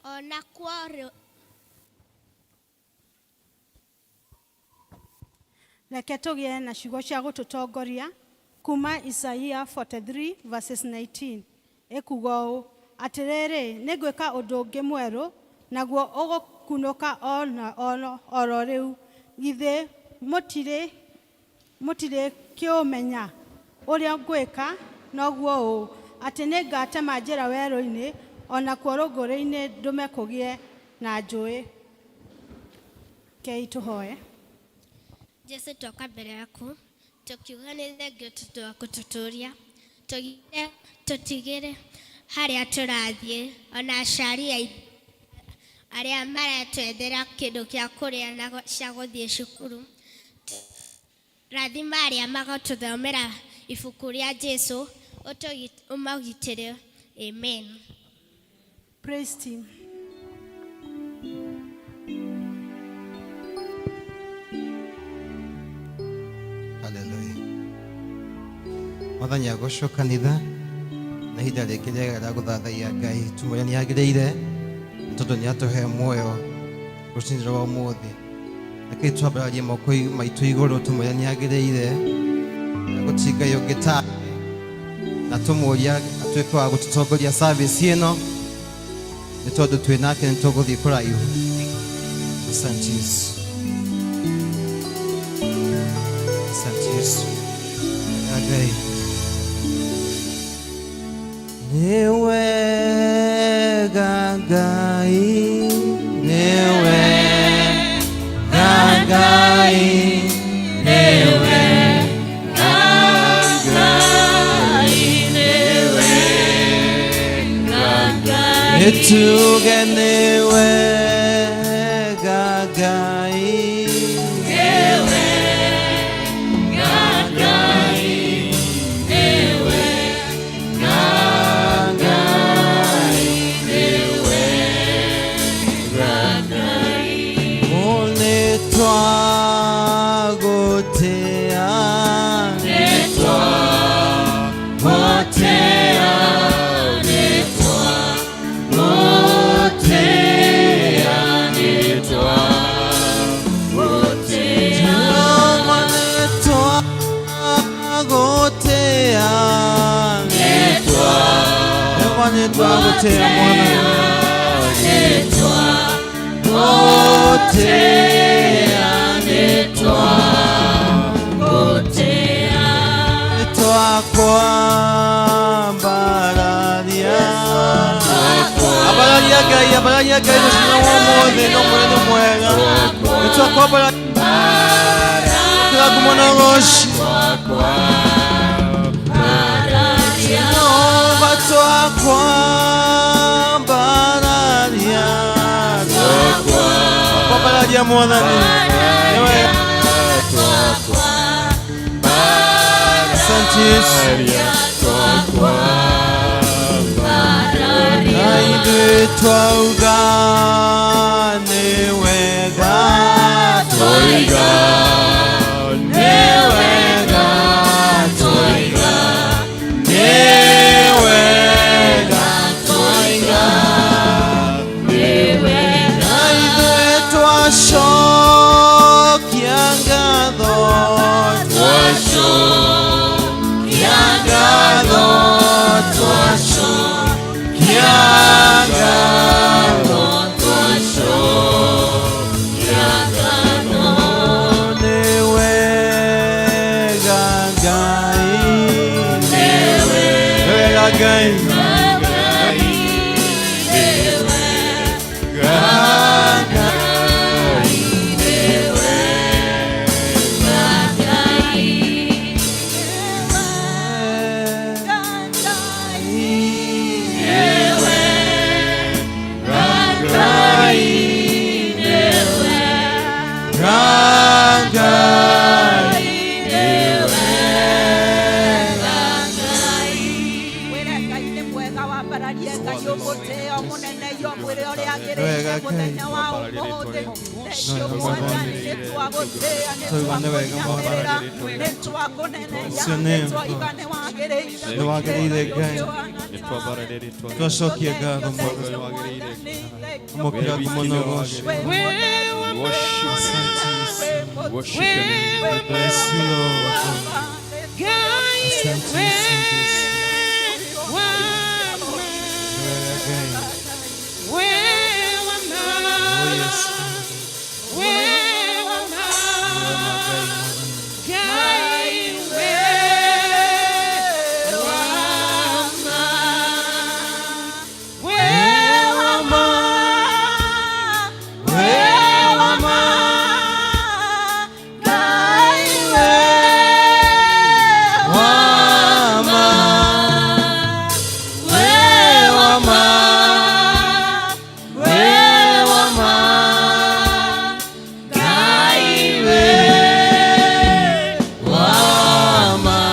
Onakuo Reke tũgĩe na ciugo cia gũtũtongoria kuma Isaia 43 verses 19 ĩkuga ũũ: atĩrĩrĩ, nĩngwĩka ũndũ ũngĩ mwerũ, naguo ũgũkunũka oro rĩu, githĩ mũtirĩkĩũmenya? Ũrĩa ngwĩka noguo ũũ, atĩ nĩngatema njĩra werũ-inĩ, o nakuo rũng'ũrĩ-inĩ ndũme kũgĩe na njũĩ. Kei tũhoe. Jesu, twoka mbere yaku tũkiuga nĩ thengio tondũ wa gũtũtũria, tũtigĩre harĩa tũrathiĩ, ona aciari aitũ arĩa maratwethera kĩndũ kĩa kũrĩa na cia gũthiĩ cukuru. Rathima arĩa magatũthomera ibuku rĩa Jesu, ũmagitĩre. Amen. Praise team. Haleluya. Mwathani agocwo kanitha na ihinda rĩngĩ rĩega rĩa gũthathaiya Ngai. Tumũrĩa nĩ agĩrĩire nĩ tondũ nĩ atũhe muoyo rũcinĩ rwa ũmũthĩ. Rekei twambararie moko maitũ igũrũ tũmwĩre nĩ agĩrĩire, na gũtirĩ Ngai ũngĩ take, na tũmũria atuĩke wa gũtũtongoria service ĩno, nĩ tondũ twĩ nake nĩ tũgũthiĩ kũraihu. Asante Yesu. Asante Yesu. Ya Ngai. Nĩ wega Ngai, nĩ wega Ngai, nĩ wega Ngai, nĩ wega Ngai. Nĩtuge nĩ wega Ngai, nĩ wega Ngai, nĩ wega Ngai, nĩ wega Ngai. Oh, nĩtwagũtĩa, nĩtwagũtĩa, nĩtwagũtĩa, nĩtwagũtĩa. Jehova, nĩtwagũtĩa, Jehova, nĩtwagũtĩa Mwana. Nĩtwagũtĩa, nĩtwagũtĩa. Nĩtwakwambararia. Ambararia Ngai, ambararia Ngai rũcinĩ rwa ũmũthĩ, no mwene nĩ mwega. Nĩtwakwambararia ngumo na ũgoci. Jehova, twakwambararia, twakwambararia Mwathani. Nĩ wega. Asante Yesu. Na ithuĩ twauga nĩ wega, twauga nĩ wega, twauga nĩ wega, twauga nĩ wega. Na ithuĩ twacokia ngatho, twacokia ngatho, twacokia ngatho, twacokia ngatho. Nĩ wega Ngai, nĩ wega Ngai, nĩ wega Ngai, nĩ wega Ngai. Nĩ wega Ngai, nĩ wega Ngai, nĩ wega Ngai. Wĩre Ngai nĩ mwega, wambararie Ngai, ũmũtĩo mũnene, ũmwĩre ũrĩa agĩrĩire Wega Ngai. mũthenya wa ũmũthĩ. Thengiũ Mwathani, nĩ twagũtĩĩa, nĩ Twauga nĩ wega. twakũinamĩrĩra, nĩ twakũneneia, Ũcio nĩ nĩ twauga nĩ wagĩrĩire. Nĩ wagĩrĩire Ngai. Twambararie rĩtwa rĩaku. Twacokia ngatho Ngai Mwathani. wagĩrĩire. Amũkĩra Wee ngumo wiki na nĩwe ũgoco. wagĩrĩire. Worship Asante Yesu. Worship your name. We bless you, Lord. Asante Yesu Kristo. Wega Ngai. Oh, Yesu. Wema Ngai, Mwathani.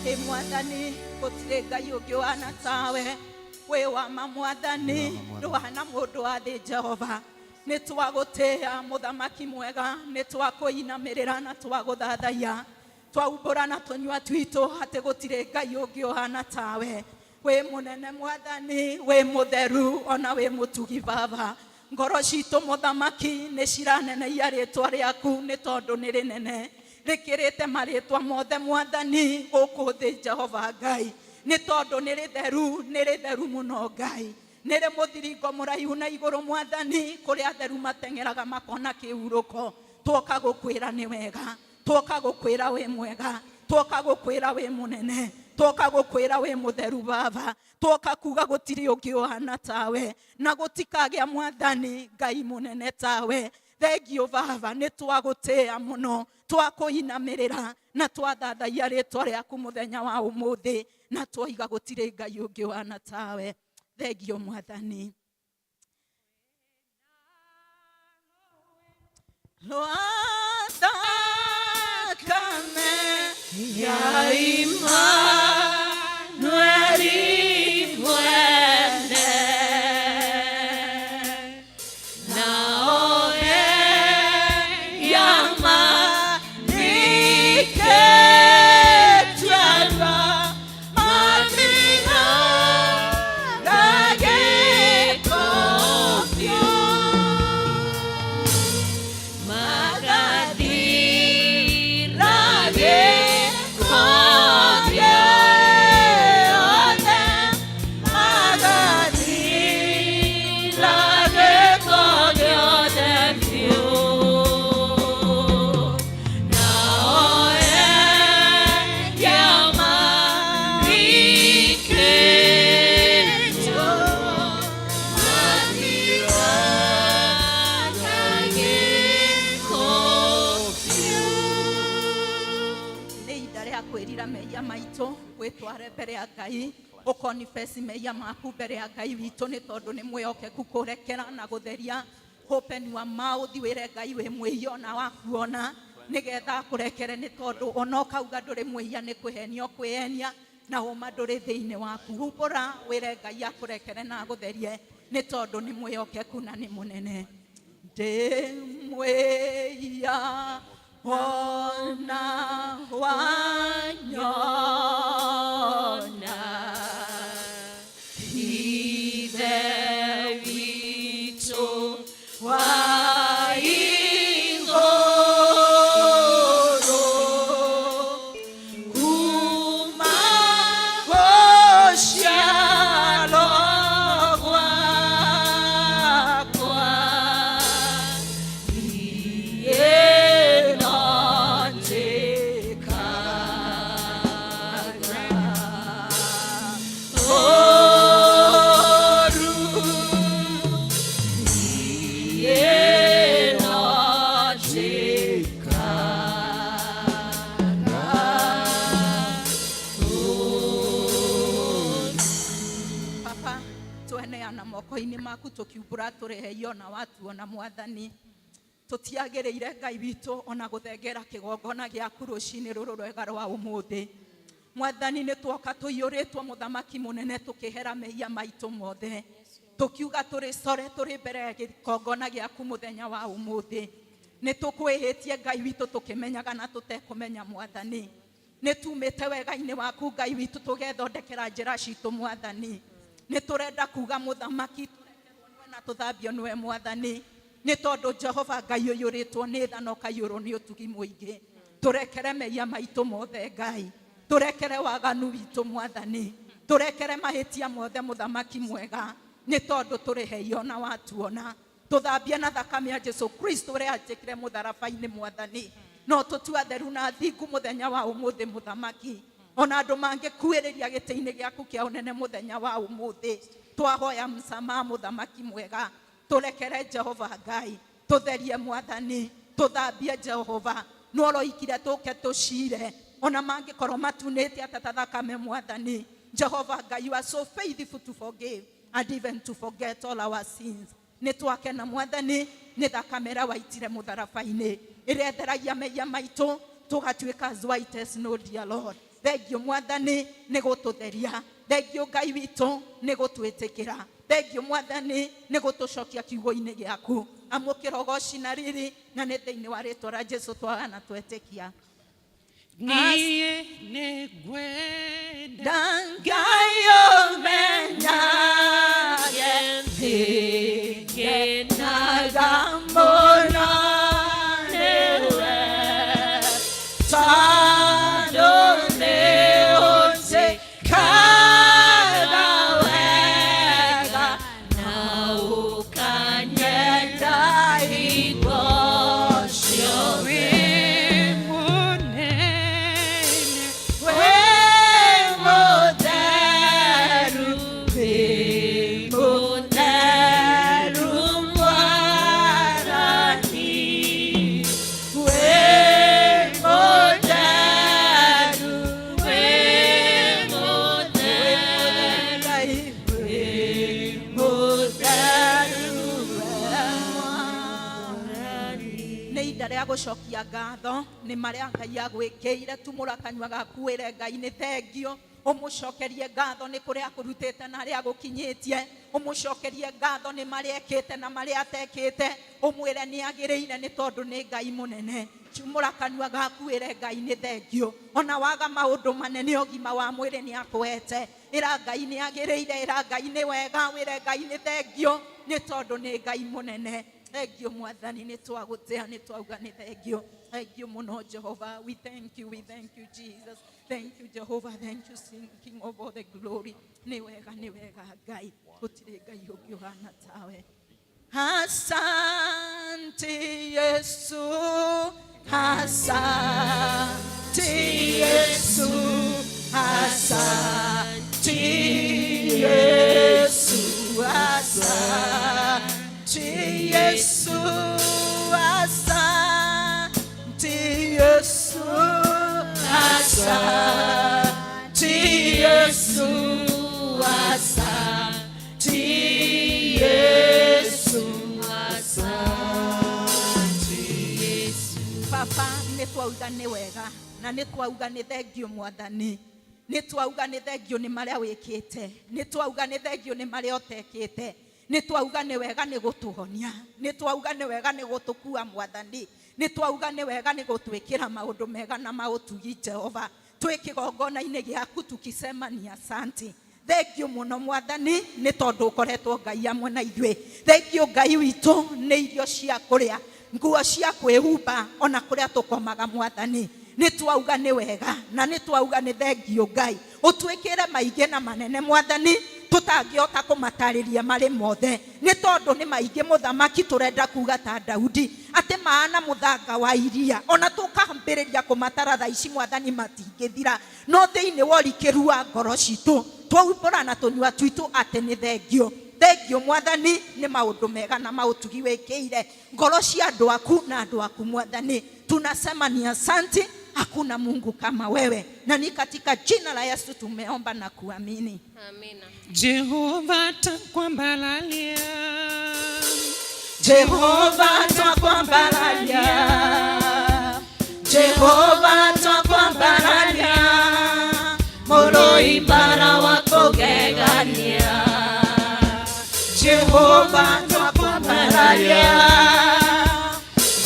Ĩ Mwathani, gũtirĩ Ngai ũngĩ ũhana tawe. Wĩ wa ma Mwathani, ndũhana mũndũ wa thĩ Jehova. Nĩ twagũtĩĩa mũthamaki mwega, nĩ twakũinamĩrĩra na twagũthathaiya. Twaumbũra na tũnyua twitũ atĩ gũtirĩ Ngai ũngĩ ũhana tawe. Wĩ mũnene Mwathani, wĩ mũtheru ona wĩ mũtugi Baba. Ngoro citũ mũthamaki nĩ ciraneneia rĩtwa rĩaku nĩ tondũ nĩ rĩnene, rĩkĩrĩte marĩtwa mothe Mwathani gũkũ thĩ Jehova Ngai, nĩ tondũ nĩ rĩtheru, nĩ rĩtheru mũno Ngai, nĩ rĩ mũthiringo mũraihu na igũrũ Mwathani, kũrĩa atheru mateng'eraga makona kĩhurũko. Twoka gũkwĩra nĩ wega, twoka gũkwĩra wĩ mwega, twoka gũkwĩra wĩ mũnene, twoka gũkwĩra wĩ mũtheru Baba, twoka kuga gũtirĩ ũngĩ ũhana tawe na gũtikagĩa Mwathani Ngai mũnene tawe. Thengio Baba, nĩ twagũtĩĩa mũno, twakũinamĩrĩra na twathathaia rĩtwa rĩaku mũthenya wa ũmũthĩ, na twoiga gũtirĩ Ngai ũngĩ ũhana tawe. Thengio Mwathani. Lwathakame ya Immanueli mwene, naone yamaniketyalwa mathina ragekopyo Nĩ ihinda rĩa kwĩrira mehia maitũ, wĩtware mbere ya Ngai, ũkonifesi mehia maku mbere ya Ngai witũ, nĩ tondũ nĩ mwĩhokeku kũrekera na gũtheria. Open your mouth, wĩre Ngai wĩ mwĩhia ona wakuona, nĩgetha akũrekere, nĩ tondũ ona ũkauga ndũrĩ mwĩhia nĩ kwĩhenia ũkwĩhenia na ũma ndũrĩ thĩinĩ waku. Humbũra wĩre Ngai akũrekere na agũtherie, nĩ tondũ nĩ mwĩhokeku na nĩ mũnene. Ndĩ mwĩhia ona wanyona, Ithe witũ wa igũrũ, kuma gũciarwo gwakwa niĩ no njĩkaga ũũru, niĩ no njĩkaga ũũru. Papa, tweneana moko-inĩ maku tũkiumbũra tũrĩheio na watuona Mwathani. Tũtiagĩrĩire Ngai witũ ona gũthengera kĩgongona gĩaku rũcinĩ rũrũ rwega rwa ũmũthĩ. Mwathani, nĩ twoka tũiyũrĩtwo mũthamaki mũnene, tũkĩhera mehia maitũ mothe, tũkiuga tũrĩ core tũrĩ mbere ya gĩkongona gĩaku mũthenya wa ũmũthĩ. Nĩ tũkwĩhĩtie Ngai witũ tũkĩmenyaga na tũtekũmenya Mwathani. Nĩ tumĩte wega-inĩ waku Ngai witũ tũgethondekera njĩra citũ Mwathani. Nĩ tũrenda kuga mũthamaki tũrekerwo nĩwe na tũthambio nĩwe Mwathani. Nĩ tondũ Jehova Ngai ũiyũrĩtwo nĩ tha na ũkaiyũrwo nĩ ũtugi mũingĩ. Tũrekere mehia maitũ mothe Ngai. Tũrekere waganu witũ Mwathani. Tũrekere mahĩtia mothe mũthamaki mwega. Nĩ tondũ tũrĩheio na watuona. Tũthambie na thakame ya Jesu Kristo ũrĩa anjĩkire mũtharaba-inĩ Mwathani. No tũtue atheru na thingu mũthenya wa ũmũthĩ mũthamaki. Ona andũ mangĩkuĩrĩria gĩtĩ-inĩ gĩaku kĩa ũnene mũthenya wa ũmũthĩ. Twahoya msamaha mũthamaki mwega. Tũrekere Jehova Ngai. Tũtherie Mwathani. Tũthambie Jehova. No ũroigire tũke tũcire. Ona mangĩkorwo matunĩte atĩa ta thakame Mwathani. Jehova Ngai, you are so faithful to forgive and even to forget all our sins. Nĩ twakena Mwathani nĩ thakame ĩrĩa waitire mũtharaba-inĩ ĩrĩa ĩtheragia mehia maitũ tũgatuĩka as white as snow, dear Lord. Thengiũ Mwathani nĩ gũtũtheria. Thengiũ Ngai witũ nĩ gũtwĩtĩkĩra. Thengiũ Mwathani nĩ gũtũcokia kiugo-inĩ gĩaku. Amũkĩra ũgoci na riri na nĩ thĩinĩ wa rĩtwa rĩa Jesu twahoya na twetĩkia. Niĩ nĩngwenda Ngai ũmenyage nĩngenaga mũno nĩwe tondũ nĩũnjĩkaga wega na ũkanyenda hingo ciothe. Wĩ mũnene Wĩ mũtheru, wĩ mũtheru Mwathani. Wĩ mũtheru, wĩ mũtheru, wĩ mũtheru Mwathani. Nĩ ihinda rĩa gũcokia ngatho nĩ marĩa Ngai agwĩkĩire. Tumũra kanua gaku wĩre Ngai nĩ thengio. Ũmũcokerie ngatho nĩ kũrĩa akũrutĩte na harĩa agũkinyĩtie. Ũmũcokerie ngatho nĩ marĩa ekĩte na marĩa atekĩte. Ũmwĩre nĩ agĩrĩire nĩ tondũ nĩ Ngai mũnene. Tumũra kanua gaku wĩre Ngai nĩ thengio. Ona waga maũndũ manene ũgima wa mwĩrĩ nĩ akũhete. Ĩra Ngai nĩ agĩrĩire, ĩra Ngai nĩ wega, wĩre Ngai nĩ thengio nĩ tondũ nĩ Ngai mũnene. Thengio Mwathani, nĩ twagũtĩa, nĩ twauga nĩ thengio. Thank you mũno Jehova. We thank you, we thank you Jesus. Thank you Jehovah, thank you King of all the glory. Nĩ wega, nĩ wega Ngai. Gũtirĩ Ngai ũngĩ ũhana tawe. Asante Yesu, asante Yesu, asante Yesu, asante Yesu, asante Yesu, asante Yesu, asante Yesu, asante Yesu. Baba, nĩ twauga nĩ wega na nĩ twauga nĩ thengio Mwathani. Nĩ twauga nĩ thengio nĩ marĩa wĩkĩte. Nĩ twauga nĩ thengio nĩ marĩa ũtekĩte. Nĩ twauga nĩ wega nĩ gũtũhonia. Nĩ twauga nĩ wega nĩ gũtũkua Mwathani. Nĩ twauga nĩ wega nĩ gũtwĩkĩra maũndũ mega na maũtugi Jehova. Twĩ kĩgongona-inĩ gĩaku tukisema ni asante. Thengio mũno Mwathani nĩ tondũ ũkoretwo Ngai hamwe na ithuĩ. Thengio Ngai witũ nĩ irio cia kũrĩa, nguo cia kwĩhumba ona kũrĩa tũkomaga Mwathani. Nĩ twauga nĩ wega na nĩ twauga nĩ thengio Ngai. Ũtwĩkĩre maingĩ na manene Mwathani tũtangĩhota kũmatarĩria marĩ mothe nĩ tondũ nĩ maingĩ mũthamaki tũrenda kuga ta Daudi atĩ maana mũthanga wa iria ona tũkambĩrĩria kũmatara thaa ici Mwathani matingĩthira no thĩinĩ wa ũrikĩru wa ngoro citũ twaumbũra na tũnua twitũ atĩ nĩ thengio. Thengio Mwathani nĩ maũndũ mega na maũtugi wĩkĩire ngoro cia andũ aku na andũ aku Mwathani. Tunasema ni asante, hakuna Mungu kama wewe, na ni katika jina la Yesu tumeomba na kuamini. Amina. Jehova takwambalalia Jehova twakwambalalia, Jehova twakwambalalia, mũrũimbara wa kũgegania. Jehova twakwambalalia,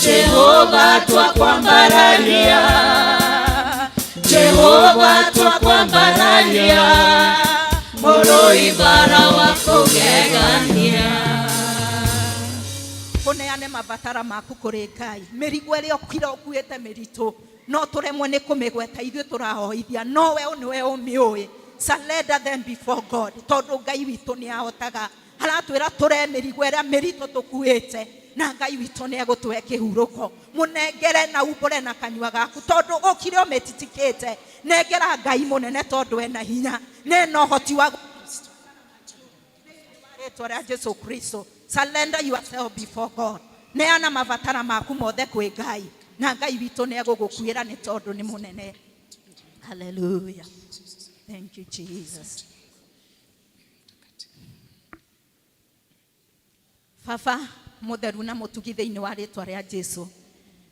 Jehova twakwambalalia, Jehova Jehova twakwambararia mũrũibara wa kũgegania. Ũneane mabatara maku kũrĩ Ngai. Mĩrigo ĩrĩa ũkira ũkuĩte mĩritũ no tũremwo nĩ kũmĩgweta, ithuĩ tũrahoithia, no we nĩwe ũmĩũĩ. Surrender them before God, tondũ Ngai witũ nĩ ahotaga. Aratwĩra tũre mĩrigo ĩrĩa mĩritũ tũkuĩte, na Ngai witũ nĩ egũtũhe kĩhurũko. Mũnengere na umbũre na kanyua gaku, tondũ ũkire ũmĩtitikĩte. Nengera Ngai mũnene, tondũ ena hinya na ena ũhoti wa rĩtwa rĩa Jesu Kristo. Surrender yourself before God. Neana mabatara maku mothe kwĩ Ngai, na Ngai witũ nĩ egũgũkuĩra nĩ tondũ nĩ mũnene. Hallelujah. Thank you, Jesus. Baba mũtheru na mũtugi, thĩinĩ wa rĩtwa rĩa Jesu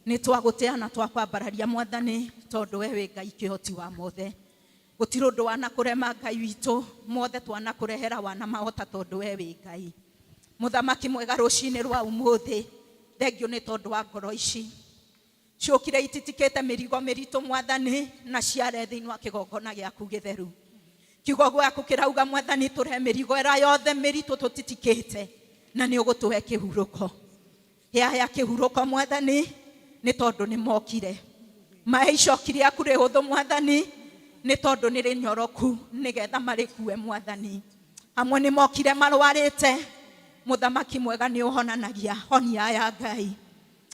nĩ twagũtĩa na twakwambararia Mwathani, tondũ we wĩ Ngai kĩhoti wa mothe. Gũtirĩ ũndũ wanakũrema, Ngai witũ. Mothe twanakũrehera wanamahota, tondũ we wĩ Ngai. Mũthamaki mwega, rũcinĩ rwa ũmũthĩ, thengio nĩ tondũ wa ngoro ici ciũkire ititikĩte mĩrigo mĩritũ, Mwathani, na ciare thĩinĩ wa kĩgongona gĩaku gĩtheru. Kiugo gĩaku kĩrauga, Mwathani, tũrehe mĩrigo ĩrĩa yothe mĩritũ tũtitikĩte na nĩ ũgũtũhe kĩhurũko. Heaya kĩhurũko, Mwathani, nĩ tondũ nĩ mokire. Mahe icoki rĩaku rĩhũthũ, Mwathani, nĩ tondũ nĩ rĩnyoroku, nĩgetha marĩkue. Mwathani, amwe nĩ mokire marwarĩte. Mũthamaki mwega, nĩ ũhonanagia, honia ya Ngai.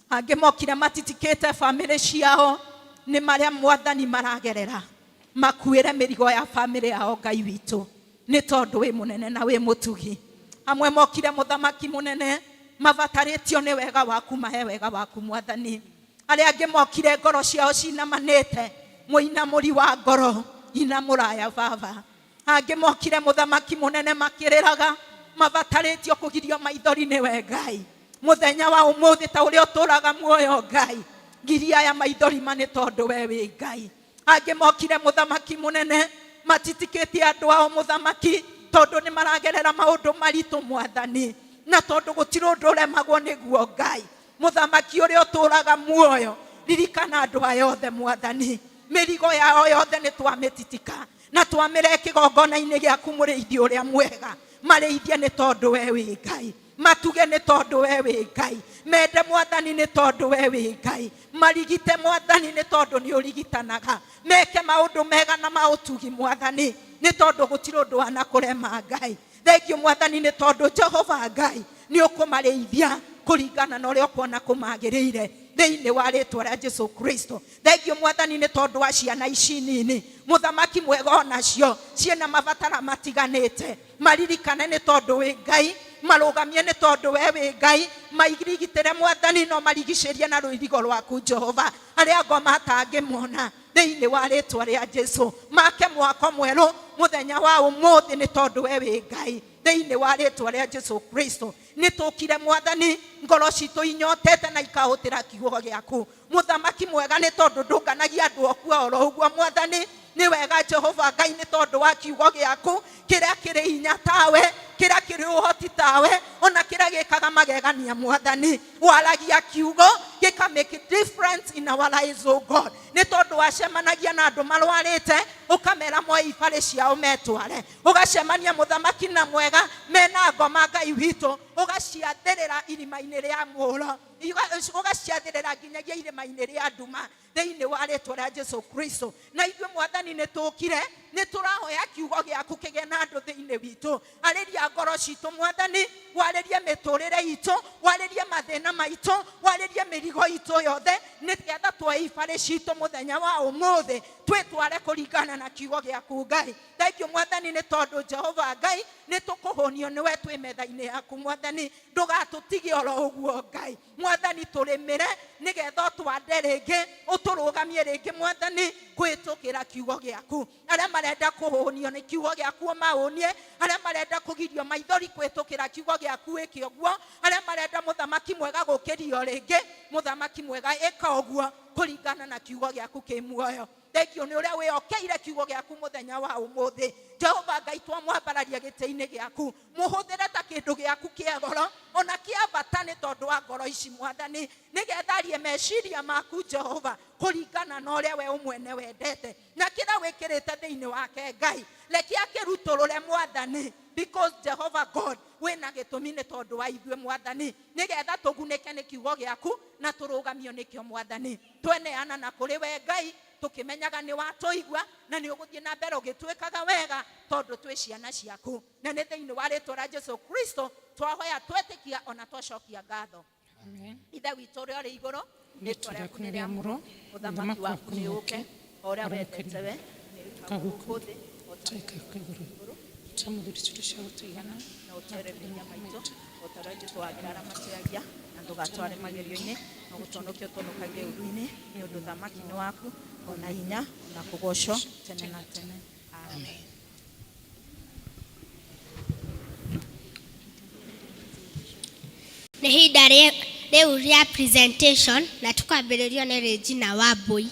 Angĩ mokire matitikĩte bamĩrĩ ciao nĩ marĩa, Mwathani, maragerera. Makuĩre mĩrigo ya bamĩrĩ yao, Ngai witũ, nĩ tondũ wĩ mũnene na wĩ mũtugi. Amwe mokire, mũthamaki mũnene, mabatarĩtio nĩ wega waku. Mahe wega waku, Mwathani. Arĩa angĩ mokire ngoro ciao cinamanĩte, mũinamũri wa ngoro, inamũraya baba. Angĩ mokire, mũthamaki mũnene, makĩrĩraga, mabatarĩtio kũgirio maithori nĩwe Ngai. Mũthenya wa ũmũthĩ, ta ũrĩa ũtũraga muoyo, Ngai, giria aya maithori ma, nĩ tondũ we wĩ Ngai. Angĩ mokire, mũthamaki mũnene, matitikĩtie andũ ao, mũthamaki, tondũ nĩ maragerera maũndũ maritũ, Mwathani, na tondũ gũtirĩ ũndũ ũremagwo nĩguo, Ngai. Mũthamaki ũrĩa ũtũraga muoyo, ririkana andũ aya othe, Mwathani. Mĩrigo yao yothe nĩ twamĩtitika na twamĩre kĩgongona-inĩ gĩaku. Mũrĩithi ũrĩa mwega, marĩithie nĩ tondũ we wĩ Ngai. Matuge nĩ tondũ we wĩ Ngai. Mende, Mwathani, nĩ tondũ we wĩ Ngai. Marigite, Mwathani, nĩ tondũ nĩ ũrigitanaga. Meke maũndũ mega na maũtugi, Mwathani, nĩ tondũ gũtirĩ ũndũ wanakũrema, Ngai. Thengio, Mwathani, nĩ tondũ Jehova Ngai nĩ ũkũmarĩithia kũringana na ũrĩa ũkuona kũmagĩrĩire, thĩinĩ wa rĩtwa rĩa Jesu Kristo. Thengio, Mwathani, nĩ tondũ wa ciana ici nini. Mũthamaki mwega, onacio ciĩna mabatara matiganĩte. Maririkane nĩ tondũ wĩ Ngai. Marũgamie nĩ tondũ we wĩ Ngai. Mairigitĩre, Mwathani, no marigicĩrie na rũirigo rwaku, Jehova. Arĩa ngoma atangĩmona, thĩinĩ wa rĩtwa rĩa Jesu, make mwako mwerũ mũthenya wa ũmũthĩ, nĩ tondũ we wĩ Ngai, thĩinĩ wa rĩtwa rĩa Jesu Kristo. Nĩ tũkire, Mwathani, ngoro citũ inyotete na ikahũtĩra kiugo gĩaku, mũthamaki mwega, nĩ tondũ ndũnganagia andũ okua oro ũguo. Mwathani, nĩ wega, Jehova Ngai, nĩ tondũ wa kiugo gĩaku kĩrĩa kĩrĩ hinya tawe, kĩrĩa kĩrĩ ũhoti tawe, ona kĩrĩa gĩkaga magegania. Mwathani, waragia kiugo gĩka make difference in our lives, oh God, nĩ tondũ wacemanagia na andũ marwarĩte, ũkamera moe ibarĩ ciao metware. Ũgacemania, mũthamaki na mwega, mena ngoma, Ngai witũ, ũgaciathĩrĩra irima-inĩ rĩa mũro, ũgaciathĩrĩra nginyagia irima-inĩ rĩa nduma, thĩinĩ wa rĩtwa rĩa Jesu Kristo. Na ithuĩ, Mwathani, nĩ tũkire, nĩ tũrahoya kiugo gĩaku kĩgĩe na andũ thĩinĩ witũ. Arĩria ngoro citũ, Mwathani, warĩrie mĩtũrĩre itũ, warĩrie mathĩna maitũ, warĩrie mĩrigo itũ yothe, nĩgetha tuoe ibarĩ citũ mũthenya wa ũmũthĩ, twĩtware kũringana na kiugo gĩaku, Ngai. Thank you, Mwathani, nĩ tondũ Jehova Ngai nĩ tũkũhũnio nĩwe twĩ metha-inĩ yaku. Mwathani, ndũgatũtige oro ũguo, Ngai. Mwathani, tũrĩmĩre nĩgetha ũtwande rĩngĩ, ũtũrũgamie rĩngĩ, Mwathani, kũhĩtũkĩra kiugo gĩaku. Arĩa marenda kũhũnio nĩ kiugo gĩaku, ũmahũnie. Arĩa marenda kũgirio maithori kũhĩtũkĩra kiugo gĩaku, wĩke ũguo. Arĩa marenda, mũthamaki mwega, gũkĩrio rĩngĩ, mũthamaki mwega, ĩka ũguo kũringana na kiugo gĩaku kĩ muoyo. Thengio nĩ ũrĩa wĩokeire kiugo gĩaku mũthenya wa ũmũthĩ. Jehova Ngai, twamwambararia gĩtĩ-inĩ gĩaku, mũhũthĩre ta kĩndũ gĩaku kĩa goro ona kĩa bata nĩ tondũ wa ngoro ici Mwathani, nĩgetha arie meciria maku Jehova kũringana na ũrĩa we ũmwene wendete na kĩrĩa wĩkĩrĩte thĩinĩ wake. Ngai, reke akĩrutũrũre Mwathani, because Jehovah God wĩna gĩtũmi nĩ tondũ wa ithuĩ Mwathani, nĩgetha tũgunĩke nĩ kiugo gĩaku na tũrũgamio nĩkĩo Mwathani. Tweneana na kũrĩ we Ngai, tũkĩmenyaga nĩ watũigua na nĩ ũgũthiĩ na mbere ũgĩtwĩkaga wega tondũ twĩ ciana ciaku, na nĩ thĩinĩ wa rĩtwa rĩa Jesu Kristo twahoya, twetĩkia ona twacokia ngatho. Ithe witũ ũrĩa ũrĩ igũrũ, rĩtwa rĩaku nĩ rĩamũrwo, ũthamaki waku nĩ ũke, o ũrĩa wendete we Ka gũkũ thĩ o ta ta igũrũ. Tũmũthuri citũ cia gũtũigana na ũtwere mehia maitũ o ta ũrĩa ithuĩ twagĩra arĩa matũyagia, na ndũgatware magerio-inĩ, no gũtũhonokia ũtũhonokagie ũũru-inĩ, nĩ ũndũ ũthamaki nĩ waku, ona hinya, ona kũgocwo tene na tene. Amen. Nĩ ihinda rĩu rĩa presentation na tũkwambĩrĩrio nĩ Regina Wambui.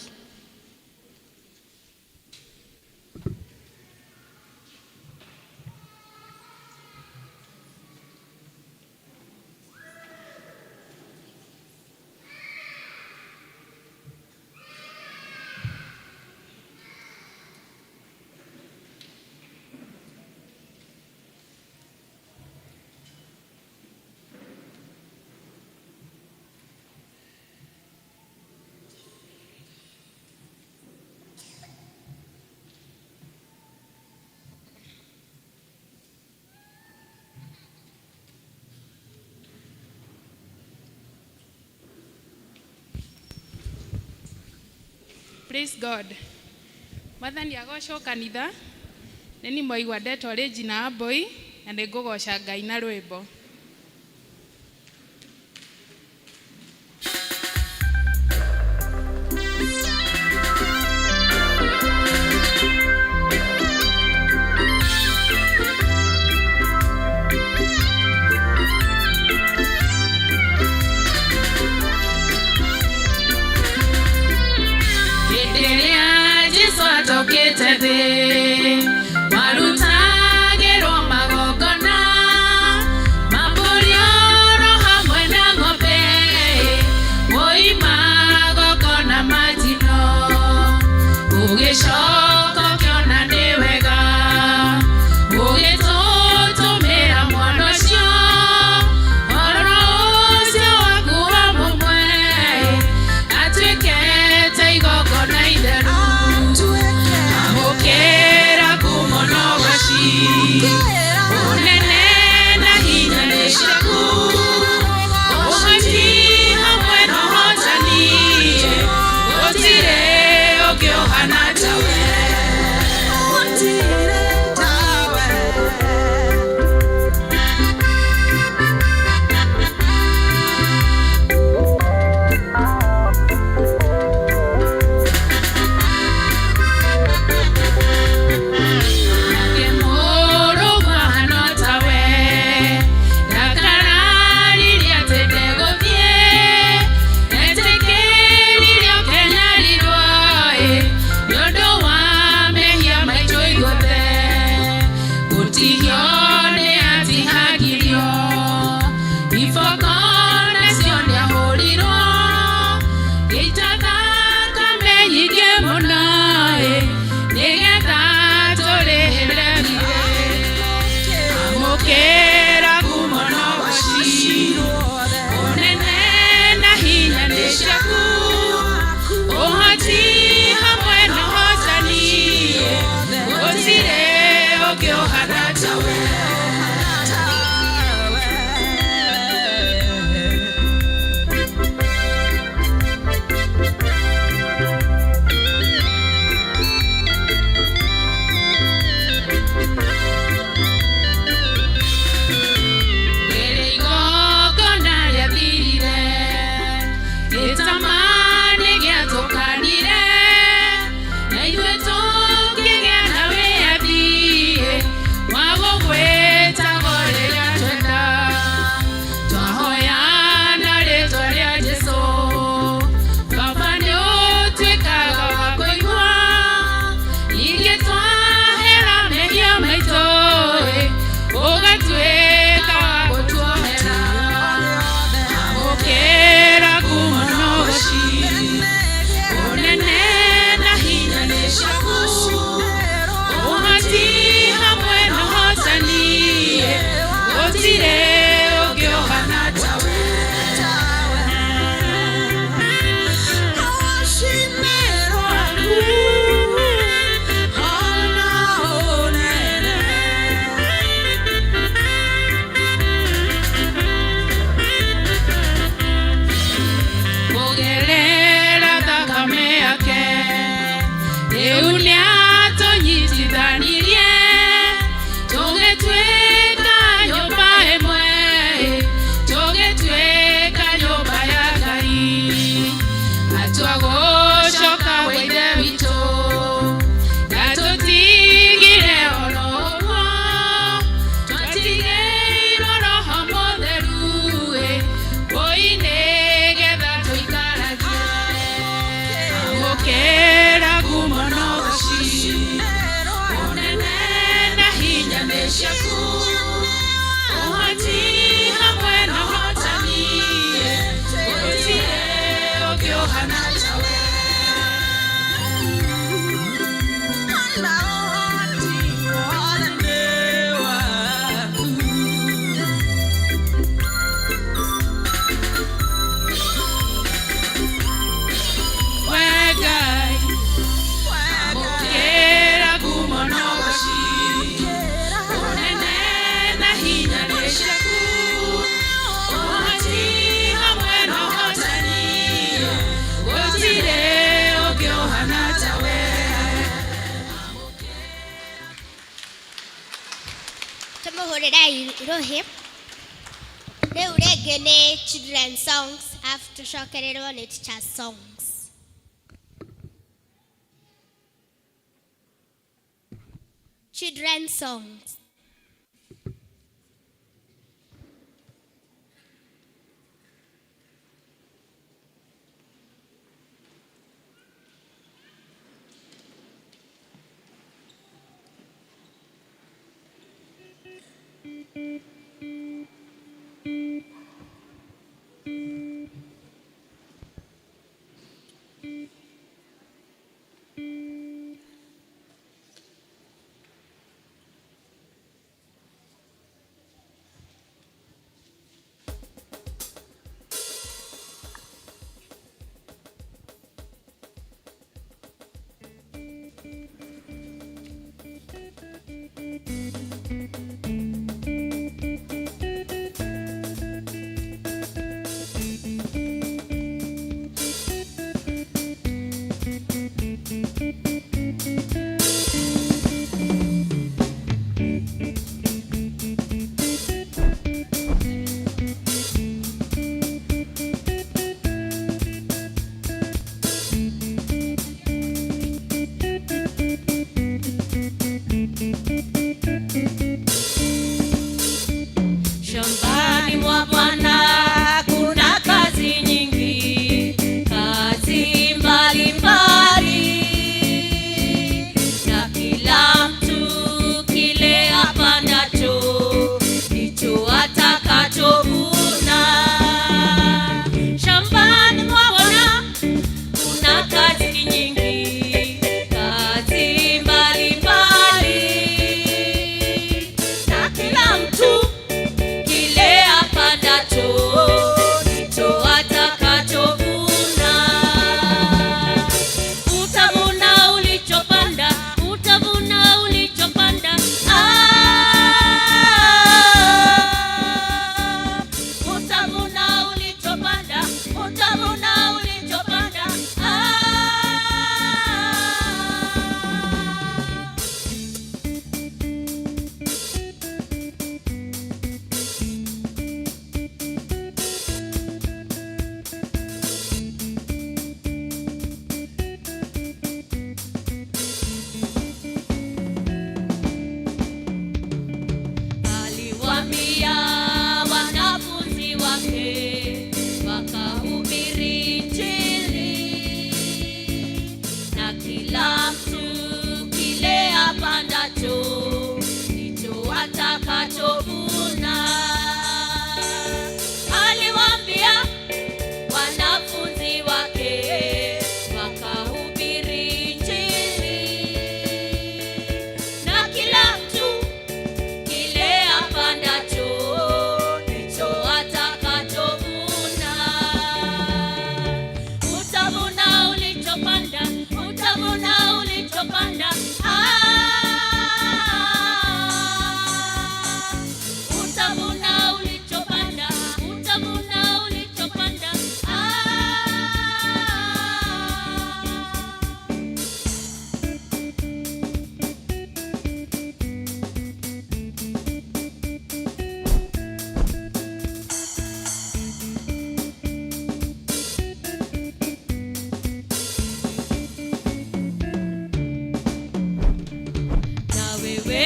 Praise God. Mwathani agocwo kanitha. Nĩ ni mwaigua ndetwo Regina Wambui na nĩ ngũgoca Ngai na rwĩmbo. Hĩndĩ ĩrĩa Jesũ atokĩte thĩ, warutagĩrwo magongona mambũri oro hamwe na ng'ombe, woi magongona ma njino, ũgĩcoka ũkĩona nĩ wega ũgĩtũtũmĩra mwana ũcio, oro ũcio waku wa mũmwe, atuĩke ta igongona itheru. Amũkĩra. Gũtirĩ ũngĩ ũhana tawe. Kũgerera thakame yake rĩu nĩatũnyitithanirie tũgĩtuĩka nyũmba ĩmwe, tũgĩtuĩka nyũmba ya Ngai. Atua gũcoka gwa Ithe witũ ndatũtigire oro ũguo, twatigĩirwo Roho Mũtheru ĩ nĩgetha tũikaragie. Amũkĩra ngumo na ũgoci, ũnene na hinya nĩ ciaku, ũhoti hamwe na ũhotani, gũtirĩ ũngĩ ũhana tawe. We Ngai, amũkĩra ngumo na ũgoci, ũnene na hinya nĩ ciaku, ũhoti hamwe na ũhotani, gũtirĩ ũngĩ ũhana tawe. Tũmũhũrĩrei rũhĩ. Rĩu rĩngĩ nĩ children songs, arabu tũcokererwo nĩ teacher songs. Children songs.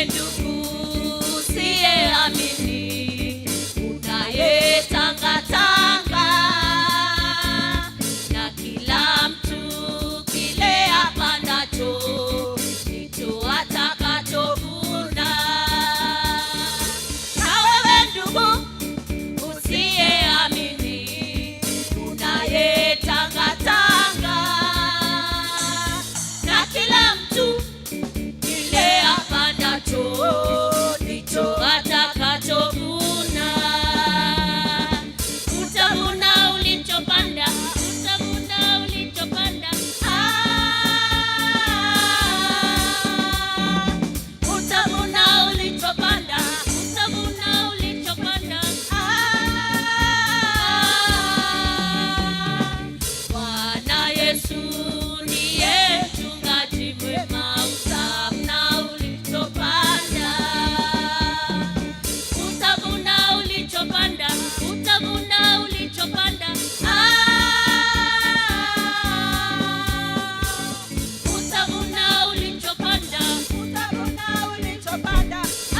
wewe ndugu usiyeamini, unayetangatanga, na kila mtu kile apandacho ndicho atakachovuna. Na wewe ndugu usiyeamini, unayetangatanga, na kila mtu kile apandacho ndicho atakachovuna. Utavuna ulichopanda, utavuna ulichopanda. Ah, utavuna ulichopanda, utavuna ulichopanda. Ah, Bwana Yesu ndiye mchungaji mwema, utavuna ulichopanda. Utavuna ulichopanda, utavuna ulichopanda. Ah, utavuna ulichopanda, Utavuna ulichopanda. Ah,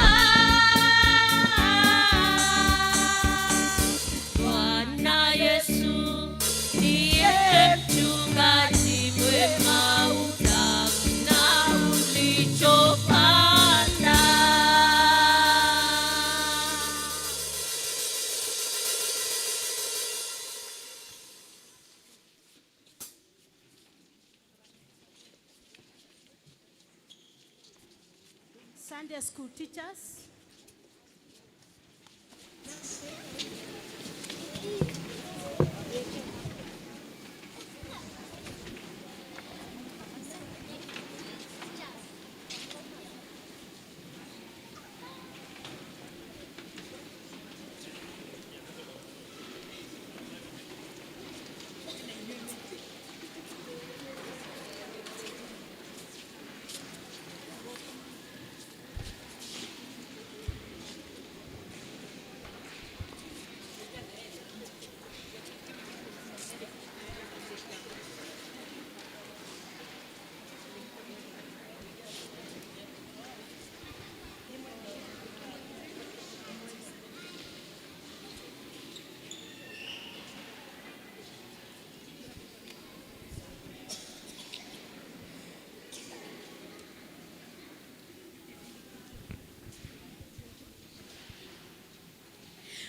Bwana Yesu ndiye mchungaji mwema, utavuna ulichopanda. Sunday school teachers.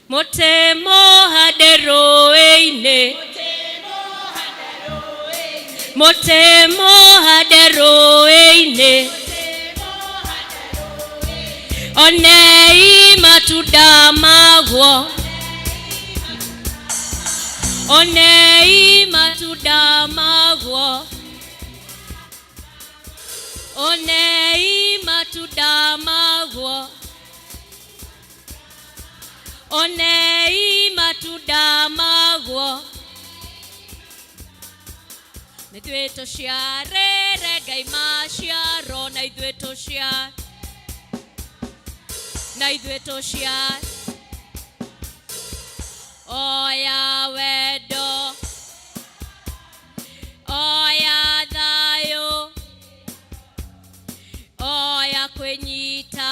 Mutemo haderoine, mutemo haderoine, onei matunda magwo, onei matunda magwo, onei matunda magwo, onei matunda magwo. Nĩ ithuĩ tũciarĩre Ngai maciaro, na ithuĩ tũcia na ithuĩ tũcia oya wendo, oya thayũ, oya kwĩnyita.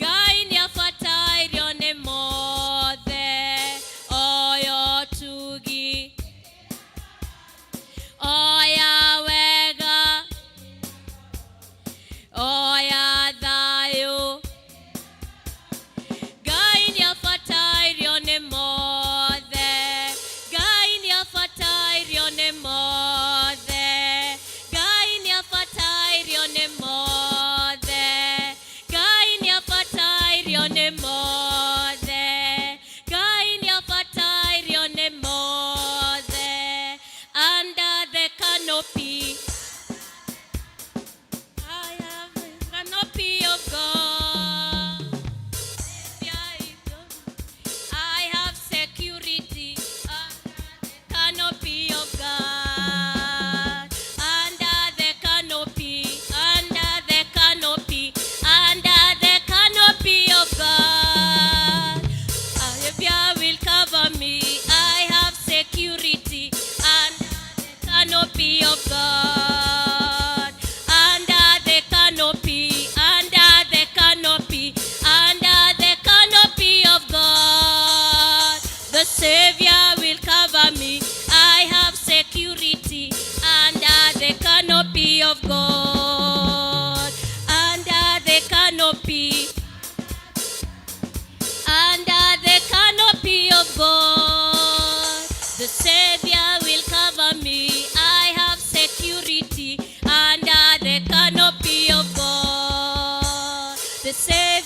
Ngai nĩ abatairio nĩ mothe, oya ũtugi, oya wega, oya thayũ. Ngai nĩ abatairio nĩ mothe.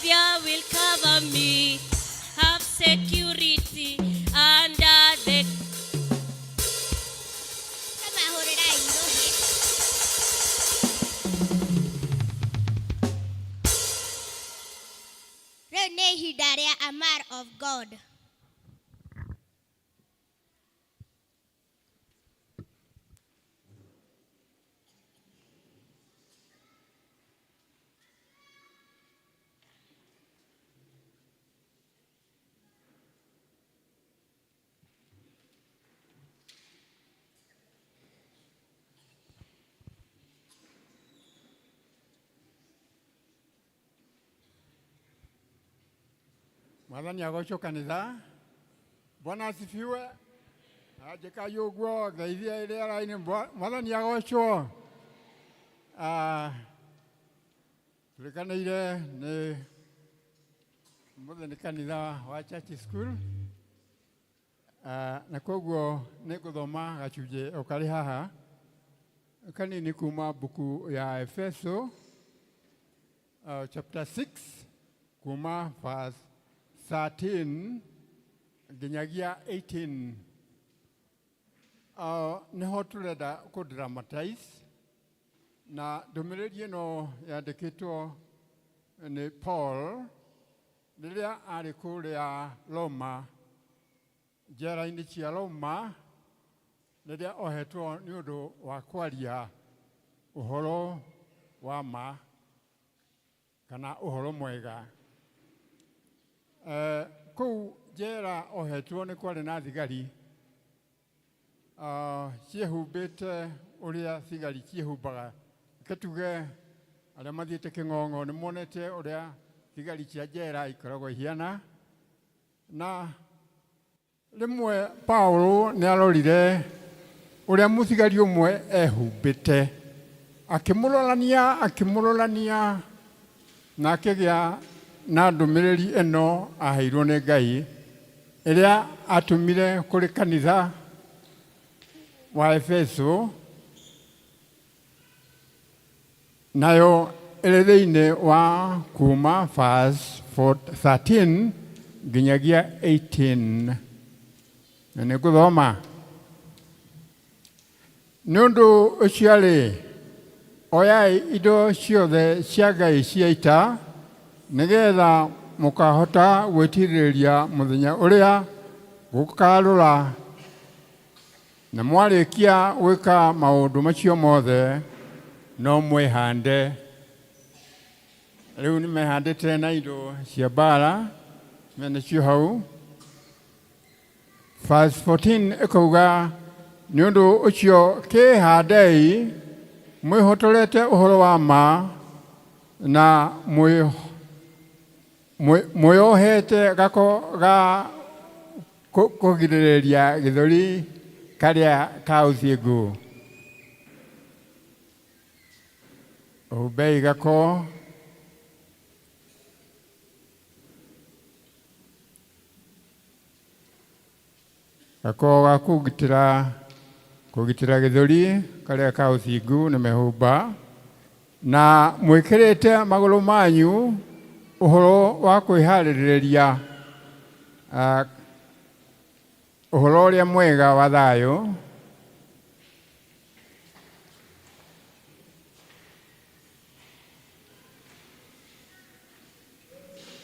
Savior will cover me. Have security under the Mahũrĩrai rũhĩ. Rĩu nĩ ihinda rĩa A Man of God. Mwathani agocwo kanitha. Bwana asifiwe. Anjĩkai ũguo ngeithia ĩrĩa raini. Mwathani agocwo. Ah, tũrĩkanĩire nĩ mũthĩ nĩ kanitha wa church school. Ah, na koguo nĩ ngũthoma gacunjĩ o karĩ haha kanini kuma mbuku ya Efeso chapter 6 kuma verse 13 nginyagia 18. Niho turenda kũ dramatize na ndũmĩrĩri ĩno yandĩkĩtwo nĩ Paul rĩrĩa arĩ kũrĩa Roma, njera-inĩ cia Roma, rĩrĩa ohetwo nĩ ũndũ wa kwaria ũhoro wa ma kana ũhoro mwega. Kũu njera ohetwo nĩ kwarĩ na thigari ciĩhumbĩte ũrĩa thigari ciĩhumbaga. Reke tuge arĩa mathiĩte kĩng'ong'o nĩ monete ũrĩa thigari cia njera ikoragwo ihiana. Na rĩmwe Paulo nĩ arorire ũrĩa mũthigari ũmwe ehumbĩte, akĩmũrorania akĩmũrorania na akĩgĩa na ndũmĩrĩri ĩno aheirwo nĩ Ngai ĩrĩa atũmire kũrĩ kanitha wa Efeso, nayo ĩrĩ thĩinĩ wa kuma verse 13 nginyagia 18. Na nĩ ngũthoma. Nĩ ũndũ ũcio rĩ, oyai indo ciothe cia Ngai cia ita nĩgetha mũkahota gwĩtirĩrĩria mũthenya ũrĩa gũkarũra, na mwarĩkia gwĩka maũndũ macio mothe no mwĩhande. Rĩu nĩ mehandĩte na indo cia mbara menacio hau. Verse 14 ĩkauga nĩ ũndũ ũcio kĩhandei mwĩhotorete ũhoro wa ma na mwĩohete gako ga kũgirĩrĩria gĩthũri karĩa ka ũthingu. Humbei gako gako ga kũgitĩra gĩthũri karĩa ka ũthingu nĩ mehumba, na mwĩkĩrĩte magũrũ manyu ũhoro wa kwĩharĩrĩria ũhoro ũrĩa mwega wa thayũ.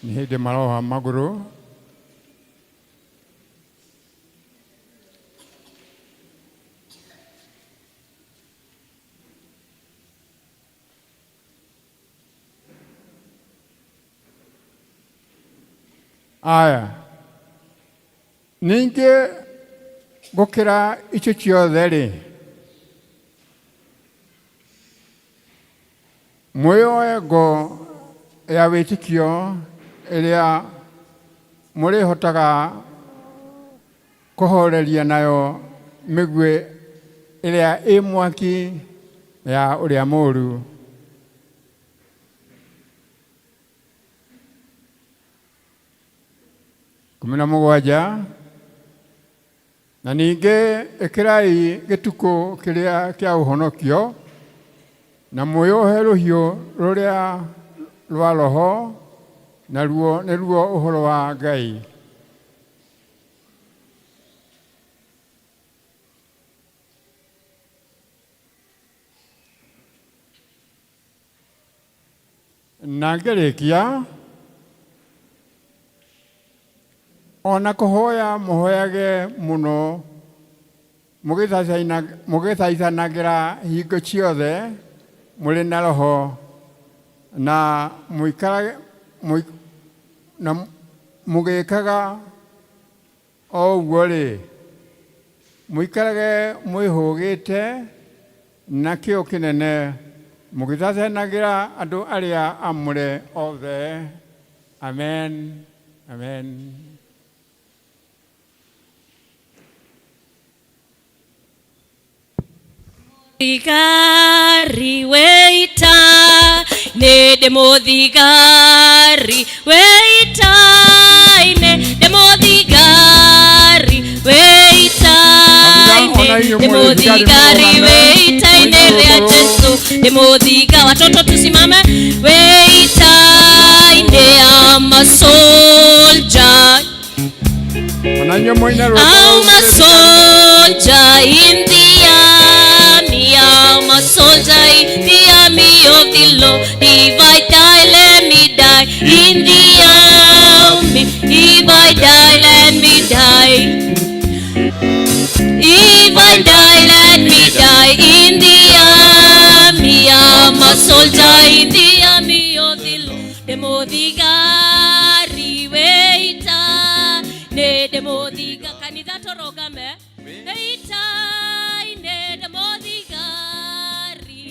Nĩ hĩndĩ maroha magũrũ. Aya, ningĩ gũkĩra icio ciothe rĩ, mwĩoe ngo ya wĩtĩkio ĩrĩa mũrĩhotaga kũhoreria nayo mĩguĩ ĩrĩa ĩ mwaki ya ũrĩa mũũru. 17. Na ningĩ ĩkĩrai gĩtukũ kĩrĩa kĩa ũhonokio na mwĩohe rũhiũ rũrĩa rwa roho, Naruo nĩruo ũhoro wa Ngai. Na ngĩrĩkia, ona kũhoya mũhoyage mũno mũgĩthaithanagĩra hingo ciothe mũrĩ na roho na mũikarage na mũgĩkaga o ũguo-rĩ, mũikarage mwĩhũgĩte na kĩyo kĩnene mũgĩthaithanagĩra andũ arĩa amũre othe. Amen. Amen. Thigari weita ne ndĩmũthigari weita-inĩ ndĩmũthigari weita-inĩ ndĩmũthigari weita-inĩ rĩa Jesu ndĩmũthiga. Watoto tusimame. Weita-inĩ, I'm a soldier. Ona inyuĩ mũine rwĩmbo I'm a rũu. Soldier in the army. I'm a soldier in the army of the Lord. If I die, let me die in the army. If I die, let me die. If I die, let me die in the army. I'm a soldier in the army of the Lord. Ndĩmũthigari weita nĩ ndĩmũthiga kanitha tũrũgame ita-inĩ ndĩmũthigari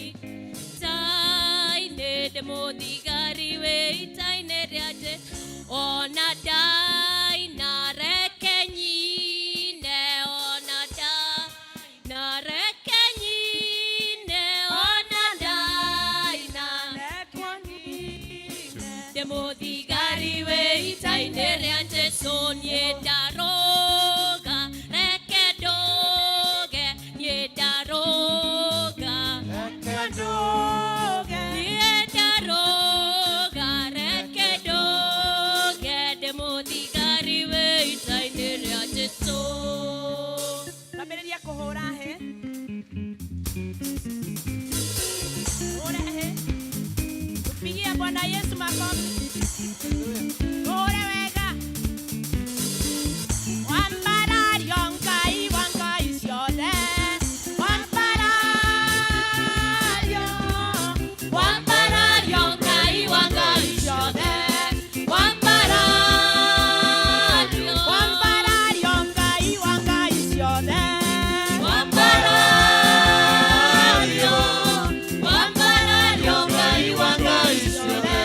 ita-inĩ ndĩmũthigari wĩ ita-inĩ rĩa Jesũ ona ndaina reke nyine ona ndaina reke nyine ona ndaina ndĩmũthigari wĩ ita-inĩ rĩa Jesũ niĩ ndaroga reke ndũge niĩ ndaroga niĩ ndaroga reke ndũge ndĩmũthigari wĩ ita-inĩ rĩa Jesũ. Twambĩrĩrie kũhũra hĩ. Hũra hĩ. Tupigie Bwana Yesu makofi. Tũhũre wega. Wambarario Ngai wa Ngai ciothe. Wambarario. Wambarario Ngai wa Ngai ciothe. Wambarario. Wambarario Ngai wa Ngai ciothe. Wambarario. Wambarario Ngai wa Ngai ciothe.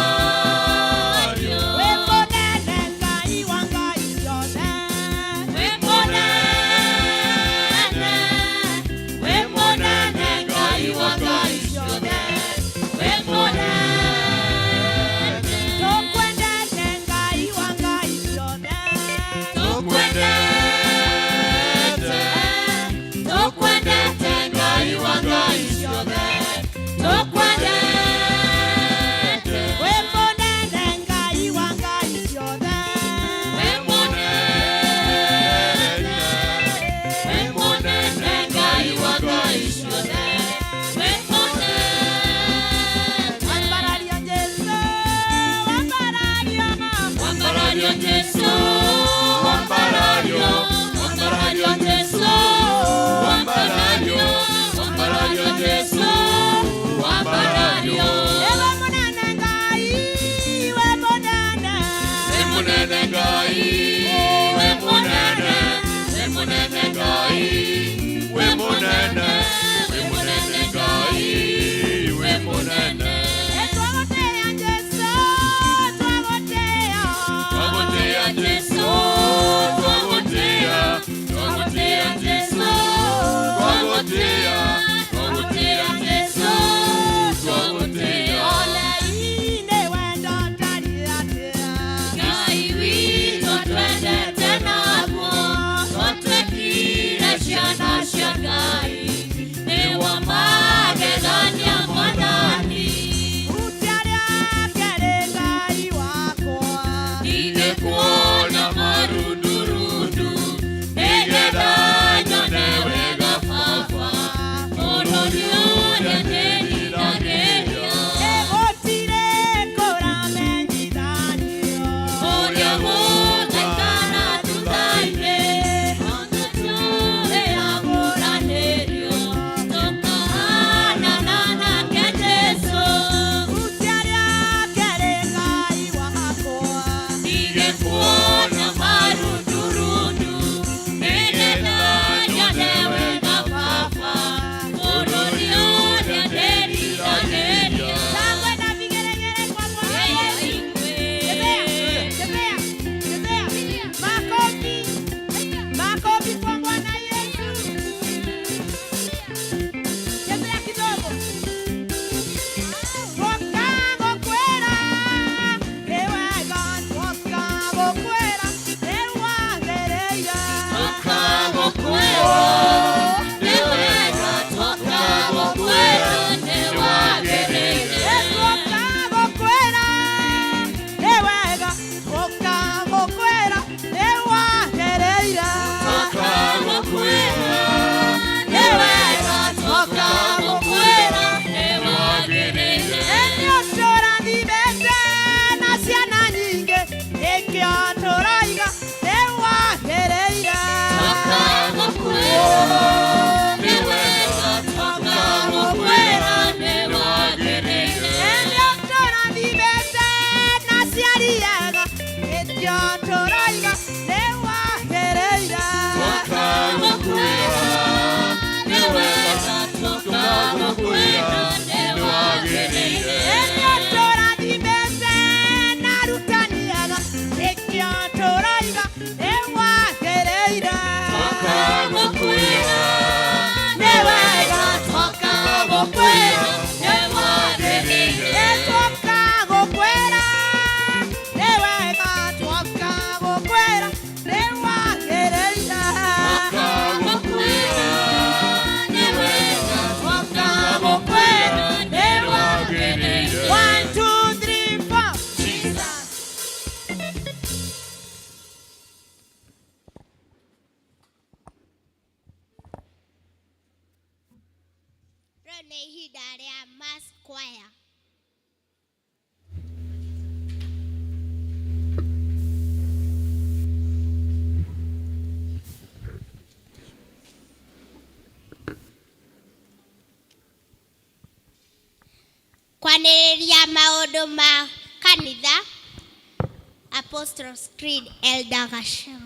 Wambarario. Wĩ mũnene Ngai wa Ngai ciothe. Wĩ mũnene. Wĩ mũnene Ngai wa Ngai ciothe. Wĩ mũnene. Tũkwendete Ngai wa Ngai ciothe. Tũkwendete. Tũkwendete Ngai wa Ngai ciothe. Tũkwendete. Wĩ mũnene Ngai wa Ngai ciothe. Wĩ mũnene. Wĩ mũnene Ngai wa Ngai ciothe. Wĩ mũnene. Wambarario Jesũ, wambarario. Wambarario Jesũ, wambarario, wambarario Jesũ, wambarario, wambarario Jesũ, wambarario. Ewe mũnene Ngai, we mũnene. Wĩ mũnene Ngai, wĩ mũnene, wĩ mũnene Ngai, wĩ mũnene, wĩ mũnene Ngai, wĩ mũnene. Twagũtĩĩa Jesũ, twagũtĩĩa. Twagũtĩĩa Nĩkĩo tũroiga nĩ wagĩrĩire. Twoka gũkwĩra nĩ wega, twoka gũkwĩra nĩ wagĩrĩire. Nĩkĩo tũrathimĩte na arutani ega. Nĩkĩo tũroiga nĩ wagĩrĩire. Twoka gũkwĩra nĩ wega, twoka gũkwĩra nĩ wagĩrĩire. Twoka gũkwĩra nĩ wega, twoka gũkwĩra nĩ wagĩrĩire. Twoka gũkwĩra nĩ wega, twoka gũkwĩra nĩ wagĩrĩire. 1 2 3 4 Jesus. Rĩu nĩ ihinda rĩa mass choir. Kwanĩrĩria maũndũ ma kanitha, Apostles Creed, Elder Gachero.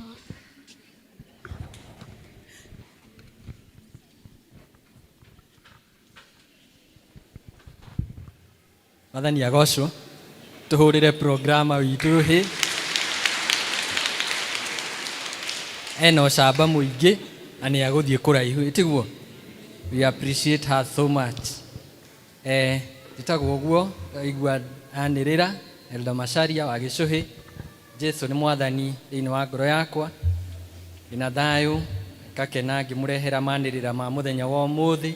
Mwathani agocwo. Tũhũrĩre programa witũ hĩ ena ũcamba mũingĩ na nĩ agũthiĩ kũraihu, ĩtiguo? We appreciate her so much. Njĩtagwo ũguo igua anĩrĩra Elder Macharia wa Gĩcũhĩ. Jesu nĩ mwathani thĩinĩ wa ngoro yakwa, ndĩna thayũ ngakena ngĩmũrehera manĩrĩra ma mũthenya wa ũmũthĩ.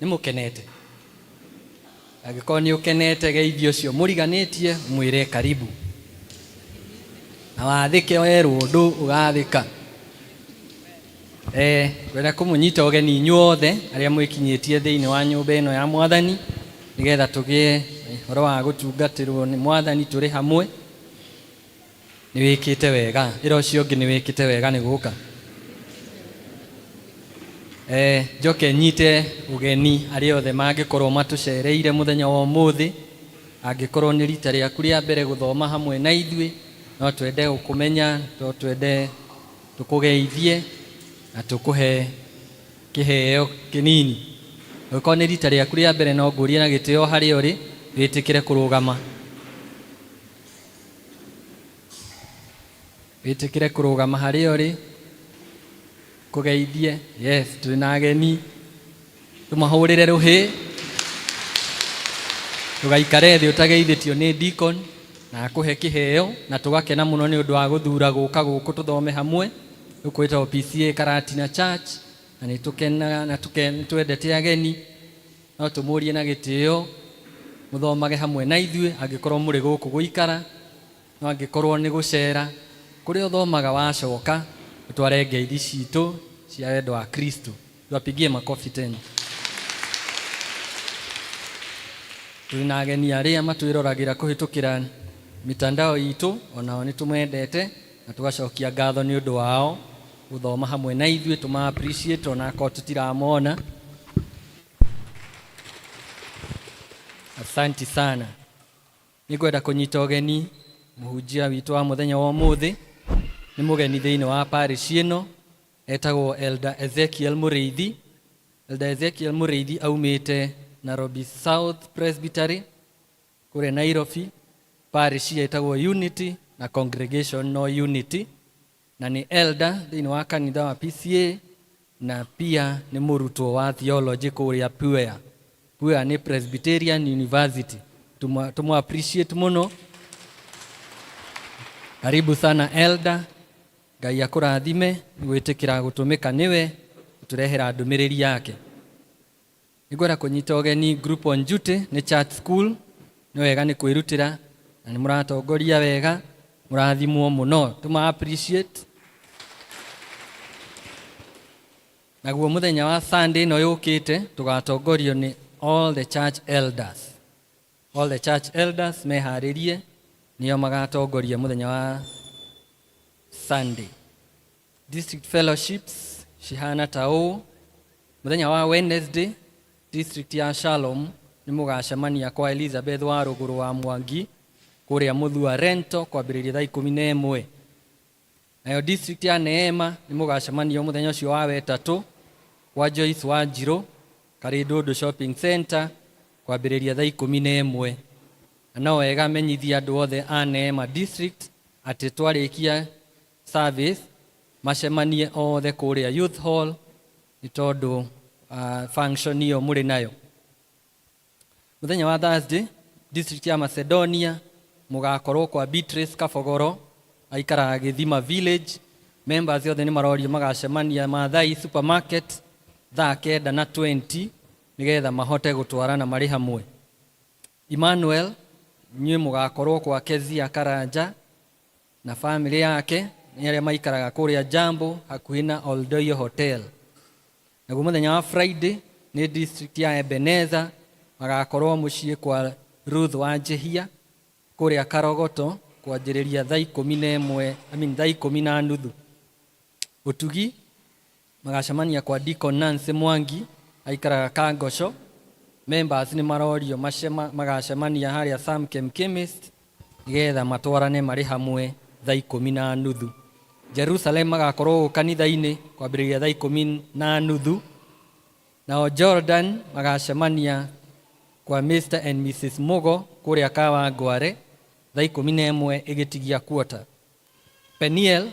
Nĩ mũkenete? Angĩkorwo nĩ ũkenete, geithio ũcio mũriganĩtie, mwĩre karibu na wathĩke, werwo ũndũ ũgathĩka. Ngwenda kũmũnyita ũgeni inyuothe arĩa mwĩkinyĩtie thĩinĩ wa nyũmba ĩno ya mwathani, nĩgetha tũgĩe ũhoro wa gũtungatĩrwo nĩ mwathani tũrĩ hamwe. Nĩ wĩkĩte wega, ĩra ũcio ũngĩ nĩ wĩkĩte wega nĩ gũka. Njoke nyite ũgeni arĩa othe mangĩkorwo matũcereire mũthenya wa ũmũthĩ. Angĩkorwo nĩ rita rĩaku rĩa mbere gũthoma hamwe na ithuĩ, no twende gũkũmenya, no twende tũkũgeithie na tũkũhe kĩheo kĩnini. Angĩkorwo nĩ rita rĩaku rĩa mbere, no ngũrie na gĩtĩo harĩa ũrĩ wĩtĩkĩre kũrũgama, wĩtĩkĩre kũrũgama harĩa ũrĩ kũgeithie. Yes, twĩ na ageni, tũmahũrĩre rũhĩ. Ndũgaikare thĩ ũtageithĩtio nĩ deacon na akũhe kĩheo, na tũgakena mũno nĩ ũndũ wa gũthura gũka gũkũ tũthome hamwe. Gũkũ gwĩtagwo PCA Karatina Church, na nĩ tũkenaga na twendete ageni. No tũmũrie na gĩtĩo mũthomage hamwe na ithuĩ angĩkorwo mũrĩ gũkũ gũikara, no angĩkorwo nĩ gũcera kũrĩa ũthomaga, wacoka ũtware ngeithi citũ cia wendo wa Kristo. Tuwapigie makofi tena. Tũrĩ na ageni arĩa matwĩroragĩra kũhĩtũkĩra mitandao itũ, onao nĩ tũmendete na tũgacokia ngatho nĩ ũndũ wao gũthoma hamwe na ithuĩ. Tũma appreciate onakorwo tũtiramona. Asanti sana. Nĩngwenda kũnyita ũgeni mũhunjia witũ wa mũthenya wa ũmũthĩ. Nĩ mũgeni thĩinĩ wa parish ĩno, etagwo Elder Ezekiel Mũrĩithi. Elder Ezekiel Mũrĩithi aumĩte Nairobi South Presbytery kũrĩa Nairobi. Parish ĩtagwo Unity na congregation no Unity, na nĩ elder thĩinĩ wa kanitha wa PCA, na pia nĩ mũrutwo wa theology kũrĩa PUEA. PUEA nĩ Presbyterian University. Tumu appreciate mũno. Karibu sana elder, Ngai akũrathime nĩ gwĩtĩkĩra gũtũmĩka nĩwe gũtũrehera ndũmĩrĩri yake. Nĩngwenda kũnyita ũgeni group on duty nĩ church school. Nĩ wega nĩ kwĩrutĩra na nĩ mũratongoria wega, mũrathimwo mũno, tũma appreciate. Naguo mũthenya wa Sunday ĩno yũkĩte tũgatongorio nĩ all the church elders. All the church elders meharĩrie, nĩo magatongoria mũthenya wa Sunday. District fellowships cihana ta ũũ: mũthenya wa Wednesday, district ya Shalom nĩ mũgacemania kwa Elizabeth wa Rũgũrũ wa Mwangi. Kũrĩa Mũthua Rento kwambĩrĩria thaa 11. Nayo district ya Neema nĩ mũgacemania mũthenya ũcio wa wetatũ kwa Joyce Wanjirũ, Karĩndũndũ Shopping Center, kwambĩrĩria thaa 11. Na no wega menyithia andũ othe a Neema district atĩ twarĩkia service macemanie othe kũrĩa Youth Hall, nĩ tondũ function ĩyo mũrĩ nayo. Mũthenya wa Thursday, district ya Macedonia mũgakorwo kwa Beatrice Kabogoro, aikaraga Gĩthima Village. Members othe nĩ marorio magacemania Maathai Supermarket thaa 9 na 20, nĩgetha mahote gũtwarana marĩ hamwe. Emmanuel, inyuĩ mũgakorwo kwa Kezia Karanja na family yake, nĩ arĩa maikaraga kũrĩa Jambo hakuhĩ na Oldoio Hotel. Naguo mũthenya wa Friday nĩ district ya Ebenezer, magakorwo mũciĩ kwa Ruth Wanjĩhia kũrĩa Karogoto kwanjĩrĩria thaa 11, I mean, thaa 10:30. Ũtugi magacemania kwa Deacon Nancy Mwangi, aikaraga Kangoco. Members nĩ marorio magacemania harĩa Samkem Chemist, nĩgetha matwarane marĩ hamwe thaa 10:30. Jerusalem magakorwo gũkũ kanitha-inĩ kwambĩrĩria thaa 10:30. Nao Jordan magacemania kwa Mr and Mrs Mugo kũrĩa Kawangware thaa 11 ĩgĩtigia quarter. Peniel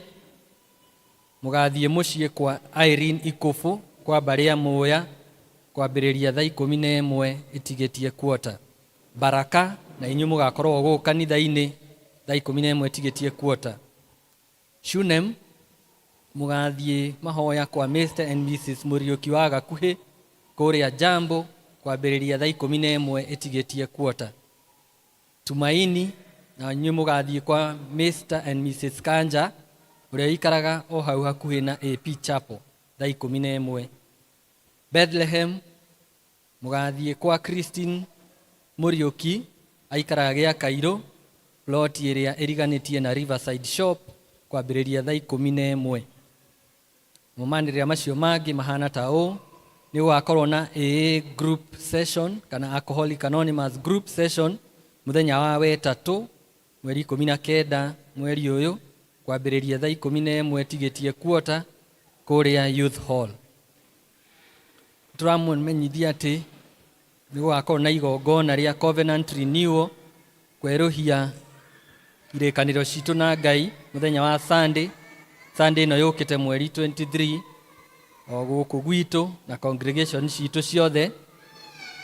mũgathiĩ mũciĩ kwa Irene Ikubu kwa mbarĩ ya Mũya kwambĩrĩria thaa 11 ĩtigĩtie quarter. Baraka, na inyuĩ mũgakorwo gũkũ kanitha-inĩ thaa 11 ĩtigĩtie quarter. Shunem mũgathiĩ mahoya kwa Mr and Mrs Mũriũki wa Gakuhĩ kũrĩa Jambo kwambĩrĩria thaa 11 ĩtigĩtie quarter. Tumaini, na inyuĩ mũgathiĩ kwa Mr and Mrs Kanja, ũrĩa ũikaraga o hau hakuhĩ na AP Chapel, thaa 11. Bethlehem mũgathiĩ kwa Christine Mũriũki, aikaraga gĩa Kairũ, plot ĩrĩa ĩriganĩtie na Riverside Shop, kwambĩrĩria thaa 11. Momanĩrĩra macio mangĩ mahana ta ũũ: nĩ gũgakorwo na AA group session kana Alcoholic Anonymous group session mũthenya wa wetatũ, mweri 19 mweri ũyũ, kwambĩrĩria thaa 11 ĩtigĩtie quarter kũrĩa Youth Hall. Tũramũmenyithia atĩ nĩ gũgakorwo na igongona rĩa Covenant Renewal, kwerũhia irĩkanĩro citũ na Ngai, mũthenya wa Sunday, Sunday ĩno yũkĩte, mweri 23, o gũkũ gwitũ na congregation citũ ciothe,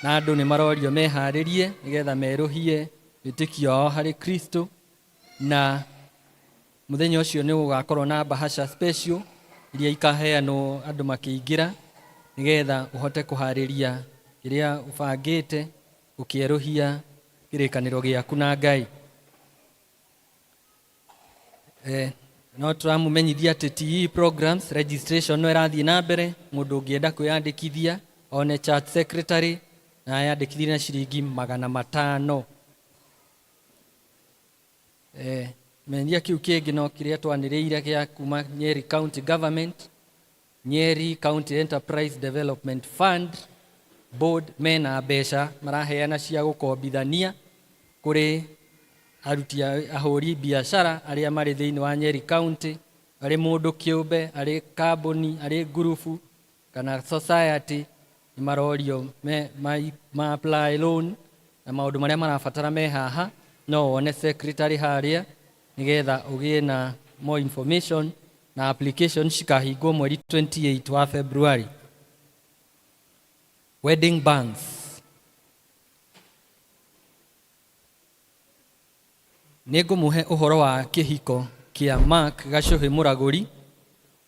na andũ nĩ marorio meharĩrie nĩgetha merũhie wĩtĩkio wao harĩ Kristo. Na mũthenya ũcio nĩ gũgakorwo na bahasha special iria ikaheanwo andũ makĩingĩra, nĩgetha ũhote kũharĩria kĩrĩa ũbangĩte ũkĩerũhia kĩrĩkanĩro gĩaku na Ngai. No tũramũmenyithia atĩ TE programs registration no ĩrathiĩ na mbere. Mũndũ ũngĩenda kwĩyandĩkithia one church secretary na ayandĩkithie na ciringi 500. Menyithia kĩu kĩngĩ no kĩrĩa twanĩrĩire gĩa kuma Nyeri County Government, Nyeri County Enterprise Development Fund Board, mena mbeca maraheana cia gũkombithania kũrĩ aruti ahũri biacara arĩa marĩ thĩinĩ wa Nyeri County, arĩ mũndũ kĩũmbe, arĩ kambuni, arĩ ngurubu kana society, nĩ marorio ma apply loan, na maũndũ marĩa marabatara me haha. No wone secretary harĩa nĩgetha ũgĩe na more information, na application cikahingwo mweri 28 wa February. Wedding bands, nĩ ngũmũhe ũhoro wa kĩhiko kĩa Mark Gacũhĩ Mũragũri,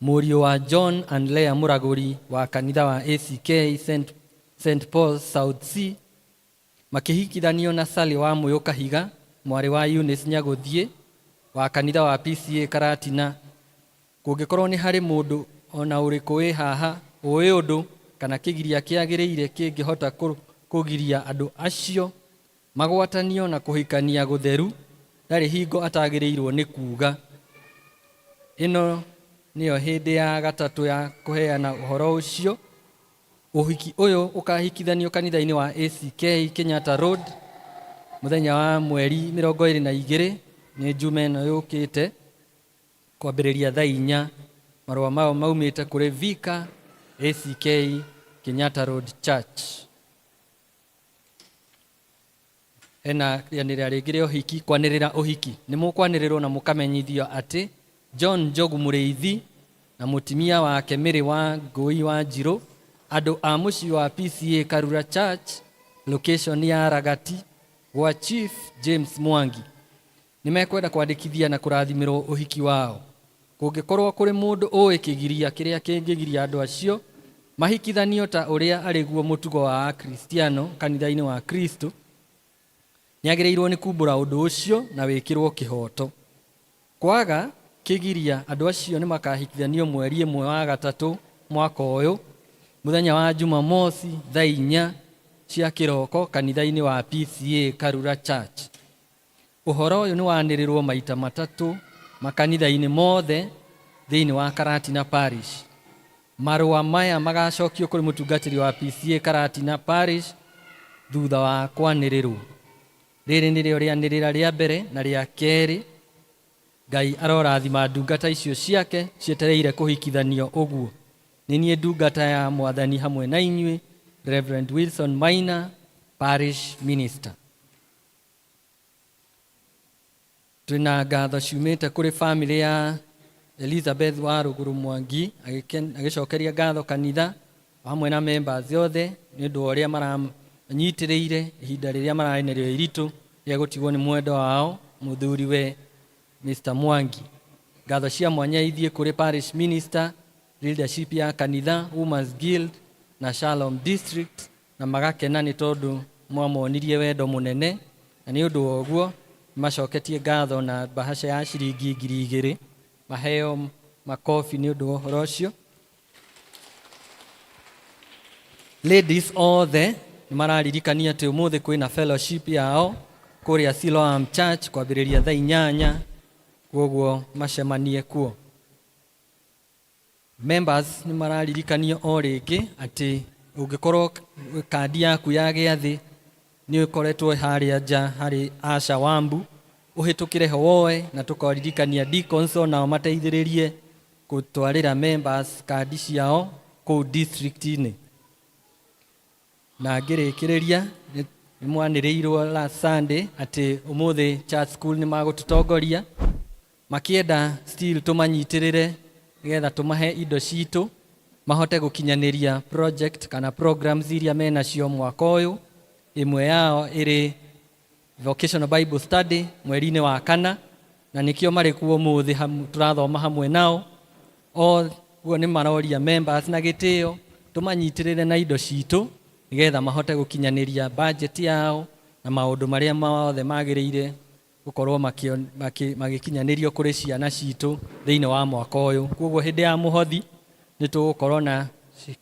mũriũ wa John and Leah Mũragũri wa kanitha wa ACK St. Paul South C, makĩhikithanio na Sally wa Mũyũ Kahiga, mwarĩ wa Eunice Nyagũthiĩ wa kanitha wa PCA Karatina. Kũngĩkorwo nĩ harĩ mũndũ ona ũrĩkũ wĩ haha ũĩ ũndũ kana kĩgiria kĩagĩrĩire kĩngĩhota kũgiria andũ acio magwatanio na kũhikania gũtheru, ndarĩ hingo atagĩrĩirwo nĩ kuuga. Ĩno nĩyo hĩndĩ ya gatatũ ya kũheana ũhoro ũcio. Ũhiki ũyũ ũkahikithanio kanitha-inĩ wa ACK Kenyatta Road. Mũthenya wa mweri 22 nĩ njume ĩno yũkĩte kwambĩrĩria thaa 4. Marũa mao maumĩte kũrĩ Vika ACK Kenyatta Road Church. Hena rĩanĩrĩra rĩngĩ rĩa ũhiki, kwanĩrĩra ũhiki. Nĩ mũkwanĩrĩrwo na mũkamenyithio atĩ John Njogu Mũrĩithi na mũtumia wake Mary wa Ngũi wa Njirũ, andũ a mũciĩ wa PCA Karura Church, location ya Ragati gwa Chief James Mwangi, nĩ mekwenda kwandĩkithia na kũrathimĩrwo ũhiki wao. Kũngĩkorwo kũrĩ mũndũ ũĩ kĩgiria kĩrĩa kĩngĩgiria andũ acio mahikithanio ta ũrĩa arĩguo mũtugo wa Akristiano kanitha-inĩ wa Kristo, nĩagĩrĩirwo nĩ kumbũra ũndũ ũcio na wĩkĩrwo kĩhoto. Kwaga kĩgiria, andũ acio nĩ makahikithanio mweri 1 wa gatatũ mwaka ũyũ, mũthenya wa Jumamosi thaa 4 cia kĩroko kanitha-inĩ wa PCA Karura Church. Ũhoro ũyũ nĩ wanĩrĩrwo maita 3 makanitha-inĩ mothe thĩinĩ wa Karatina Parish. Marũa maya magacokio kũrĩ mũtungatĩri wa PCA Karatina Parish thutha wa kwanĩrĩrwo. Rĩrĩ nĩrĩo rĩanĩrĩra rĩa mbere na rĩa kerĩ. Ngai arorathima ndungata icio ciake cietereire kũhikithanio ũguo. Nĩ niĩ ndungata ya Mwathani hamwe na inyuĩ, Reverend Wilson Maina, Parish Minister. Twĩna ngatho ciumĩte kũrĩ family ya Elizabeth wa Rũgũrũ Mwangi, agĩcokeria ngatho kanitha hamwe na members othe nĩ ũndũ wa ũrĩa maranyitĩrĩire ihinda rĩrĩa mararĩ narĩo iritũ rĩa gũtigwo nĩ mwendwa wao mũthuriwe Mr. Mwangi. Ngatho cia mwanya ithiĩ kũrĩ Parish Minister, leadership ya kanitha, Women's Guild na Shalom District, na magakena nĩ tondũ mwamonirie wendo mũnene, na nĩ ũndũ wa ũguo macoketie ngatho na bahasha ya ciringi 2000. Maheo makobi nĩ ũndũ wa ũhoro ũcio. Ladies othe nĩ mararirikania atĩ ũmũthĩ kwĩna fellowship yao kũrĩa Siloam Church kwambĩrĩria thaa 8, koguo macemanie kuo. Members nĩ mararirikanio o rĩngĩ atĩ ũngĩkorwo kandi yaku ya gĩathĩ nĩ ũkoretwo harĩa nja harĩ Asha Wambu, ũhĩtũkĩre ho woe, na tũkaririkania deacons onao mateithĩrĩrie gũtwarĩra members kandi ciao kũu district-inĩ. Na ngĩrĩkĩrĩria, nĩ mwanĩrĩirwo last Sunday atĩ ũmũthĩ church school nĩ magũtũtongoria, makĩenda still tũmanyitĩrĩre nĩgetha tũmahe indo citũ mahote gũkinyanĩria project kana programs iria menacio mwaka ũyũ. Ĩmwe yao ĩrĩ vocational Bible study mweri-inĩ wa 4, na nĩkĩo marĩ kuo ũmũthĩ tũrathoma hamwe nao. Oguo nĩ maroria members na gĩtĩo tũmanyitĩrĩre na indo citũ nĩgetha mahote gũkinyanĩria budget yao na maũndũ marĩa mothe magĩrĩire gũkorwo magĩkinyanĩrio kũrĩ ciana citũ thĩinĩ wa mwaka ũyũ. Koguo hĩndĩ ya mũhothi nĩ tũgũkorwo na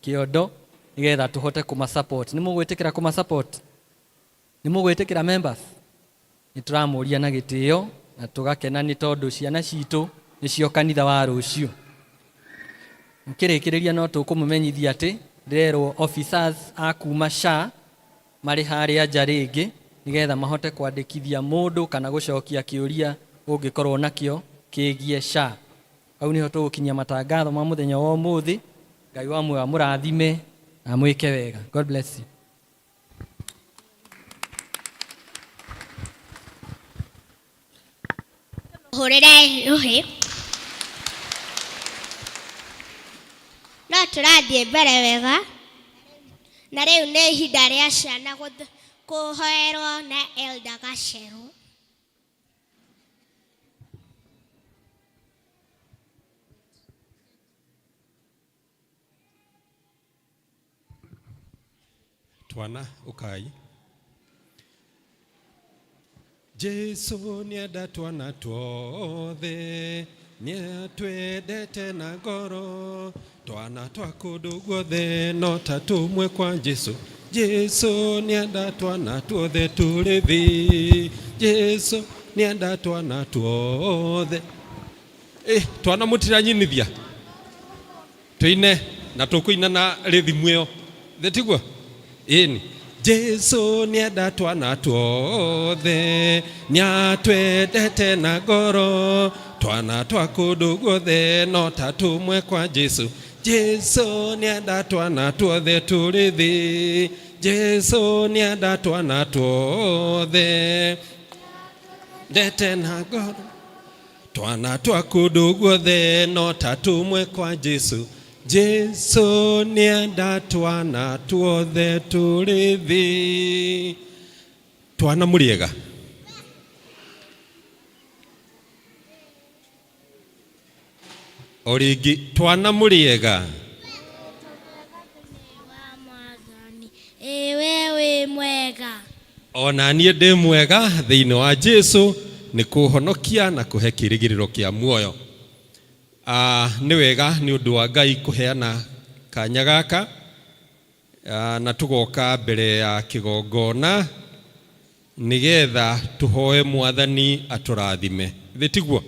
kĩondo nĩgetha tũhote kũma-support. Nĩ mũgwĩtĩkĩra kũma-support? Nĩ mũgwĩtĩkĩra members? Nĩ tũramũria na gĩtĩo na tũgakena nĩ tondũ ciana citũ nĩcio kanitha wa rũciũ. Mũkĩrĩkĩrĩria no tũkũmũmenyithia atĩ ndĩrerwo officers a kuma SHA marĩ harĩa nja rĩngĩ nĩgetha mahote kwandĩkithia mũndũ kana gũcokia kĩũria ũngĩkorwo nakĩo kĩgiĩ SHA. Hau nĩho tũgũkinyia matangatho ma mũthenya wa ũmũthĩ. Ngai wa muoyo amũrathime na amwĩke wega. God bless you. Hũrĩrai rũhĩ. No tũrathiĩ mbere wega, na rĩu nĩ ihinda rĩa ciana kũhoerwo na Elder Gacerũ. Twana ukai. Jesu nĩenda twana tuothe, nĩatwendete na ngoro, twana twa kũndũ guothe no ta tũmwe kwa Jesu. Jesu nĩenda twana tuothe tũrĩ thĩ, Jesu nĩenda twana tuothe. Twana mũtiranyinithia tũine na tũkũina na rhythm ĩyo, thĩ tiguo? Ĩni. Jesu nĩenda twana tuothe nĩatwendete na ngoro twana twa kũndũ guothe no ta tũmwe kwa Jesu Jesu nĩenda twana tuothe tũrĩ thĩ Jesu nĩenda twana tuothe ndete na ngoro twana twa kũndũ guothe no ta tũmwe kwa Jesu Jesu nĩenda twana tuothe tũrĩ thĩ twana mũrĩega o rĩngĩ twana mũrĩega Ĩĩ we wĩ mwega. Ona niĩ ndĩ mwega thĩinĩ wa Jesu nĩ kũhonokia na kũhe kĩrĩgĩrĩro kĩa muoyo. Ah, nĩ wega nĩ ũndũ wa Ngai kũheana kanya gaka ah, na tũgoka mbere ya kĩgongona nĩgetha tũhoe mwathani atũrathime. Githĩ tiguo?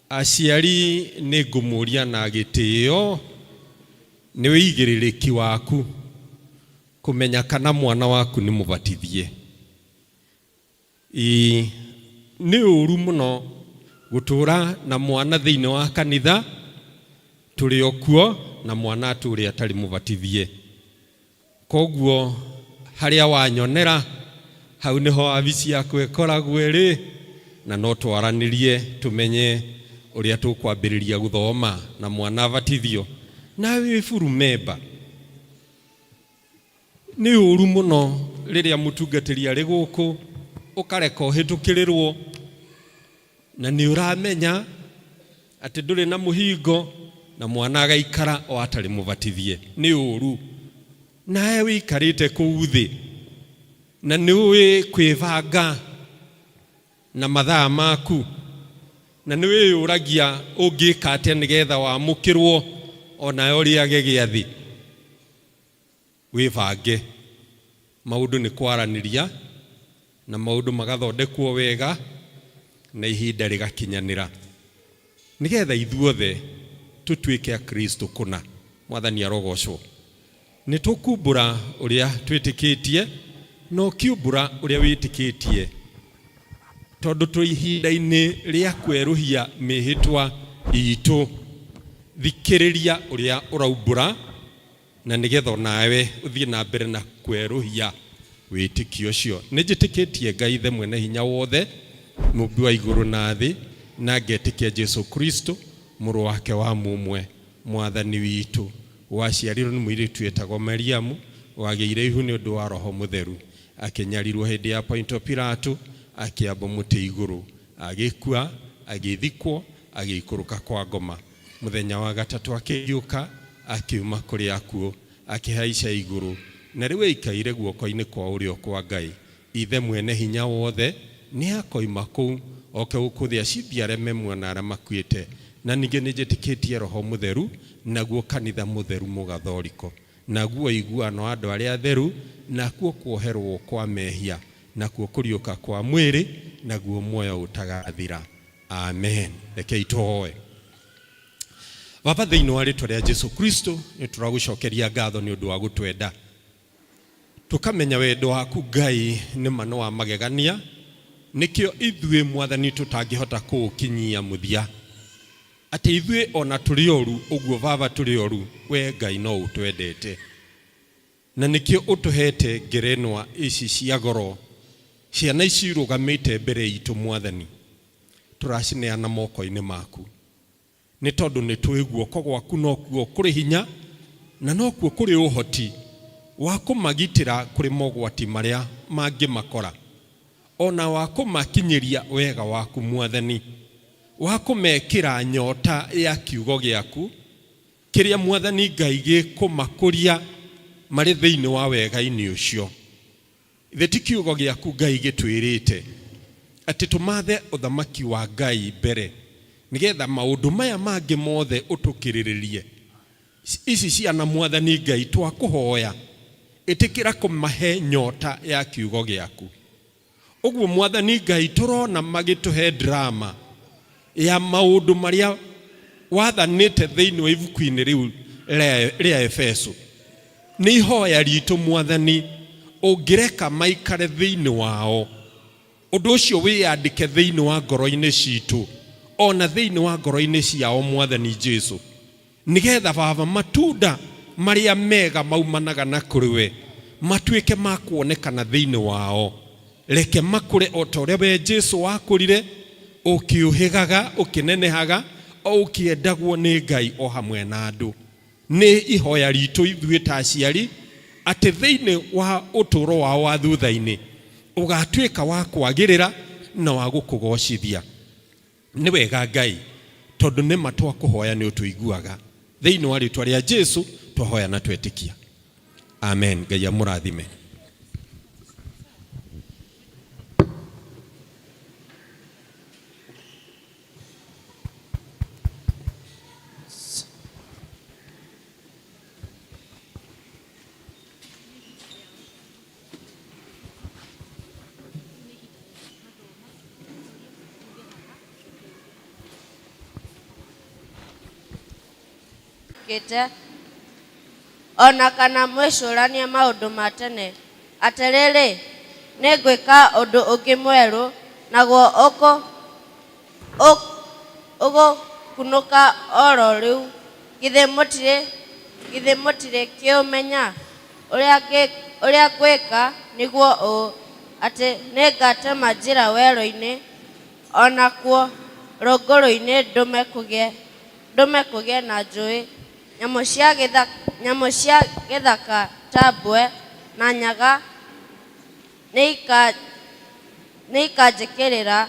Aciari nĩ ngũmũria na gĩtĩo nĩ wĩigĩrĩrĩki waku kũmenya kana mwana waku nĩ mũbatithie. Ĩĩ, nĩ ũru mũno gũtũra na mwana thĩinĩ wa kanitha tũrĩ o kuo na mwana atũre atarĩ mũbatithie. Koguo harĩa wanyonera hau nĩho wabici yakwa ĩkoragwo ĩrĩ na no twaranĩrie tũmenye ũrĩa tũkwambĩrĩria gũthoma na mwana abatithio. Nawe wĩ full member. Nĩ ũru mũno rĩrĩa mũtungatĩri arĩ gũkũ ũkareka ũhĩtũkĩrĩrwo na nĩ ũramenya atĩ ndũrĩ na mũhingo na mwana agaikara o atarĩ mũbatithie. Nĩ ũru. Nawe wĩikarĩte kũu thĩ na nĩ ũĩ kwĩbanga na mathaa maku na nĩ wĩyũragia ũngĩka atĩa nĩgetha wamũkĩrwo onawe ũrĩage gĩathĩ. Wĩbange. Maũndũ nĩ kwaranĩria na maũndũ magathondekwo wega na ihinda rĩgakinyanĩra nĩgetha ithuothe tũtuĩke akristo kũna. Mwathani arogocwo. Nĩ tũkumbũra ũrĩa twĩtĩkĩtie na ũkiumbũra ũrĩa wĩtĩkĩtie tondũ twĩ ihinda-inĩ rĩa kwerũhia mĩhĩtwa itũ. Thikĩrĩria ũrĩa ũraumbũra na nĩgetha onawe ũthiĩ na mbere na kwerũhia wĩtĩkio ũcio. Nĩ njĩtĩkĩtie Ngai Ithe mwene hinya wothe, mũmbi wa igũrũ na thĩ, na ngetĩkia Jesu Kristo mũrũ wake wa mũmwe mwathani witũ, waciarirwo nĩ mũirĩtu wetagwo Mariamu, wagĩire ihu nĩ ũndũ wa Roho Mũtheru, akĩnyarirwo hĩndĩ ya Ponto Pilato, akĩambwo mũtĩ igũrũ, agĩkua, agĩthikwo, agĩikũrũka kwa ngoma. Mũthenya wa gatatũ akĩriũka, akiuma kũrĩ akuũ, akĩhaica igũrũ, na rĩu aikaire guoko-inĩ kwa ũrĩo kwa Ngai Ithe mwene hinya wothe. Nĩ akoima kũu oke gũkũ thĩ acithie arĩa me muoyo na arĩa makuĩte. Na ningĩ nĩ njĩtĩkĩtie Roho Mũtheru, naguo kanitha mũtheru mũgathoriko, naguo ũiguano wa andũ arĩa atheru, nakuo kuoherwo kwa mehia, nakuo kũriũka kwa mwĩrĩ, naguo muoyo ũtagathira. Amen. Rekei tũhoe. Baba, thĩinĩ wa rĩtwa rĩa Jesu Kristo nĩ tũragũcokeria ngatho nĩ ũndũ wa gũtwenda. Tũkamenya wendo waku Ngai nĩ ma nĩ wa magegania, nĩkĩo ithuĩ mwathani tũtangĩhota kũũkinyia mũthia. Atĩ ithuĩ ona tũrĩ oru ũguo Baba tũrĩ oru, we Ngai no ũtwendete. Na nĩkĩo ũtũhete ngerenwa ici cia goro, ciana ici irũgamĩte mbere itũ mwathani, tũracineana moko-inĩ maku. Nĩ tondũ nĩ tũĩ guoko gwaku nokuo kũrĩ hinya na nokuo kũrĩ ũhoti wa kũmagitĩra kũrĩ mogwati marĩa mangĩmakora, ona wa kũmakinyĩria wega waku mwathani, wa kũmekĩra nyota ya kiugo gĩaku kĩrĩa mwathani Ngai gĩkũmakũria marĩ thĩinĩ wa wega-inĩ ũcio. Githĩ ti kiugo gĩaku Ngai gĩtwĩrĩte atĩ tũmathe ũthamaki wa Ngai mbere nĩgetha maũndũ maya mangĩ mothe ũtũkĩrĩrĩrie. Ici ciana mwathani Ngai twakũhoya ĩtĩkĩra kũmahe nyota ya kiugo gĩaku. Ũguo mwathani Ngai tũrona magĩtũhe drama ya maũndũ marĩa wathanĩte thĩinĩ wa ibuku-inĩ rĩu rĩa Efeso. Nĩ ihoya ritũ mwathani Ũngĩreka maikare thĩinĩ wao, ũndũ ũcio wĩyandĩke thĩinĩ wa ngoro-inĩ citũ ona thĩinĩ wa ngoro-inĩ ciao, Mwathani Jesu, nĩgetha Baba matunda marĩa mega maumanaga na kũrĩ we matuĩke ma kuonekana thĩinĩ wao. Reke makũre o ta ũrĩa we Jesu wakũrire, ũkĩũhĩgaga, ũkĩnenehaga, o ũkĩendagwo nĩ Ngai o hamwe na andũ. Nĩ ihoya ritũ ithuĩ ta aciari atĩ thĩinĩ wa ũtũũro wao wa thutha-inĩ ũgatuĩka wa kwagĩrĩra na wa gũkũgocithia. Nĩ wega Ngai, tondũ nĩ ma twakũhoya nĩ ũtũiguaga. Thĩinĩ wa rĩtwa rĩa Jesu twahoya na twetĩkia, amen. Ngai amũrathime. Kĩte ona kana mwĩcũranie maũndũ ma tene. Atĩrĩrĩ, nĩngwĩka ũndũ ũngĩ mwerũ, naguo ũgũkunũka oro rĩu. Githĩ mũtirĩkĩũmenya? Ũrĩa ngwĩka nĩguo ũũ, atĩ nĩngatema njĩra werũ-inĩ, o nakuo rũngũrũ-inĩ ndũme kũgĩe na njũũĩ. Nyamũ cia gĩthaka ta mbwe na nyaga nĩikanjĩkĩrĩra,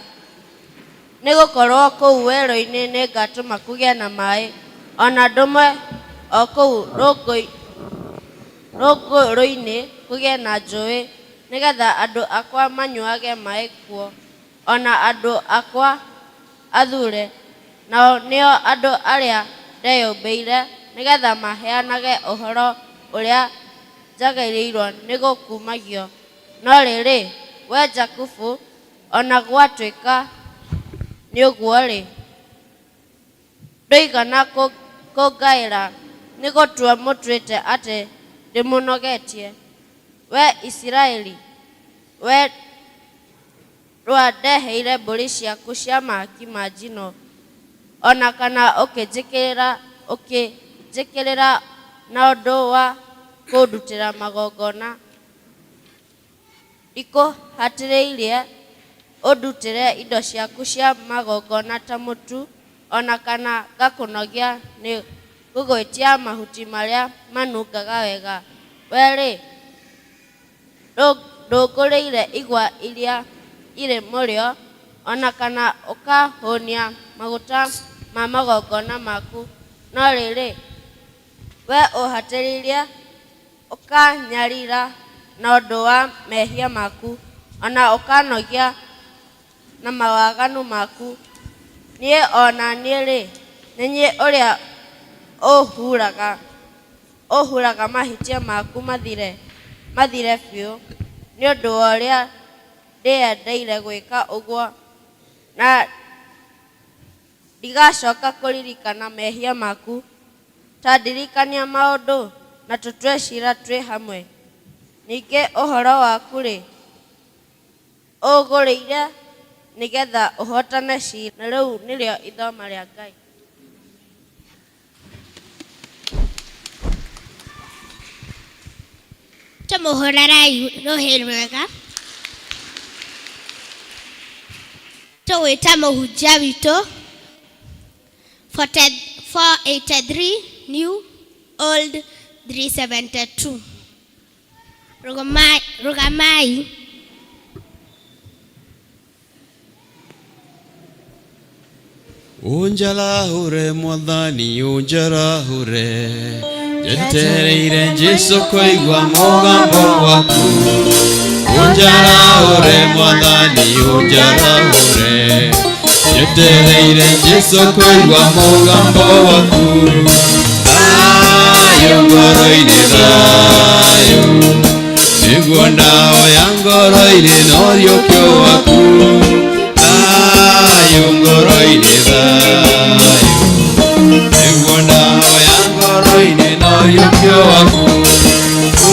nĩgũkorwo kũu werũ-inĩ nĩngatũma kũgĩe na maaĩ, o na ndũme o kũu rũngũrũ-inĩ kũgĩe na njũũĩ, nĩgeetha andũ akwa manyuuage maaĩ kuo, o na andũ akwa athuure, nao nĩo andũ arĩa ndeyũmbĩire, nĩgeetha maheanage ũhoro ũrĩa njagĩrĩirwo nĩgũkumagio. No rĩrĩ, wee Jakubu, o na gwatuĩka nĩ ũguo-rĩ, ndũigana kũngaĩra, nĩ gũtua mũtuĩte atĩ ndĩmũnogetie. Wee Isiraeli, wee ndwandeheire mbũri ciaku cia mahaki ma njino, o na kana ũkĩnjĩkĩrĩra na ũndũ wa kũndutĩra magongona. Ndikũhatĩrĩirie ũndutĩre indo ciaku cia magongona ta mũtu, o na kana ngakũnogia nĩ gũgwĩtia mahuti marĩa manungaga wega. Wee-rĩ, ndũngũrĩire igwa iria irĩ mũrĩo, o na kana ũkahũũnia maguta ma magongona maku. No rĩrĩ, wee ũũhatĩrĩirie ũkaanyariira na ũndũ wa mehia maku, o na ũkaanogia na mawaganu maku. Niĩ o na niĩ-rĩ, nĩ niĩ ũrĩa ũhuuraga mahĩtia maku mathire biũ, nĩ ũndũ wa ũrĩa ndĩyendeire gwĩka ũguo, na ndigacooka kũririkana mehia maku. Ta ndirikania maũndũ, na tũtue ciira twĩ hamwe. Ningĩ ũhoro waku-rĩ, ũũgũrĩire nĩgeetha ũhootane ciira. Na rĩu nĩrĩo ithoma rĩa Ngai. Tũmũhũrĩrei rũhĩ rwega. Tũgwĩta mũhunjia witũ 483 new, old 372. Rũgamai. Unjarahure Mwathani, unjarahure, njetereire Jesu kũigua mũgambo waku. Unjarahure Mwathani, unjarahure, njetereire Jesu kũigua mũgambo waku. Thayũ ngoro-inĩ, thayũ nĩguo ndahoya ngoro-inĩ, no ũriũkio waku. Thayũ ngoro-inĩ, thayũ nĩguo ndahoya ngoro-inĩ, no ũriũkio waku.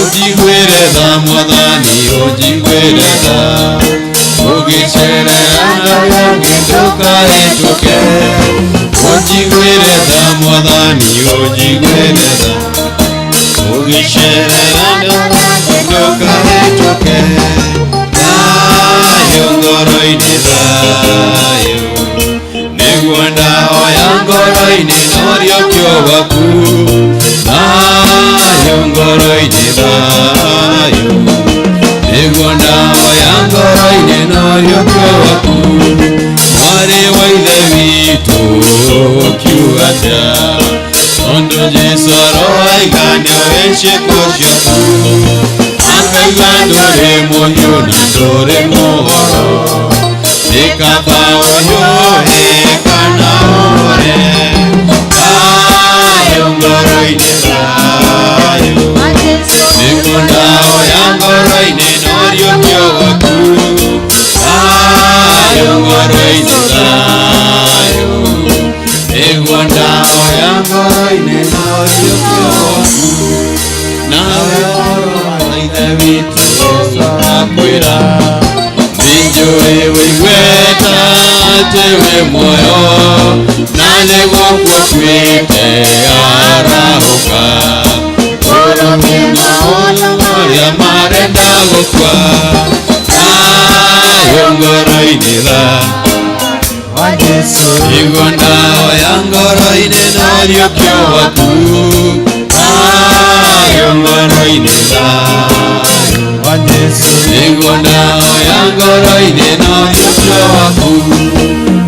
Ũnjiguĩre tha Mwathani. ũnjiguĩre tha ũgĩcerera arĩa angĩ ndũkahĩtũke ũnjiguĩre tha mwathani ũnjiguĩre tha ũgĩcerera arĩa angĩ ndũkahĩtũke thayũ ngoro-inĩ thayũ nĩguo ndahoya ngoro-inĩ noriũkio waku thayũ ngoro-inĩ thayũ nĩguo ndahoya ngoro-inĩ noriũkio waku mwarĩ wa ithe witũ ũkiuga atĩa tondũ Jesũ aroiga nĩoĩ ciĩko ciaku akaigua ndũrĩ mũhiũ na ndũrĩ mũhoro nĩ kaba ũhiũhe kana ũhore thayũ ngoro-inĩ thayũ nĩguo ndahoya ngoro-inĩ noriũkio gwaku thayũ ngoro-inĩ thayũ nĩguo ndahoya ngoro-inĩ noriũkio gwaku nawe mũrũ wa ithe witũ Jesũ akwĩra nĩnjũĩ wĩiguĩte atĩ wĩ muoyo na nĩgũkua ũkuĩte arahũka ũrũmie maũndũ marĩa marenda gũkua thayũ ngoro-inĩ tha nĩguo ndahoya ngoro-inĩ noriũkio waku thayũ ngoro-inĩ thayũ nĩguo ndahoya ngoro-inĩ noriũkio waku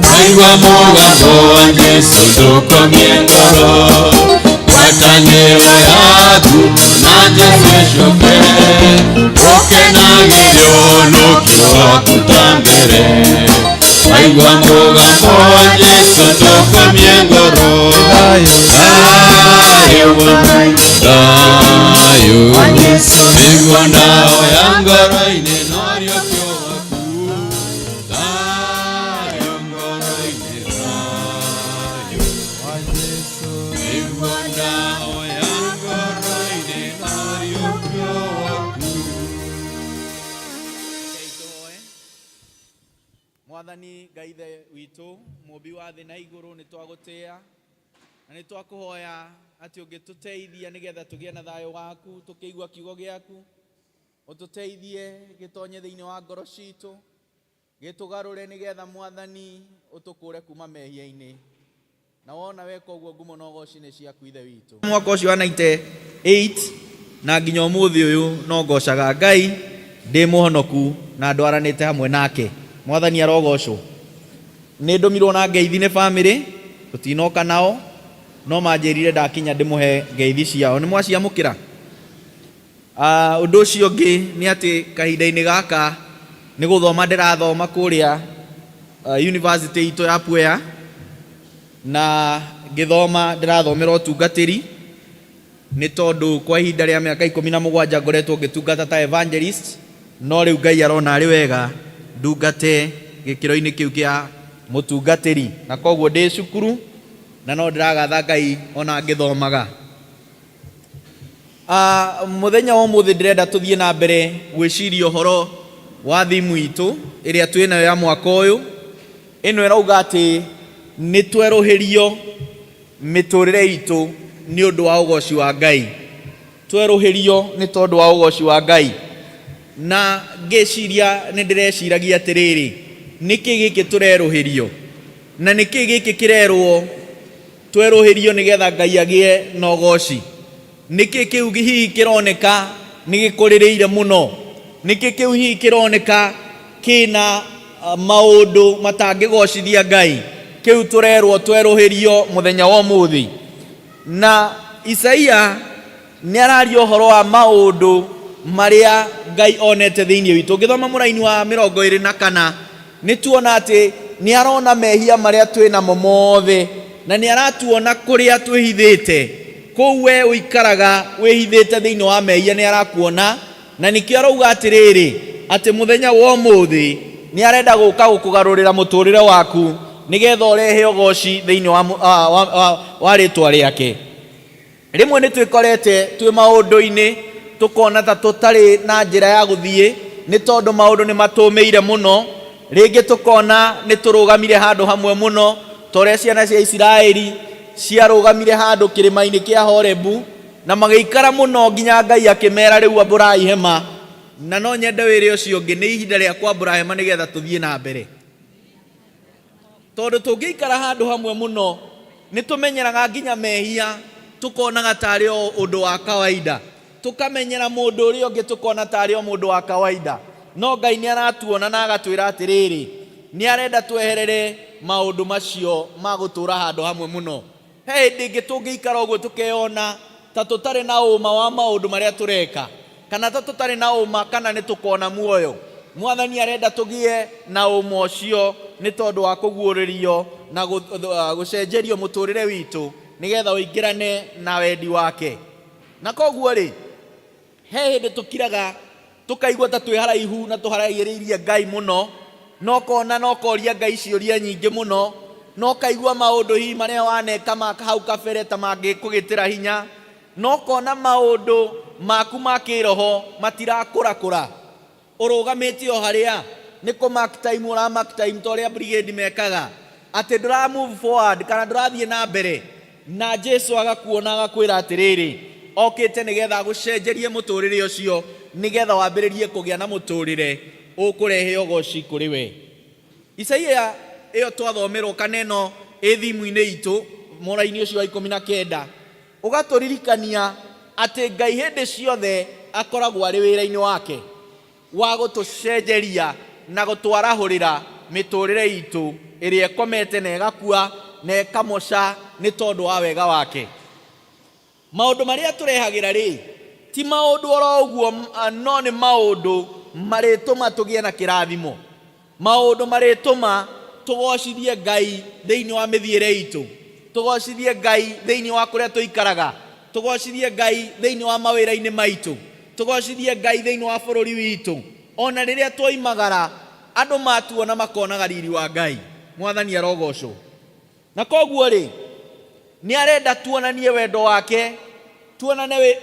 waigua mũgambo wa Jesũ ndũkomie ngoro ngwatanĩro yaku na Jesũ ĩcoke ũkenagĩre ũhonokio waku ta mbere waigua mũgambo wa Jesũ ndũkomie ngoro thayũ thayũ nĩguo ndahoya ngoro-inĩ noriũkio waku thayũ ngoro-inĩ thayũ nĩguo ndahoya ngoro-inĩ noriũkio waku. Mwathani Ngai ithe witũ mũmbi wa thĩ na igũrũ nĩ twagũtĩa na nĩ twakũhoya atĩ ũngĩtũteithia nĩgetha tũgĩe na thayũ waku tũkĩigua kiugo gĩaku ũtũteithie gĩtonye thĩinĩ wa ngoro citũ gĩtũgarũre nĩgetha mwathani ũtũkũre kuma mehia-inĩ na wona weka ũguo ngumo na ũgoci nĩ ciaku ithe witũ. Mwaka ũcio wa 98 na nginya ũmũthĩ ũyũ no ngocaga Ngai ndĩ mũhonoku na ndwaranĩte hamwe nake mwathani arogocwo. Nĩ ndũmirwo na ngeithi nĩ bamĩrĩ tũtinoka nao no manjĩrire ndakinya ndĩmũhe ngeithi ciao nĩ mwaciamũkĩra. Ũndũ ũcio ũngĩ nĩ atĩ kahinda-inĩ gaka nĩ gũthoma ndĩrathoma kũrĩa university itũ ya Puea na ngĩthoma ndĩrathomera ũtungatĩri nĩ tondũ kwa ihinda rĩa mĩaka 17 ngoretwo ngĩtungata ta evangelist no rĩu Ngai arona arĩ wega ndungate gĩkĩro-inĩ kĩu kĩa mũtungatĩri na koguo ndĩ cukuru na no ndĩragatha Ngai ona ngĩthomaga. Mũthenya wa ũmũthĩ ndĩrenda tũthiĩ na mbere gwĩciria ũhoro wa thimu itũ ĩrĩa twĩ nayo ya mwaka ũyũ ĩno ĩrauga atĩ nĩ twerũhĩrio mĩtũrĩre itũ nĩ ũndũ wa ũgoci wa Ngai twerũhĩrio nĩ tondũ wa ũgoci wa Ngai na ngĩciria nĩ ndĩreciragia atĩrĩrĩ nĩkĩ gĩkĩ tũrerũhĩrio na nĩkĩ gĩkĩ kĩrerwo twerũhĩrio nĩgetha Ngai agĩe na ũgoci nĩkĩ kĩu hihi kĩroneka nĩ gĩkũrĩrĩire mũno nĩkĩ kĩu hihi kĩroneka kĩna maũndũ matangĩgocithia Ngai kĩu tũrerwo twerũhĩrio mũthenya wa ũmũthĩ. Na Isaia nĩ araria ũhoro wa maũndũ marĩa Ngai onete thĩinĩ witũ. Ũngĩthoma mũraini wa 24 nĩ tuona atĩ nĩ arona mehia marĩa twĩ namo mothe na nĩ aratuona kũrĩa twĩhithĩte kũu we ũikaraga wĩhithĩte thĩinĩ wa mehia nĩ arakuona na nĩkĩo arauga atĩrĩrĩ atĩ mũthenya wa ũmũthĩ nĩ arenda gũka gũkũgarũrĩra mũtũrĩre waku nĩgetha ũrehe ũgoci thĩinĩ wa rĩtwa rĩake. Rĩmwe nĩ twĩkorete twĩ maũndũ-inĩ tũkona ta tũtarĩ na njĩra ya gũthiĩ Nĩ tondũ maũndũ nĩ matũmĩire mũno, rĩngĩ tũkona nĩ tũrũgamire handũ hamwe mũno, ta ũrĩa ciana cia Isiraeli ciarũgamire handũ kĩrĩma-inĩ kĩa Horebu, na magĩikara mũno nginya Ngai akĩmera rĩu ambũrai hema. Na no nyende wĩre ũcio ũngĩ nĩ ihinda rĩa kwambũra hema nĩgetha tũthiĩ na mbere. Tondũ tũngĩikara handũ hamwe mũno nĩ tũmenyeraga nginya mehia, tũkonaga tarĩ o ũndũ wa kawaida, tũkamenyera mũndũ ũrĩa ũngĩ tũkona tarĩ o mũndũ wa kawaida. No Ngai nĩ aratuona na agatwĩra atĩrĩrĩ, nĩ arenda tweherere maũndũ macio ma gũtũra handũ hamwe mũno. He hĩndĩ ĩngĩ tũngĩikara ũguo tũkeyona ta tũtarĩ na ũma wa maũndũ marĩa tũreka, kana ta tũtarĩ na ũma kana nĩ tũkona muoyo. Mwathani arenda tũgĩe na ũma ũcio nĩ tondũ wa kũguũrĩrio na gũcenjerio mũtũrĩre witũ nĩgetha ũingĩrane na wendi wake. Na koguo rĩ, he hĩndĩ tũkiraga tũkaigua ta twĩ haraihu na tũharaihĩrĩirie Ngai mũno, na ũkona na ũkoria Ngai ciũria nyingĩ mũno, na ũkaigua maũndũ hihi marĩa waneka ma hau kabere ta mangĩkũgĩtĩra hinya, na ũkona maũndũ maku ma kĩroho matirakũrakũra. Ũrũgamĩte o harĩa, nĩ kũ mark time ũra mark time ta ũrĩa brigade mekaga, atĩ ndũra move forward kana ndũrathiĩ na mbere. Na Jesu agakuona agakwĩra atĩrĩrĩ, okĩte nĩgetha agũcenjerie mũtũrĩre ũcio, nĩgetha wambĩrĩrie kũgĩa na mũtũrĩre ũkũrehe ũgoci kũrĩ we. Isaia ĩyo twathomerwo kana ĩno ĩ thimũ-inĩ itũ mũraini ũcio wa 19, ũgatũririkania atĩ Ngai hĩndĩ ciothe akoragwo arĩ wĩra-inĩ wake wa gũtũcenjeria na gũtwarahũrĩra mĩtũrĩre itũ ĩrĩa ĩkomete na ĩgakua na ĩkamoca nĩ tondũ wa wega wake. Maũndũ marĩa tũrehagĩra rĩ, ti maũndũ oro ũguo, no nĩ maũndũ marĩtũma tũgĩe na kĩrathimo, maũndũ marĩtũma tũgocithie Ngai thĩinĩ wa mĩthiĩre itũ, tũgocithie Ngai thĩinĩ wa kũrĩa tũikaraga, tũgocithie Ngai thĩinĩ wa mawĩra-inĩ maitũ, tũgocithie Ngai thĩinĩ wa bũrũri witũ. Ona rĩrĩa twoimagara, andũ matuona makonaga riri wa Ngai. Mwathani arogocwo. Na koguo rĩ, nĩ arenda tuonanie wendo wake,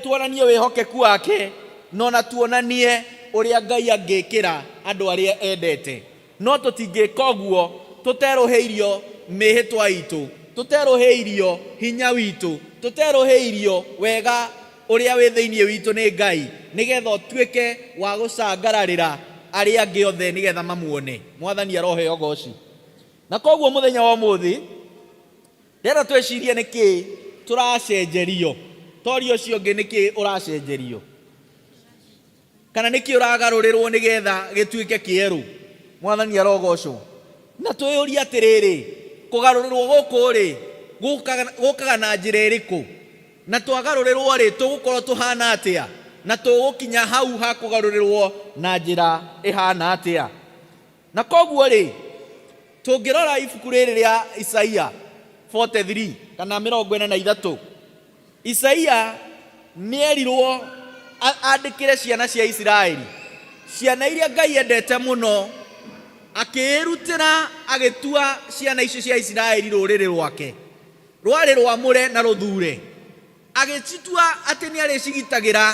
tuonanie wĩhokeku wake, na ona tuonanie ũrĩa Ngai angĩkĩra andũ arĩa endete. No tũtingĩka ũguo tũterũhĩirio mĩhĩtwa itũ, tũterũhĩirio hinya witũ, tũterũhĩirio wega ũrĩa wĩ thĩinĩ witũ nĩ Ngai, nĩgetha ũtuĩke wa gũcangararĩra arĩa angĩ othe nĩgetha mamuone. Mwathani aroheo goci. Na koguo mũthenya wa ũmũthĩ ndĩrenda twĩcirie nĩkĩ tũracenjerio, toria ũcio ũngĩ nĩkĩ ũracenjerio, kana nĩkĩ ũragarũrĩrwo nĩgetha gĩtuĩke kĩerũ. Mwathani arogocwo. Na twĩyũrie atĩrĩrĩ, kũgarũrĩrwo gũkũ rĩ, gũkaga na njĩra ĩrĩkũ? Na twagarũrĩrwo rĩ, tũgũkorwo tũhana atĩa? Na tũgũkinya hau ha kũgarũrĩrwo na njĩra ĩhana atĩa? Na koguo rĩ, tũngĩrora ibuku rĩrĩ rĩa Isaia 43 kana 43, Isaia nĩerirwo andĩkĩre ciana cia Isiraeli, ciana iria Ngai endete mũno, akĩĩrutĩra agĩtua ciana icio cia Isiraeli rũrĩrĩ rwake, rwarĩ rwamũre na rũthure, agĩcitua atĩ nĩ arĩcigitagĩra.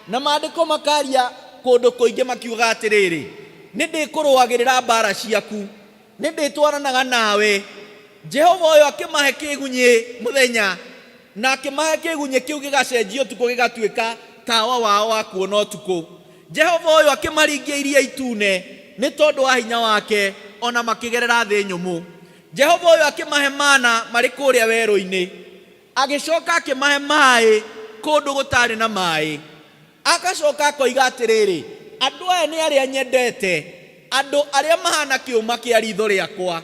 Na maandĩko makaria kũndũ kũingĩ makiugaga atĩrĩrĩ, nĩ ndĩkũrũagĩrĩra mbara ciaku, nĩ ndĩtwaranaga nawe. Jehova ũyũ akĩmahe kĩgunyĩ mũthenya, na akĩmahe kĩgunyĩ kĩu gĩgacenjia ũtukũ gĩgatuĩka tawa wao wa kuona ũtukũ. Jehova ũyũ akĩmaringia iria itune nĩ tondũ wa hinya wake, ona makĩgerera thĩ nyũmũ. Jehova ũyũ akĩmahe mana marĩ kũrĩa werũ-inĩ, agĩcoka akĩmahe maĩ kũndũ gũtarĩ na maĩ. Agacoka akoiga atĩrĩrĩ, andũ aya nĩ arĩa nyendete, andũ arĩa mahana kĩũma kĩa ritho rĩakwa.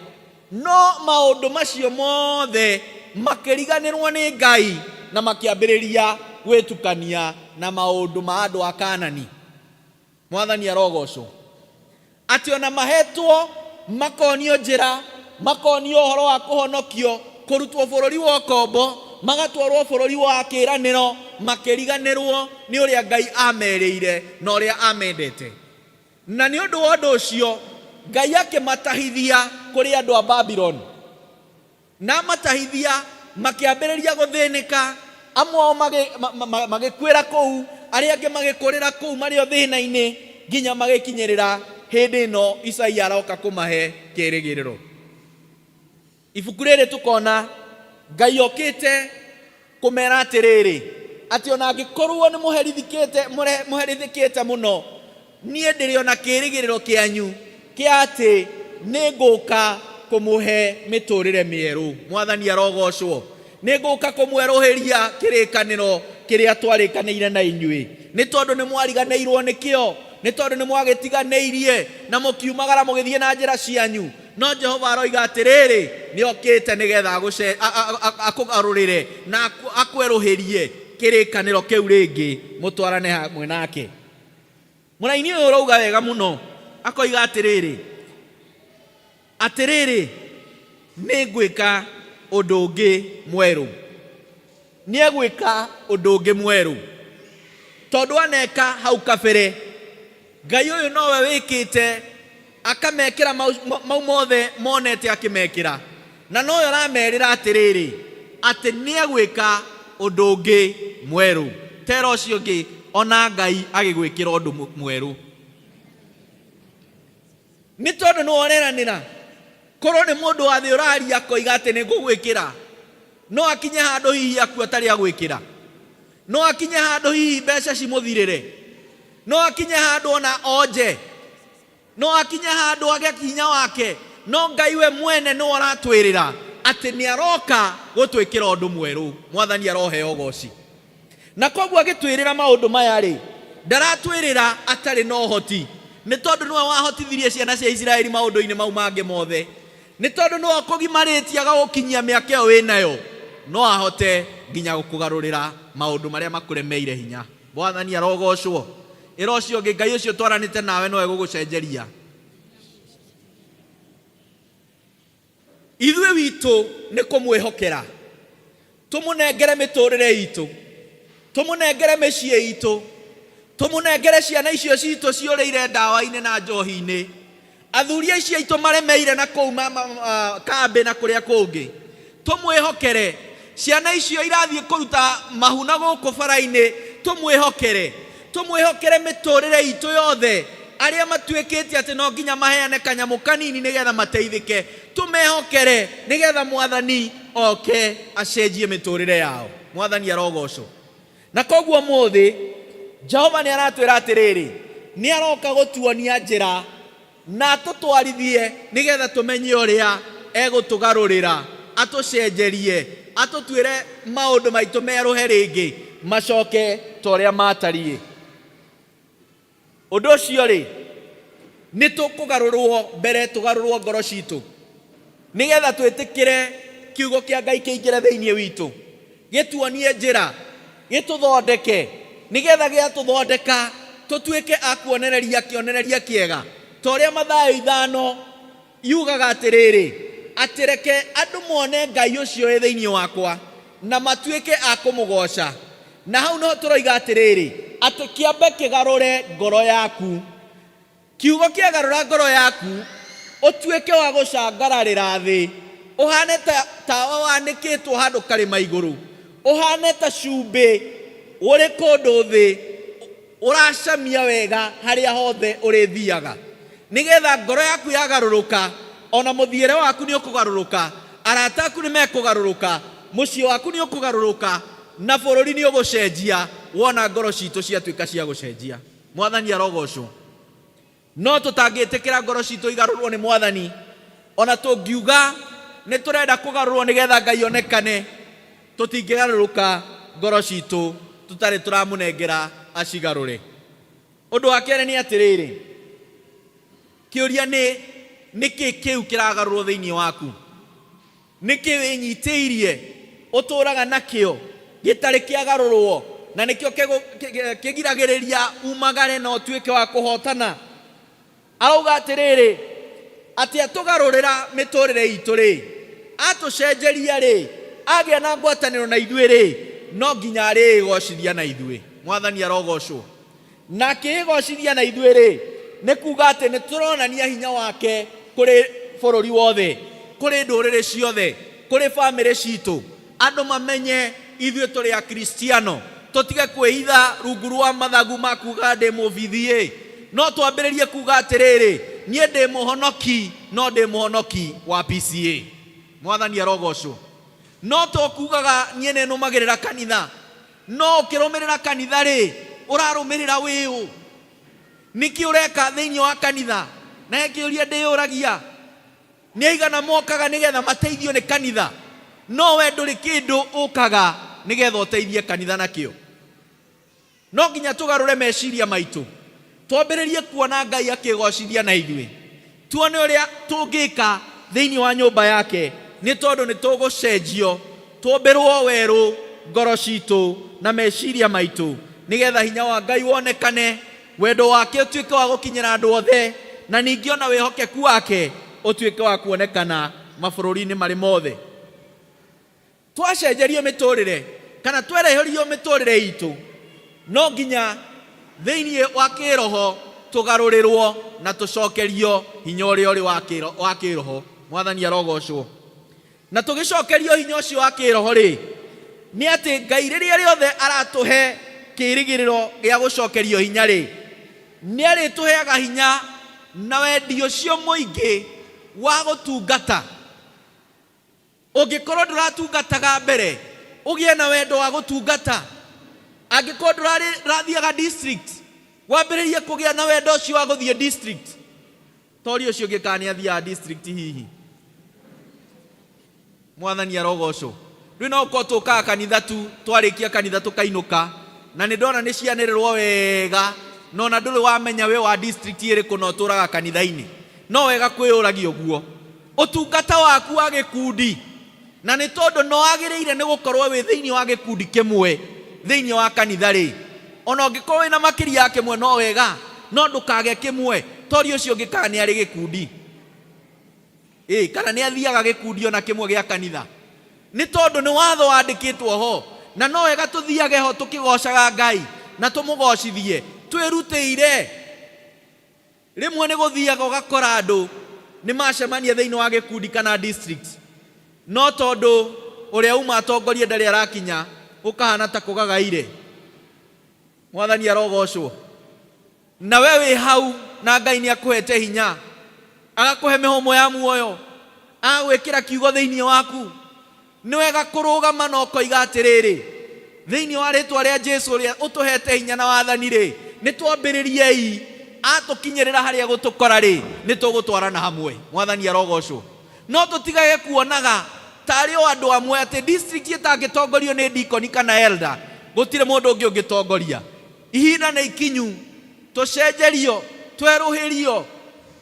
No maũndũ macio mothe makĩriganĩrwo nĩ Ngai na makĩambĩrĩria gwĩtukania na maũndũ ma andũ a Kanani. Mwathani arogocwo. Atĩ ona mahetwo makonio njĩra, makonio ũhoro wa kũhonokio, kũrutwo bũrũri wa ũkombo, magatwarwo bũrũri wa kĩĩranĩro, makĩriganĩrwo nĩ ũrĩa Ngai amerĩire na ũrĩa amendete. Na nĩ ũndũ wa ũndũ ũcio Ngai akĩmatahithia kũrĩ andũ a Babuloni. Na amatahithia makĩambĩrĩria gũthĩnĩka, amwe ao magĩkuĩra kũu, arĩa angĩ magĩkũrĩra kũu marĩ o thĩna-inĩ. nginya magĩkinyĩrĩra hĩndĩ ĩno Isaia aroka kũmahe kĩĩrĩgĩrĩro. Ibuku rĩrĩ tũkona Ngai okĩte kũmera atĩrĩrĩ, atĩ ona angĩkorwo nĩ mũherithikĩte mũherithĩkĩte mũno, niĩ ndĩrĩ ona kĩĩrĩgĩrĩro kĩanyu kĩa atĩ nĩ ngũka kũmũhe mĩtũrĩre mĩerũ. Mwathani arogocwo. Nĩ ngũka kũmwerũhĩria kĩrĩkanĩro kĩrĩa twarĩkanĩire na inyuĩ, nĩ tondũ nĩ mwariganĩirwo nĩkĩo, nĩ tondũ nĩ mwagĩtiganĩirie na mũkiumagara mũgĩthiĩ na njĩra cianyu. No Jehova aroiga atĩrĩrĩ, nĩ okĩte nĩgetha akũgarũrĩre na akwerũhĩrie kĩrĩkanĩro kĩu rĩngĩ, mũtwarane hamwe nake. Mũraini ũyũ ũrauga wega mũno, akoiga atĩrĩrĩ, atĩrĩrĩ, nĩ ngwĩka ũndũ ũngĩ mwerũ. Nĩ egwĩka ũndũ ũngĩ mwerũ. Tondũ aneka hau kabere, Ngai ũyũ nowe wĩkĩte akamekĩra mau mothe monete akĩmekĩra. Na nowe ũramerĩra atĩrĩrĩ, atĩ nĩ egwĩka ũndũ ũngĩ mwerũ. Tera ũcio ũngĩ, ona Ngai agĩgwĩkĩra ũndũ mwerũ. Nĩ tondũ nĩwe ũreranĩra. Korwo nĩ mũndũ wa thĩ ũraria akoiga atĩ nĩ ngũgwĩkĩra, no akinye handũ hihi akue atarĩ agwĩkĩra. No akinye handũ hihi mbeca cimũthirĩre. No akinye handũ ona onje. No akinye handũ age hinya wake. No Ngai we mwene nĩwe ũratwĩrĩra atĩ nĩ aroka gũtwĩkĩra ũndũ mwerũ. Mwathani aroheo ũgoci. Na koguo agĩtwĩrĩra maũndũ maya rĩ, ndaratwĩrĩra atarĩ na ũhoti, nĩ tondũ nĩwe wahotithirie ciana cia Isiraeli maũndũ-inĩ mau mangĩ mothe. Nĩ tondũ nĩwe ũkũgimarĩtie agagũkinyia mĩaka ĩyo wĩ nayo, no ahote nginya gũkũgarũrĩra maũndũ marĩa makũremeire hinya. Mwathani arogocwo. Ĩra ũcio ũngĩ, Ngai ũcio twaranĩte nawe no egũgũcenjeria. Ithuĩ witũ nĩ kũmwĩhokera, tũmũnengere mĩtũrĩre itũ, tũmũnengere mĩciĩ itũ, tũmũnengere ciana icio citũ ciũrĩire ndawa-inĩ na njohi-inĩ, athuri acio aitũ maremeire na kũu kambĩ na kũrĩa kũngĩ, tũmwĩhokere ciana icio irathiĩ kũruta mahu na gũkũ bara-inĩ, tũmwĩhokere, tũmwĩhokere mĩtũrĩre itũ yothe, arĩa matuĩkĩte atĩ no nginya maheane kanyamũ kanini nĩgetha mateithĩke, tũmehokere nĩgetha Mwathani oke acenjie mĩtũrĩre yao. Mwathani arogocwo. Na koguo ũmũthĩ Jehova nĩ aratwĩra atĩrĩrĩ, nĩ aroka gũtuonia njĩra na atũtwarithie nĩgetha tũmenye ũrĩa egũtũgarũrĩra, atũcenjerie, atũtuĩre maũndũ maitũ merũhe rĩngĩ, macoke ta ũrĩa matariĩ. Ũndũ ũcio rĩ, nĩ tũkũgarũrwo mbere, tũgarũrwo ngoro citũ, nĩgetha twĩtĩkĩre kiugo kĩa Ngai kĩingĩre thĩinĩ witũ, gĩtuonie njĩra, gĩtũthondeke, nĩgetha gĩatũthondeka tũtuĩke a kuonereria kĩonereria kĩega, ta ũrĩa Mathayo ithano yugaga atĩrĩrĩ, atĩ reke andũ mone Ngai ũcio wĩ thĩinĩ wakwa na matuĩke a kũmũgoca. Na hau nĩho tũroiga atĩrĩrĩ, atĩ kĩambe kĩgarũre ngoro yaku. Kiugo kĩagarũra ngoro yaku, ũtuĩke wa gũcangararĩra thĩ, ũhane ta tawa wanĩkĩtwo handũ karĩma igũrũ, ũhane ta cumbĩ ũrĩ kũndũ thĩ ũracamia wega harĩa hothe ũrĩthiaga, nĩgetha ngoro yaku yagarũrũka, ona mũthiĩre waku nĩ ũkũgarũrũka, arata aku nĩ mekũgarũrũka, mũciĩ waku nĩ ũkũgarũrũka, na bũrũri nĩ ũgũcenjia wona ngoro citũ ciatuĩka cia gũcenjia. Mwathani arogocwo. No tũtangĩtĩkĩra ngoro citũ igarũrwo nĩ Mwathani, ona tũngiuga nĩ tũrenda kũgarũrwo nĩgetha Ngai onekane, tũtingĩgarũrũka ngoro citũ tũtarĩ tũramũnengera acigarũre. Ũndũ wa kerĩ nĩ atĩrĩrĩ, kĩũria nĩ nĩkĩ kĩu kĩragarũrwo thĩinĩ waku? Nĩkĩ wĩnyitĩirie ũtũũraga nakĩo gĩtarĩ kĩagarũrwo, na nĩkĩo kĩgiragĩrĩria umagare na ũtuĩke wa kũhotana? Arauga atĩrĩrĩ, atĩ atũgarũrĩra mĩtũrĩre itũ-rĩ, atũcenjeria-rĩ, agĩa na ngwatanĩro na ithuĩ-rĩ, no nginya arĩĩgocithia na ithuĩ. Mwathani arogocwo. Na akĩĩgocithia na ithuĩ-rĩ, nĩ kuuga atĩ nĩ tũronania hinya wake kũrĩ bũrũri wothe, kũrĩ ndũrĩrĩ ciothe, kũrĩ bamĩrĩ citũ. Andũ mamenye ithuĩ tũrĩ Akristiano, tũtige kwĩhitha rungu rwa mathagu ma kuuga ndĩ mũbithiĩ. No twambĩrĩrie kuga atĩrĩrĩ, niĩ ndĩ mũhonoki, no ndĩ mũhonoki wa PCA. Mwathani arogocwo. No to kugaga niĩ nĩ nũmagĩrĩra kanitha, no ũkĩrũmĩrĩra kanitha rĩ, ũrarũmĩrĩra wĩũ? Nĩkĩ ũreka thĩinĩ wa kanitha? Na he kĩũria ndĩyũragia, nĩ aigana mokaga nĩgetha mateithio nĩ kanitha, no we ndũrĩ kĩndũ ũkaga nĩgetha ũteithie kanitha nakĩo? No nginya tũgarũre meciria maitũ, twambĩrĩrie kuona Ngai akĩgocithia na ithuĩ, tuone ũrĩa tũngĩka thĩinĩ wa nyũmba yake, nĩ tondũ nĩ tũgũcenjio, tũmbĩrwo werũ ngoro citũ na meciria maitũ, nĩgetha hinya wa Ngai wonekane, wendo wake ũtuĩke wa gũkinyĩra andũ othe, na ningĩ ona wĩhokeku wake ũtuĩke wa kuonekana mabũrũri-inĩ marĩ mothe. Twacenjerio mĩtũrĩre kana twerehĩrio mĩtũrĩre itũ, no nginya thĩinĩ wa kĩroho tũgarũrĩrwo na tũcokerio hinya ũrĩa ũrĩ wa kĩroho. Mwathani arogocwo. Na tũgĩcokerio hinya ũcio wa kĩroho rĩ, nĩ atĩ Ngai rĩrĩa rĩothe aratũhe kĩrĩgĩrĩro gĩa gũcokerio hinya rĩ, nĩ arĩtũheaga hinya na wendi ũcio mũingĩ wa gũtungata. Ũngĩkorwo ndũratungataga mbere, ũgĩe na wendo wa gũtungata. Angĩkorwo ndũrathiaga district, wambĩrĩrie kũgĩa na wendo ũcio wa gũthiĩ district. Tori ũcio ũngĩ kana nĩ athiaga district hihi. Mwathani arogocwo. Rĩu no gũkorwo tũkaga kanitha tu, twarĩkia kanitha tũkainũka, na nĩ ndona nĩ cianĩrĩrwo wega, na ona ndũrĩ wamenya wĩ wa district ĩrĩkũ na ũtũraga kanitha-inĩ. No wega kwĩyũragia ũguo. Ũtungata waku wa gĩkundi, na nĩ tondũ no wagĩrĩire nĩ gũkorwo wĩ thĩinĩ wa gĩkundi kĩmwe thĩinĩ wa kanitha rĩ, ona ũngĩkorwo wĩna makĩria ya kĩmwe no wega, no ndũkage kĩmwe, tori ũcio ũngĩ kana nĩ arĩ gĩkundi. Ĩ, kana nĩ athiaga gĩkundi ona kĩmwe gĩa kanitha. Nĩ tondũ nĩ watho wandĩkĩtwo ho, na no wega tũthiage ho tũkĩgocaga Ngai na tũmũgocithie twĩrutĩire. Rĩmwe nĩ gũthiaga ũgakora andũ nĩ macemania thĩinĩ wa gĩkundi kana district, no tondũ ũrĩa uma atongorie ndarĩ arakinya, gũkahana ta kũgagaire. Mwathani arogocwo. Na we wĩ hau na Ngai nĩ akũhete hinya, agakũhe mĩhũmũ ya muoyo, agagwĩkĩra kiugo thĩinĩ waku. Nĩ wega kũrũgama na ũkoiga atĩrĩrĩ, thĩinĩ wa rĩtwa rĩa Jesu ũrĩa ũtũhete hinya na wathani-rĩ, nĩ twambĩrĩriei, atũkinyĩrĩra harĩa gũtũkora-rĩ, nĩ tũgũtwarana hamwe. Mwathani arogocwo. No tũtigage kuonaga tarĩ o andũ amwe atĩ district ĩtangĩtongorio nĩ deacon kana elder, gũtirĩ mũndũ ũngĩ ũngĩtongoria. Ihinda nĩ ikinyu tũcenjerio, twerũhĩrio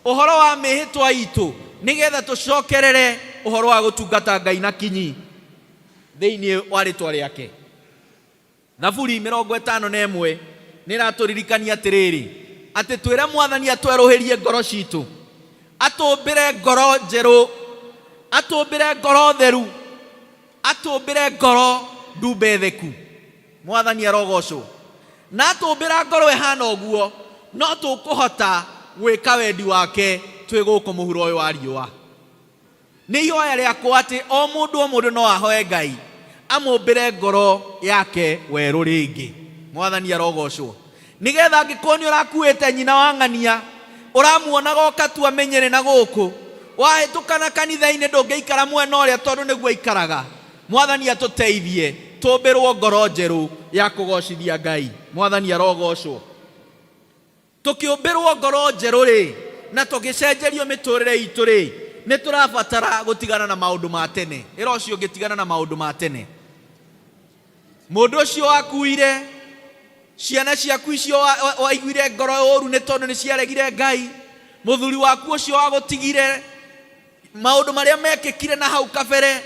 ũhoro wa mĩhĩtwa itũ, nĩgetha tũcokerere ũhoro wa gũtungata Ngai na kinyi thĩinĩ wa rĩtwa rĩake. Thaburi 51 nĩ ĩratũririkania atĩrĩrĩ, atĩ twĩre Mwathani atwerũhĩrie ngoro citũ, atũmbĩre ngoro njerũ, atũmbĩre ngoro theru, atũmbĩre ngoro ndumbe theku. Mwathani arogocwo. Na atũmbĩra ngoro ĩhana ũguo, no tũkũhota gwĩka wendi wake twĩ gũkũ mũhuro ũyũ wa riũa. Nĩ ihoya rĩakwa atĩ o mũndũ o mũndũ no ahoe Ngai amũmbĩre ngoro yake werũ rĩngĩ. Mwathani arogocwo. Nĩgetha angĩkorwo nĩ ũrakuĩte nyina wa ng'ania, ũramuonaga ũkatua menyere na gũkũ, wahĩtũka na kanitha-inĩ ndũngĩikara mwena ũrĩa tondũ nĩguo aikaraga. Mwathani atũteithie tũmbĩrwo ngoro njerũ ya kũgocithia Ngai. Mwathani arogocwo. Tũkĩũmbĩrwo ngoro njerũ rĩ, na tũgĩcenjerio mĩtũrĩre itũ rĩ, nĩ tũrabatara gũtigana na maũndũ ma tene. Ĩra ũcio ũngĩ, tigana na maũndũ ma tene. Mũndũ ũcio wakuire, ciana ciaku icio waiguire ngoro ũru nĩ tondũ nĩ ciaregire Ngai, mũthuri waku ũcio wagũtigire, maũndũ marĩa mekĩkire na hau kabere,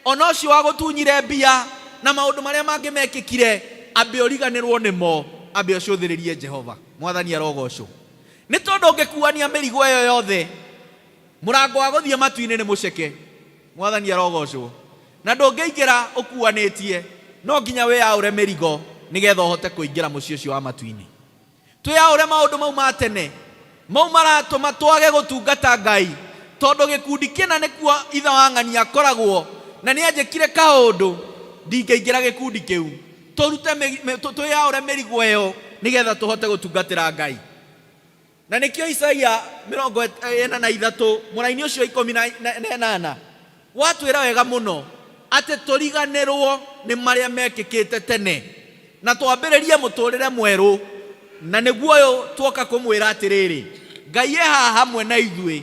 ona ũcio wagũtunyire mbia na maũndũ marĩa mangĩ mekĩkire, ambe ũriganĩrwo nĩmo, ambe ũcũthĩrĩrie Jehova. Mwathani arogocwo. Nĩ tondũ ũngĩkuania mĩrigo ĩyo yothe, mũrango wa gũthiĩ matu-inĩ nĩ mũceke. Mwathani arogocwo. Na ndũngĩingĩra ũkuanĩtie, no nginya wĩyaũre mĩrigo nĩgetha ũhote kũingĩra mũciĩ ũcio wa matu-inĩ. Twĩyaũre maũndũ mau ma tene, mau maratũma twage gũtungata Ngai, tondũ gĩkundi kĩna nĩkuo ithe wa ng'ania akoragwo, na nĩ anjĩkire kaũndũ, ndingĩingĩra gĩkundi kĩu. Tũrute twĩyaũre mĩrigo ĩyo nĩgetha tũhote gũtungatĩra Ngai. Na nĩkĩo Isaia 43 mũraini ũcio 18 watwĩra wega mũno atĩ tũriganĩrwo nĩ marĩa mekĩkĩte tene na twambĩrĩrie mũtũrĩre mwerũ. Na nĩguo ũyũ tuoka kũmwĩra atĩrĩrĩ, Ngai e haha hamwe na ithuĩ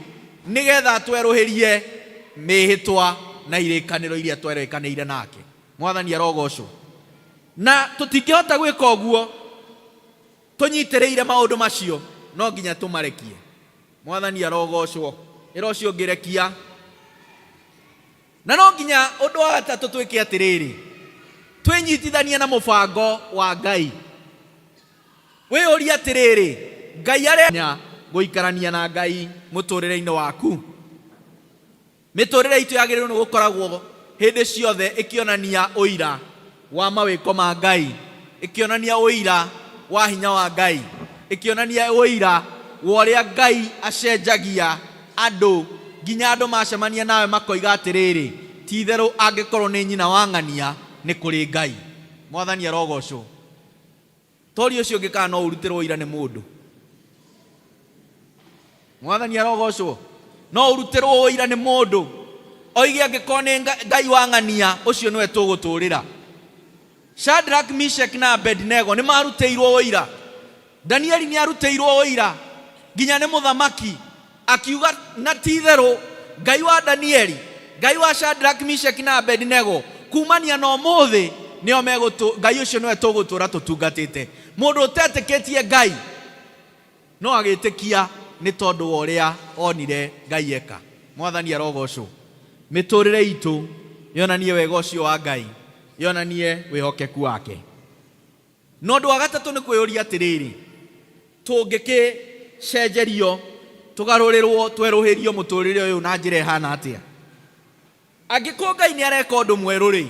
nĩgetha atwerũhĩrie mĩhĩtwa na irĩkanĩro iria twerĩkanĩire nake. Mwathani arogocwo. Na tũtingĩhota gwĩka ũguo tũnyitĩrĩire maũndũ macio, no nginya tũmarekie. Mwathani arogocwo. Ĩra ũcio ũngĩ rekia. Na no nginya ũndũ wa gatatũ twĩke atĩrĩrĩ, twĩnyitithanie na mũbango wa Ngai. Wĩyũrie atĩrĩrĩ, Ngai arenda gũikarania na Ngai mũtũrĩre-inĩ waku. Mĩtũrĩre itũ yagĩrĩirwo nĩ gũkoragwo hĩndĩ ciothe ĩkĩonania ũira wa mawĩko ma Ngai, ĩkĩonania ũira wa hinya wa Ngai, ĩkĩonania ũira wa ũrĩa Ngai acenjagia andũ, nginya andũ macemania nawe makoiga atĩrĩrĩ, ti itherũ angĩkorwo nĩ nyina wa ng'ania nĩ kũrĩ Ngai. Mwathani arogocwo. Tori ũcio ũngĩ kana no ũrutĩrwo ũira nĩ mũndũ. Mwathani arogocwo. No ũrutĩrwo ũira nĩ mũndũ oige angĩkorwo nĩ Ngai wa ng'ania ũcio nĩwe tũgũtũrĩra. Shadrach, Meshach na Abednego nĩ marutĩirwo ũira. Danieli nĩ arutĩirwo ũira nginya nĩ mũthamaki akiuga na ti itherũ Ngai wa Danieli, Ngai wa Shadrach, Meshach na Abednego kumania na ũmũthĩ nĩo megũtũ Ngai ũcio nĩwe tũgũtũra tũtungatĩte. Mũndũ ũtetĩkĩtie Ngai no agĩtĩkia nĩ tondũ wa ũrĩa onire Ngai eka. Mwathani arogocwo. Mĩtũrĩre itũ yonanie wega ũcio wa Ngai, yonanie wĩhokeku wake. Na ũndũ wa gatatũ nĩ kwĩyũria atĩrĩrĩ, tũngĩkĩcenjerio, tũgarũrĩrwo, twerũhĩrio mũtũrĩre ũyũ na njĩra ĩhana atĩa? Angĩkorwo Ngai nĩ areka ũndũ mwerũ rĩ,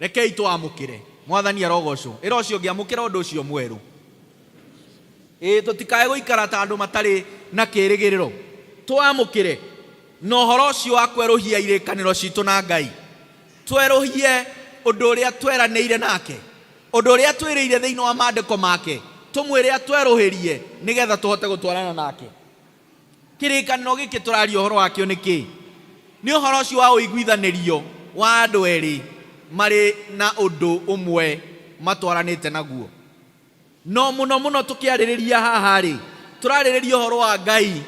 rekei tũamũkĩre. Mwathani arogocwo. Ĩra ũcio ũngĩ amũkĩra ũndũ ũcio mwerũ. Ĩĩ, tũtikae gũikara ta andũ matarĩ na kĩrĩgĩrĩro. Tũamũkĩre na ũhoro ũcio wa kwerũhia irĩkanĩro citũ na Ngai. Twerũhie ũndũ ũrĩa tweranĩire nake, ũndũ ũrĩa twĩrĩire thĩinĩ wa maandĩko make, tũmwĩre atwerũhĩrie nĩgetha tũhote gũtwarana nake. Kĩrĩkanĩro gĩkĩ tũraria ũhoro wakĩo nĩ kĩĩ? Nĩ ũhoro ũcio wa ũiguithanĩrio wa andũ erĩ marĩ na ũndũ ũmwe matwaranĩte naguo. No mũno mũno tũkĩarĩrĩria haha rĩ, tũrarĩrĩria ũhoro wa Ngai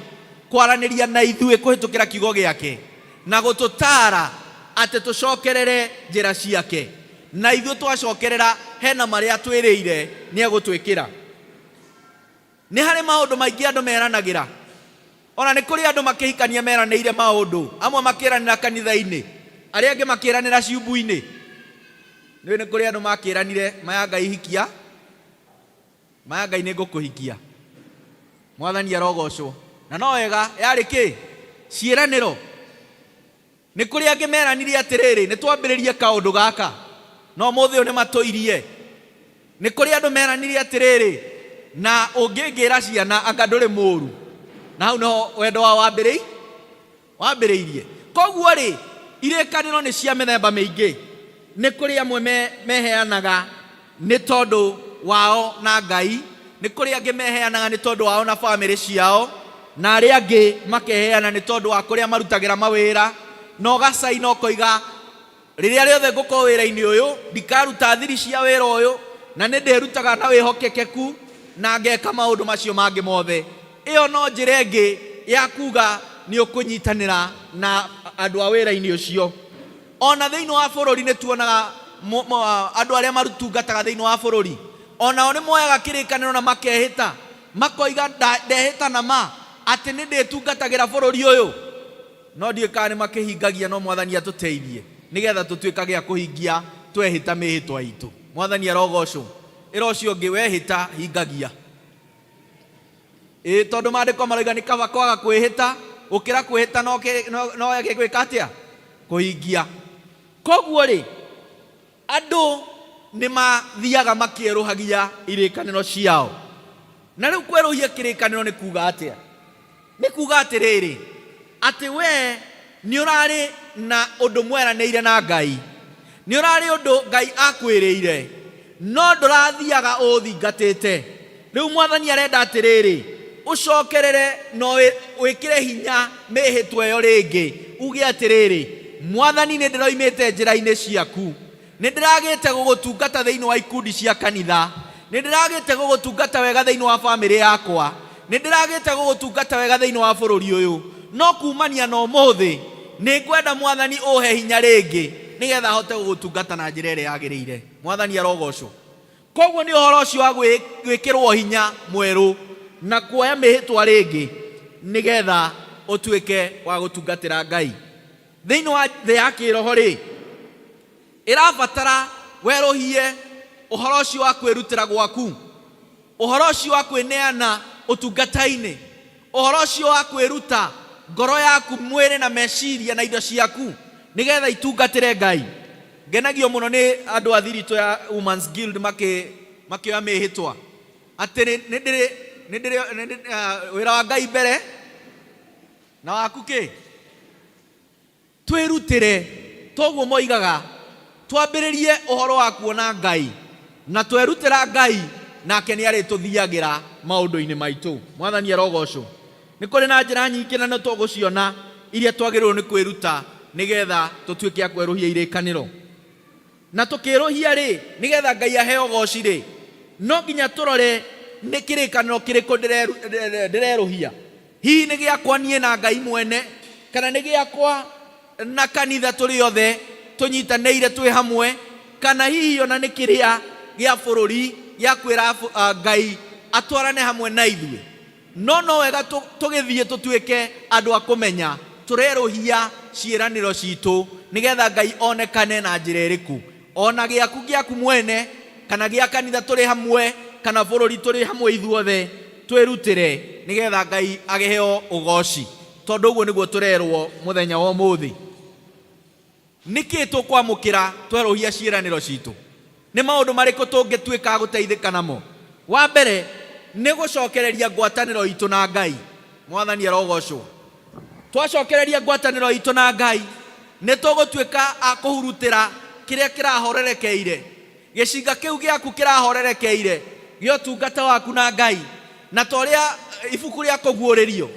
kwaranĩria na ithuĩ kũhĩtũkĩra kiugo gĩake na gũtũtaara atĩ tũcokerere njĩra ciake, na ithuĩ twacokerera hena marĩa atwĩrĩire nĩ egũtwĩkĩra. Nĩ harĩ maũndũ maingĩ andũ meranagĩra. Ona nĩ kũrĩ andũ makĩhikania meranĩire maũndũ, amwe makĩranĩra kanitha-inĩ, arĩa angĩ makĩranĩra ciumbu-inĩ. Nĩ nĩ kũrĩ andũ makĩranire maya Ngai hikia, maya Ngai nĩ ngũkũhikia. Mwathani arogocwo. Na no wega yarĩ kĩ? Ciĩranĩro. Nĩ kũrĩ angĩ meranire atĩrĩrĩ, nĩ twambĩrĩrie kaũndũ gaka, no ũmũthĩ ũyũ nĩ matũirie. Nĩ kũrĩ andũ meranire atĩrĩrĩ, na ũngĩngĩra ciana anga ndũrĩ mũru. Na hau nĩho wendo wao wambĩrĩirie. Koguo rĩ, irĩkanĩro nĩ cia mĩthemba mĩingĩ. Nĩ kũrĩ amwe meheanaga nĩ tondũ wao na Ngai, nĩ kũrĩ angĩ meheanaga nĩ tondũ wao na bamĩrĩ ciao, na arĩa angĩ makeheana nĩ tondũ wa kũrĩa marutagĩra mawĩra, na ũgacaina ũkoiga rĩrĩa rĩothe ngũkorwo wĩra-inĩ ũyũ ndikaruta thiri cia wĩra ũyũ, na nĩ ndĩrutaga na wĩhokekeku na ngeka maũndũ macio mangĩ mothe. Ĩyo no njĩra ĩngĩ ya kuga nĩ ũkũnyitanĩra na andũ a wĩra-inĩ ũcio. Ona thĩinĩ wa bũrũri nĩ tuonaga andũ arĩa marutungataga thĩinĩ wa bũrũri, onao nĩ moyaga kĩrĩkanĩro na makehĩta, makoiga ndehĩta na ma atĩ nĩ ndĩtungatagĩra bũrũri ũyũ. No ndiũĩ kana nĩ makĩhingagia, no Mwathani atũteithie nĩgetha tũtuĩkage a kũhingia twehĩta mĩhĩtwa itũ. Mwathani arogocwo. Ĩra ũcio ũngĩ wehĩta hingagia. Ĩĩ, tondũ maandĩko maroiga nĩ kaba kwaga kwĩhĩta gũkĩra kwĩhĩta no wage gwĩka atĩa? Kũhingia. Koguo rĩ, andũ nĩ mathiaga makĩerũhagia irĩkanĩro ciao. Na rĩu kwerũhia kĩrĩkanĩro nĩ kuga atĩa? Nĩ kuga atĩrĩrĩ, atĩ we nĩ ũrarĩ na ũndũ mweranĩire na Ngai, nĩ ũrarĩ ũndũ Ngai akwĩrĩire, no ndũrathiaga ũũthingatĩte. Rĩu Mwathani arenda atĩrĩrĩ, Ũcokerere na wĩkĩre hinya mĩhĩtwa ĩyo rĩngĩ, uge atĩrĩrĩ, Mwathani, nĩ ndĩroimĩte njĩra-inĩ ciaku, nĩ ndĩragĩte gũgũtungata thĩinĩ wa ikundi cia kanitha, nĩ ndĩragĩte gũgũtungata wega thĩinĩ wa bamĩrĩ yakwa, nĩ ndĩragĩte gũgũtungata wega thĩinĩ wa bũrũri ũyũ, no kumania na ũmũthĩ nĩ ngwenda Mwathani ũhe hinya rĩngĩ nĩgetha hote gũgũtungata na njĩra ĩrĩa yagĩrĩire. Mwathani arogocwo. Koguo nĩ ũhoro ũcio wa gwĩkĩrwo hinya mwerũ na kuoya mĩhĩtwa rĩngĩ nĩgetha ũtuĩke wa gũtungatĩra Ngai. Thĩinĩ wa thĩ ya kĩroho rĩ, ĩrabatara werũhie ũhoro ũcio wa kwĩrutĩra gwaku, ũhoro ũcio wa kwĩneana ũtungata-inĩ, ũhoro ũcio wa kwĩruta ngoro yaku, mwĩrĩ na meciria na indo ciaku nĩgetha itungatĩre Ngai. Ngenagio mũno nĩ andũ a thiritũ ya Women's Guild makĩoya mĩhĩtwa atĩ nĩ ndĩrĩ nĩ ndĩrĩ wĩra wa Ngai mbere na waku kĩ twĩrutĩre. Toguo moigaga twambĩrĩrie ũhoro wa kuona Ngai, na twerutĩra Ngai nake nĩ arĩtũthiagĩra maũndũ-inĩ maitũ. Mwathani arogocwo. Nĩ kũrĩ na njĩra nyingĩ na nĩ tũgũciona iria twagĩrĩirwo nĩ kwĩruta nĩgetha tũtuĩke a kwerũhia irĩkanĩro. Na tũkĩrũhia rĩ, nĩgetha Ngai aheo ũgoci rĩ, no nginya tũrore nĩ kĩrĩkanĩro kĩrĩkũ ndĩrerũhia. Hihi nĩ gĩakwa niĩ na Ngai mwene, kana nĩ gĩakwa na kanitha tũrĩ othe tũnyitanĩire twĩ hamwe, kana hihi ona nĩ kĩrĩa gĩa bũrũri gĩa kwĩra Ngai atwarane hamwe na ithuĩ. No no wega tũgĩthiĩ tũtuĩke andũ a kũmenya tũrerũhia ciĩranĩro citũ nĩgetha Ngai onekane na njĩra ĩrĩkũ, ona gĩaku gĩaku mwene, kana gĩa kanitha tũrĩ hamwe, kana bũrũri tũrĩ hamwe ithuothe twĩrutĩre nĩgetha Ngai agĩheo ũgoci, tondũ ũguo nĩguo tũrerwo mũthenya wa ũmũthĩ. Nĩkĩ tũkwamũkĩra twerũhia ciĩranĩro citũ? Nĩ maũndũ marĩkũ tũngĩtuĩka a gũteithĩka namo? Wa mbere nĩ gũcokereria ngwatanĩro itũ na Ngai. Mwathani arogocwo. Twacokereria ngwatanĩro itũ na Ngai, nĩ tũgũtuĩka a kũhurutĩra kĩrĩa kĩrahorerekeire, gĩcinga kĩu gĩaku kĩrahorerekeire gĩa ũtungata waku na Ngai. Na ta ũrĩa ibuku rĩa Kũguũrĩrio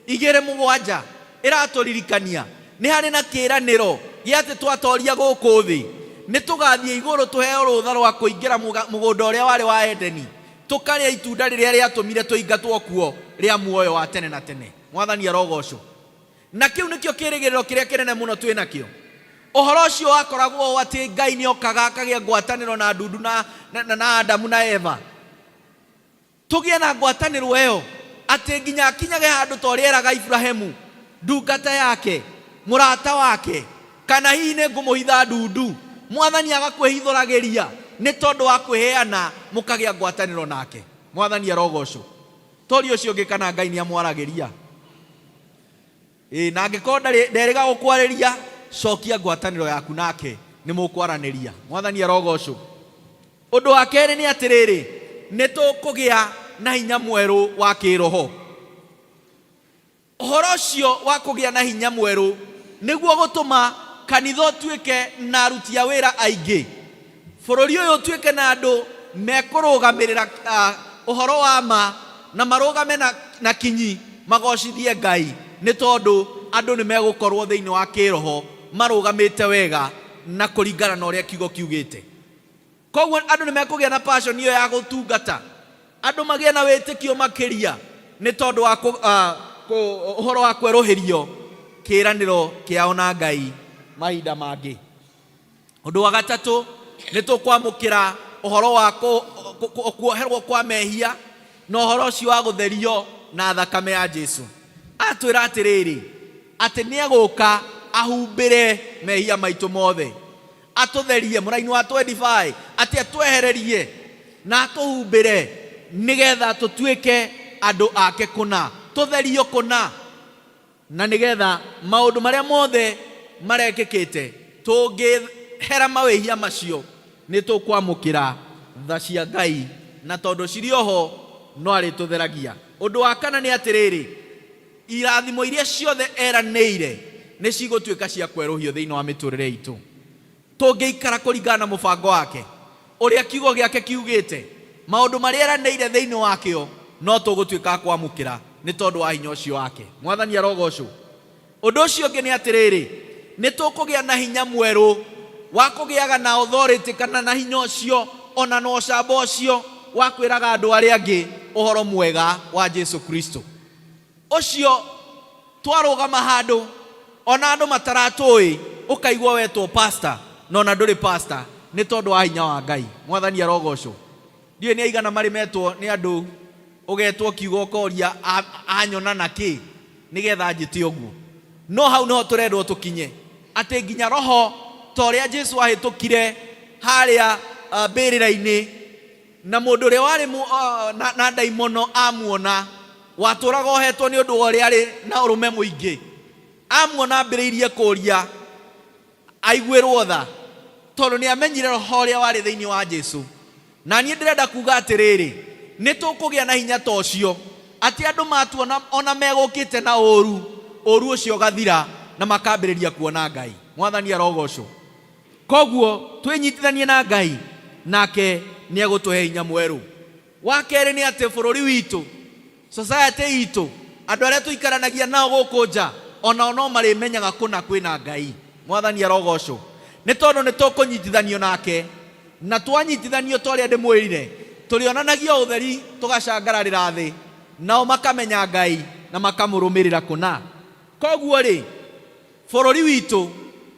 2:7 ĩratũririkania, nĩ harĩ na kĩĩranĩro gĩa atĩ twatoria gũkũ thĩ, nĩ tũgathiĩ igũrũ tũheo rũtha rwa kũingĩra mũgũnda ũrĩa warĩ wa Edeni, tũkarĩa itunda rĩrĩa rĩatũmire tũingatwo kuo rĩa muoyo wa tene na tene. Mwathani arogocwo. Na kĩu nĩkĩo kĩĩrĩgĩrĩro kĩrĩa kĩnene mũno twĩ nakĩo. Ũhoro ũcio wakoragwo ũũ atĩ Ngai nĩ okaga akagĩa ngwatanĩro na ndundu na Adamu na Eva. Tũgĩe na ngwatanĩro ĩyo atĩ nginya akinyage handũ ta ũrĩa eraga Iburahimu ndungata yake, mũrata wake, kana hihi nĩ ngũmũhitha ndundu. Mwathani agakwĩhithũragĩria nĩ tondũ wa kwĩheana mũkagĩa ngwatanĩro nake. Mwathani arogocwo. Toria ũcio ũngĩ kana Ngai nĩ amwaragĩria. Ĩĩ, na angĩkorwo ndarĩ nderĩga gũkwarĩria, cokia ngwatanĩro yaku nake, nĩ mũkwaranĩria. Mwathani arogocwo. Ũndũ wa kerĩ nĩ atĩrĩrĩ, nĩ tũkũgĩa na hinya mwerũ wa kĩroho. Ũhoro ũcio wa kũgĩa na hinya mwerũ nĩguo gũtũma kanitha ũtuĩke na aruti a wĩra aingĩ, bũrũri ũyũ ũtuĩke na andũ mekũrũgamĩrĩra ũhoro wa ma na marũgame na kinyi magocithie Ngai, nĩ tondũ andũ nĩ megũkorwo thĩinĩ wa kĩroho marũgamĩte wega na kũringana na ũrĩa kiugo kiugĩte. Koguo andũ nĩ mekũgĩa na passion ĩyo ya gũtungata, andũ magĩe na wĩtĩkio makĩria nĩ tondũ wa ũhoro wa kwerũhĩrio kĩĩranĩro kĩao na Ngai mahinda mangĩ. Ũndũ wa gatatũ nĩ tũkwamũkĩra ũhoro wa kuoherwo kwa mehia na ũhoro ũcio wa gũtherio na thakame ya Jesu. Atwĩra atĩrĩrĩ, atĩ nĩ egũka ahumbĩre mehia maitũ mothe, atũtherie, mũraini wa 25, atĩ atwehererie na atũhumbĩre nĩgetha tũtuĩke andũ ake kũna, tũtherio kũna, na nĩgetha maũndũ marĩa mothe marekĩkĩte tũngĩhera mawĩhia macio nĩ tũkwamũkĩra tha cia Ngai, na tondũ cirĩ oho no arĩtũtheragia. Ũndũ wa kana nĩ atĩrĩrĩ, irathimo iria ciothe eranĩire nĩ cigũtuĩka cia kwerũhio thĩinĩ wa mĩtũrĩre itũ tũngĩikara kũringana na mũbango wake, ũrĩa kiugo gĩake kiugĩte, maũndũ marĩa eranĩire thĩinĩ wakĩo. No tũgũtuĩka a kwamũkĩra nĩ tondũ wa hinya ũcio wake. Mwathani arogocwo. Ũndũ ũcio ũngĩ nĩ atĩrĩrĩ, nĩ tũkũgĩa na hinya mwerũ wa kũgĩaga na authority kana na hinya ũcio ona na ũcamba ũcio wa kwĩraga andũ arĩa angĩ ũhoro mwega wa Jesu Kristo. Ũcio twarũgama handũ ona andũ mataratũĩ, ũkaigua wetwo pastor na ona ndũrĩ pastor nĩ tondũ wa hinya wa Ngai. Mwathani arogocwo. Ndiũĩ nĩ aigana marĩ metwo nĩ andũ ũgetwo kiugo ũkoria anyona na kĩ nĩgetha anjĩte ũguo. No hau nĩho tũrendwo tũkinye, atĩ nginya roho ta ũrĩa Jesu ahĩtũkire harĩa mbĩrĩra-inĩ na mũndũ ũrĩa warĩ na ndaimono amuona, watũraga ohetwo nĩ ũndũ wa ũrĩa arĩ na ũrũme mũingĩ, amuona ambĩrĩirie kũria aiguĩrwo tha, tondũ nĩ amenyire roho ũrĩa warĩ thĩinĩ wa Jesu. Na niĩ ndĩrenda kuga atĩrĩrĩ, nĩ tũkũgĩa na hinya ta ũcio, atĩ andũ matuona ona megũkĩte na ũru, ũru ũcio ũgathira na makambĩrĩria kuona Ngai. Mwathani arogocwo. Koguo twĩnyitithanie na Ngai, nake nĩ egũtũhe hinya mwerũ. Wa kerĩ nĩ atĩ bũrũri witũ, society itũ, andũ arĩa tũikaranagia nao gũkũ nja, onao no marĩmenyaga kũna kwĩna Ngai. Mwathani arogocwo. Nĩ tondũ nĩ tũkũnyitithanio nake, na twanyitithanio ta ũrĩa ndĩmwĩrire, tũrĩonanagia ũtheri tũgacangararĩra thĩ, nao makamenya Ngai na makamũrũmĩrĩra kũna. Koguo rĩ, Bũrũri witũ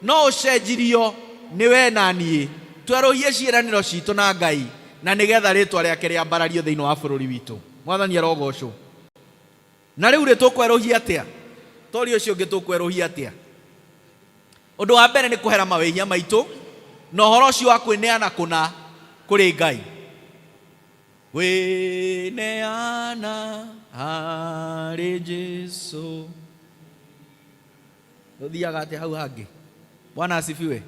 no ũcenjirio nĩ wee na niĩ twerũhie ciĩranĩro citũ na Ngai na nĩgetha rĩtwa rĩake rĩambarario thĩinĩ wa bũrũri witũ. Mwathani arogocwo. Na rĩu rĩ, tũkwerũhia atĩa? Toria ũcio ũngĩ, tũkwerũhia atĩa? Ũndũ wa mbere nĩ kũhera mawĩhia maitũ na ũhoro ũcio wa kwĩneana kũna kũrĩ Ngai. Kwĩneana harĩ Jesu. Tũthiaga atĩa hau hangĩ? Bwana asifiwe.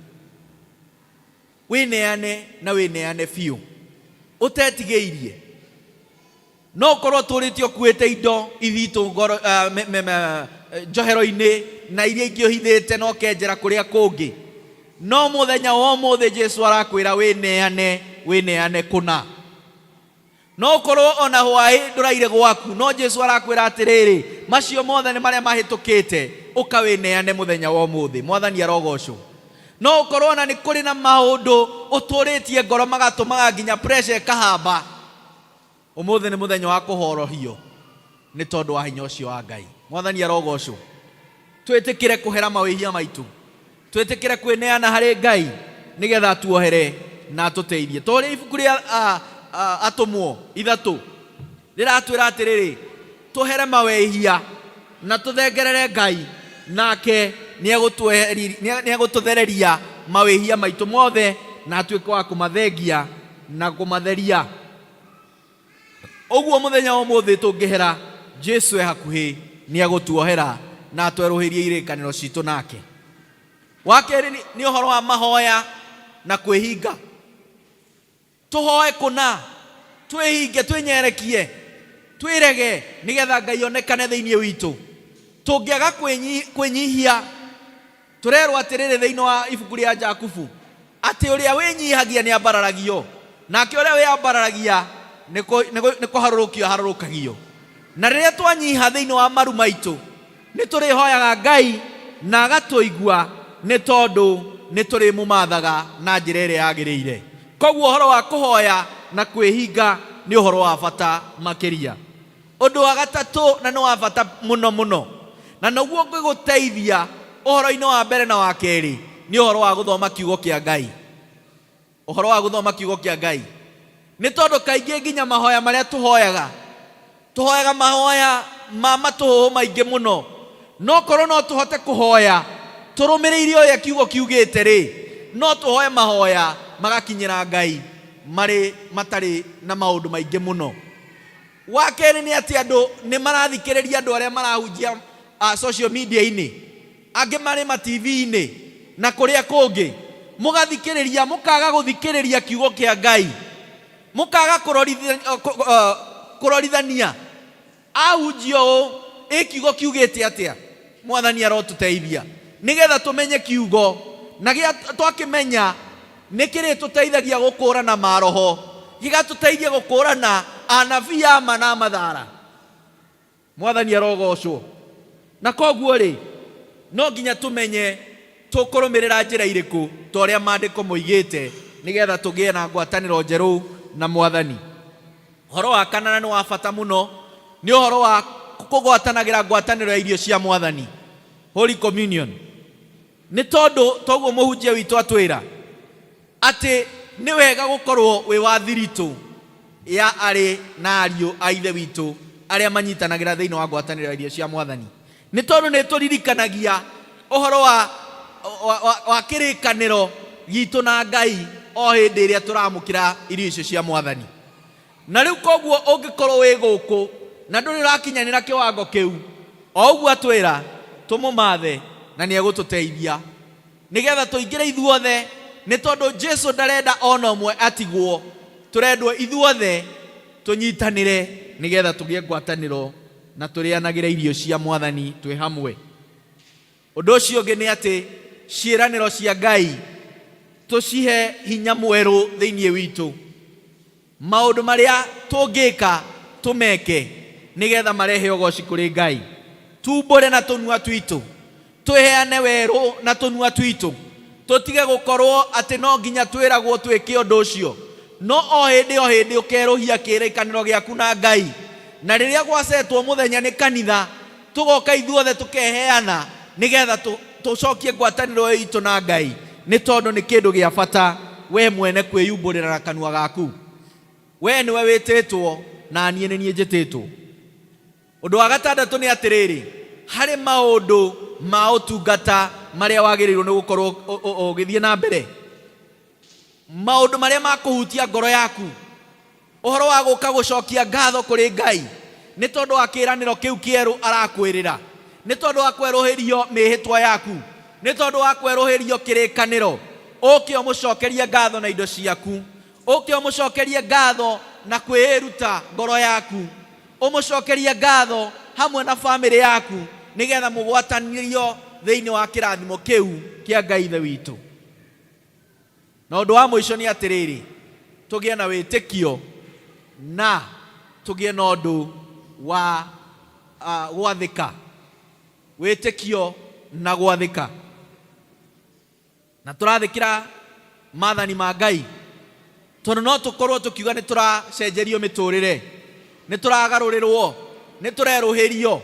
Wĩneane na wĩneane biũ ũtetigĩirie. No ũkorwo ũtũrĩte ũkuĩte indo ithitũ ngoro, me, me, me, njohero-inĩ na iria ingĩ ũhithĩte na ũkenjera kũrĩa kũngĩ. No mũthenya wa ũmũthĩ Jesu arakwĩra wĩneane, wĩneane kũna. No ũkorwo ona hwaĩ ndũraire gwaku, no Jesu arakwĩra atĩrĩrĩ, macio mothe nĩ marĩa mahĩtũkĩte, ũka wĩneane mũthenya wa ũmũthĩ. Mwathani arogocwo. No ũkorwo ona nĩ kũrĩ na maũndũ ũtũrĩtie ngoro magatũmaga nginya pressure ĩkahamba. Ũmũthĩ nĩ mũthenya wa kũhorohio nĩ tondũ wa hinya ũcio wa Ngai. Mwathani arogocwo. Twĩtĩkĩre kũhera mawĩhia maitũ. Twĩtĩkĩre kwĩneana harĩ Ngai nĩgetha atuohere na atũteithie. Ta ũrĩa ibuku rĩa Atũmwo 3 rĩratwĩra atĩrĩrĩ, tũhere mawĩhia na tũthengerere Ngai, nake nĩegũtũthereria mawĩhia maitũ mothe na atuĩke wa kũmathengia na kũmatheria. Ũguo mũthenya wa ũmũthĩ tũngĩhera, Jesu e hakuhĩ, nĩegũtuohera na atwerũhĩrie irĩkanĩro citũ nake. Wa kerĩ nĩ ũhoro wa mahoya na kwĩhinga. Tũhoe kũna, twĩhinge, twĩnyerekie, twĩrege nĩgetha Ngai onekane thĩinĩ witũ. Tũngĩaga kwĩnyihia, Tũrerwo atĩrĩrĩ thĩinĩ wa ibuku rĩa Jakubu atĩ ũrĩa wĩnyihagia nĩ ambararagio, nake ũrĩa wĩambararagia nĩ kũharũrũkio aharũrũkagio. Na rĩrĩa twanyiha thĩinĩ wa maru maitũ, nĩ tũrĩhoyaga Ngai na agatũigua nĩ tondũ nĩ tũrĩmũmathaga na njĩra ĩrĩa yagĩrĩire. Koguo ũhoro wa kũhoya na kwĩhinga nĩ ũhoro wa bata makĩria. Ũndũ wa gatatũ na nĩ wa bata mũno mũno, na noguo ũngĩgũteithia ũhoro-inĩ wa mbere na wa kerĩ, nĩ ũhoro wa gũthoma kiugo kĩa Ngai. Ũhoro wa gũthoma kiugo kĩa Ngai. Nĩ tondũ kaingĩ nginya mahoya marĩa tũhoyaga, tũhoyaga mahoya ma matũhũhũ maingĩ mũno. No korwo no tũhote kũhoya tũrũmĩrĩire ũrĩa kiugo kiugĩte-rĩ, no tũhoe mahoya magakinyĩra Ngai marĩ matarĩ na maũndũ maingĩ mũno. Wa kerĩ nĩ atĩ andũ nĩ marathikĩrĩria andũ arĩa marahunjia social media-inĩ, angĩ marĩ ma TV-inĩ na kũrĩa kũngĩ. Mũgathikĩrĩria, mũkaga gũthikĩrĩria kiugo kĩa Ngai, mũkaga kũrorithania ahunjia ũũ, ĩ kiugo kiugĩte atĩa? Mwathani arotũteithia nĩgetha tũmenye kiugo, na twakĩmenya nĩ kĩrĩtũteithagia gũkũrana maroho, gĩgatũteithia gũkũrana Anabii a ma na mathara. Mwathani arogocwo. Na koguo rĩ, no nginya tũmenye tũkũrũmĩrĩra njĩra irĩkũ ta ũrĩa maandĩko moigĩte nĩgetha tũgĩe na ngwatanĩro njerũ na Mwathani. Ũhoro wa kanana nĩ wa bata mũno, nĩ ũhoro wa kũgwatanagĩra ngwatanĩro ya irio cia Mwathani, Holy Communion. Nĩ tondũ toguo mũhunjia witũ atwĩra atĩ nĩ wega gũkorwo wĩ wa thiritũ ya arĩ na ariũ a Ithe witũ arĩa manyitanagĩra thĩinĩ wa ngwatanĩro ya irio cia Mwathani. Nĩ tondũ nĩ tũririkanagia ũhoro wa, wa, wa, wa kĩrĩkanĩro gitũ na Ngai o hĩndĩ ĩrĩa tũramũkĩra irio icio cia Mwathani. Na rĩu koguo ũngĩkorwo wĩ gũkũ na ndũrĩ ũrakinyanĩra kĩwango kĩu, o ũguo atwĩra tũmũmathe na nĩ egũtũteithia nĩgetha tũingĩre ithuothe, nĩ tondũ Jesu ndarenda ona ũmwe atigwo, tũrendwo ithuothe tũnyitanĩre nĩgetha tũgĩe ngwatanĩro na tũrĩanagĩre irio cia Mwathani twĩ hamwe. Ũndũ ũcio ũngĩ nĩ atĩ ciĩranĩro cia Ngai tũcihe hinya mwerũ thĩinĩ witũ. Maũndũ marĩa tũngĩka tũmeke nĩgetha marehe ũgoci kũrĩ Ngai. Tumbũre na tũnua twitũ, twĩheane werũ na tũnua twitũ, tũtige gũkorwo atĩ no nginya twĩragwo twĩke ũndũ ũcio, no o hĩndĩ o hĩndĩ ũkerũhia kĩrĩkanĩro gĩaku na Ngai. Na rĩrĩa gwacetwo mũthenya nĩ kanitha, tũgoka ithuothe tũkeheana nĩgetha tũcokie ngwatanĩro ĩyo itũ na Ngai, nĩ tondũ nĩ kĩndũ gĩa bata we mwene kwĩyumbũrĩra na kanua gaku. We nĩwe wĩtĩtwo na niĩ nĩ niĩ njĩtĩtwo. Ũndũ wa gatandatũ nĩ atĩrĩrĩ, harĩ maũndũ ma ũtungata marĩa wagĩrĩirwo nĩ gũkorwo ũgĩthiĩ na mbere, maũndũ marĩa ma kũhutia ngoro yaku, ũhoro wa gũka gũcokia ngatho kũrĩ Ngai nĩ tondũ wa kĩĩranĩro kĩu kĩerũ arakwĩrĩra, nĩ tondũ wa kwerũhĩrio mĩĩhĩtwa yaku, nĩ tondũ wa kwerũhĩrio kĩrĩkanĩro, ũke ũmũcokerie ngatho na indo ciaku, ũke ũmũcokerie ngatho na kwĩĩruta ngoro yaku, ũmũcokerie ngatho hamwe na bamĩrĩ yaku, nĩgetha mũgwatanĩrio thĩinĩ wa kĩrathimo kĩu kĩa Ngai Ithe witũ. Na ũndũ wa mũico nĩ atĩrĩrĩ, tũgĩe na wĩtĩkio na tũgĩe na ũndũ wa gwathĩka. Wĩtĩkio na gwathĩka. Na tũrathĩkĩra maathani ma Ngai, tondũ no tũkorwo tũkiuga nĩ tũracenjerio mĩtũrĩre, nĩ tũragarũrĩrwo, nĩ tũrerũhĩrio,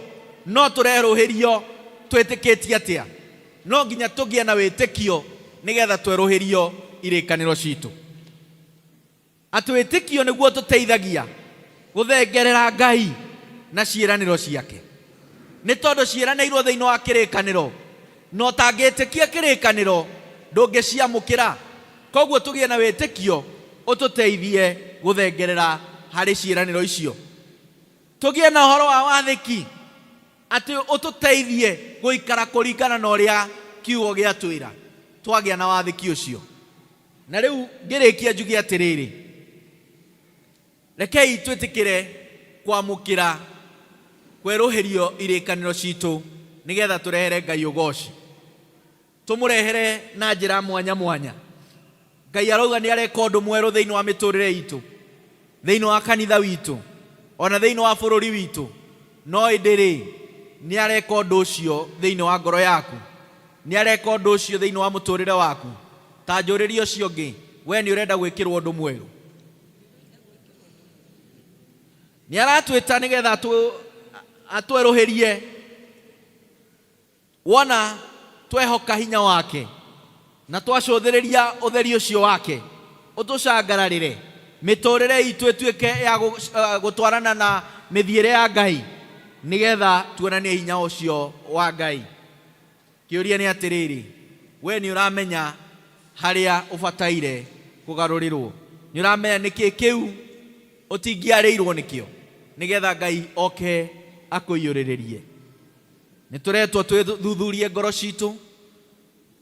no tũrerũhĩrio twĩtĩkĩtie atĩa? No nginya tũgĩe na wĩtĩkio nĩgetha twerũhĩrio irĩkanĩro citũ. Atĩ wĩtĩkio nĩguo ũtũteithagia gũthengerera Ngai na ciĩranĩro ciake. Nĩ tondũ ciĩranĩirwo thĩinĩ wa kĩrĩkanĩro, na ũtangĩtĩkia kĩrĩkanĩro ndũngĩciamũkĩra. Koguo tũgĩe na wĩtĩkio ũtũteithie gũthengerera harĩ ciĩranĩro icio. Tũgĩe na ũhoro wa wathĩki, atĩ ũtũteithie gũikara kũringana na ũrĩa kiugo gĩatwĩra, twagĩa na wathĩki ũcio. Na rĩu ngĩrĩkia njuge atĩrĩrĩ, rekei twĩtĩkĩre kwamũkĩra kwerũhĩrio irĩkanĩro citũ nĩgetha tũrehere Ngai ũgoci, tũmũrehere na njĩra mwanya mwanya. Ngai arauga nĩ areka ũndũ mwerũ thĩinĩ wa mĩtũrĩre itũ, thĩinĩ wa kanitha witũ, ona thĩinĩ wa bũrũri witũ. No ĩndĩ rĩ, nĩ areka ũndũ ũcio thĩinĩ wa ngoro yaku? Nĩ areka ũndũ ũcio thĩinĩ wa mũtũrĩre waku? Ta njũrĩria ũcio ũngĩ, we nĩ ũrenda gwĩkĩrwo ũndũ mwerũ? Nĩ aratwĩta nĩgetha atwerũhĩrie. Wona twehoka hinya wake na twacũthĩrĩria ũtheri ũcio wake ũtũcangararĩre, mĩtũrĩre itũ ĩtuĩke ya gũtwarana na mĩthiĩre ya Ngai, nĩgetha tuonanie hinya ũcio wa Ngai. Kĩũria nĩ atĩrĩrĩ, we nĩ ũramenya harĩa ũbataire kũgarũrĩrwo? Nĩ ũramenya nĩkĩ kĩu ũtingĩarĩirwo nĩkĩo, nĩgetha Ngai oke akũiyũrĩrĩrie? Nĩ tũretwo twĩthuthurie ngoro citũ,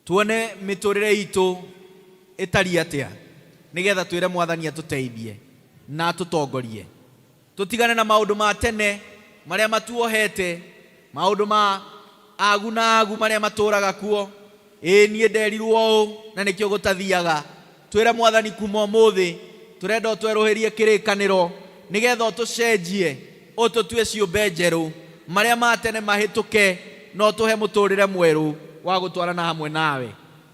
tuone mĩtũrĩre itũ ĩtariĩ atĩa, nĩgetha twĩre Mwathani atũteithie na atũtongorie. Tũtigane na maũndũ ma tene marĩa matuohete, maũndũ ma agu na agu marĩa matũraga kuo. Ĩĩ niĩ nderirwo ũũ na nĩkĩo gũtathiaga. Twĩre Mwathani kuma ũmũthĩ tũrenda ũtwerũhĩrie kĩrĩkanĩro Nĩgetha ũtũcenjie, ũtũtue ciũmbe njerũ, marĩa ma tene mahĩtũke, na ũtũhe mũtũrĩre mwerũ wa gũtwarana hamwe nawe.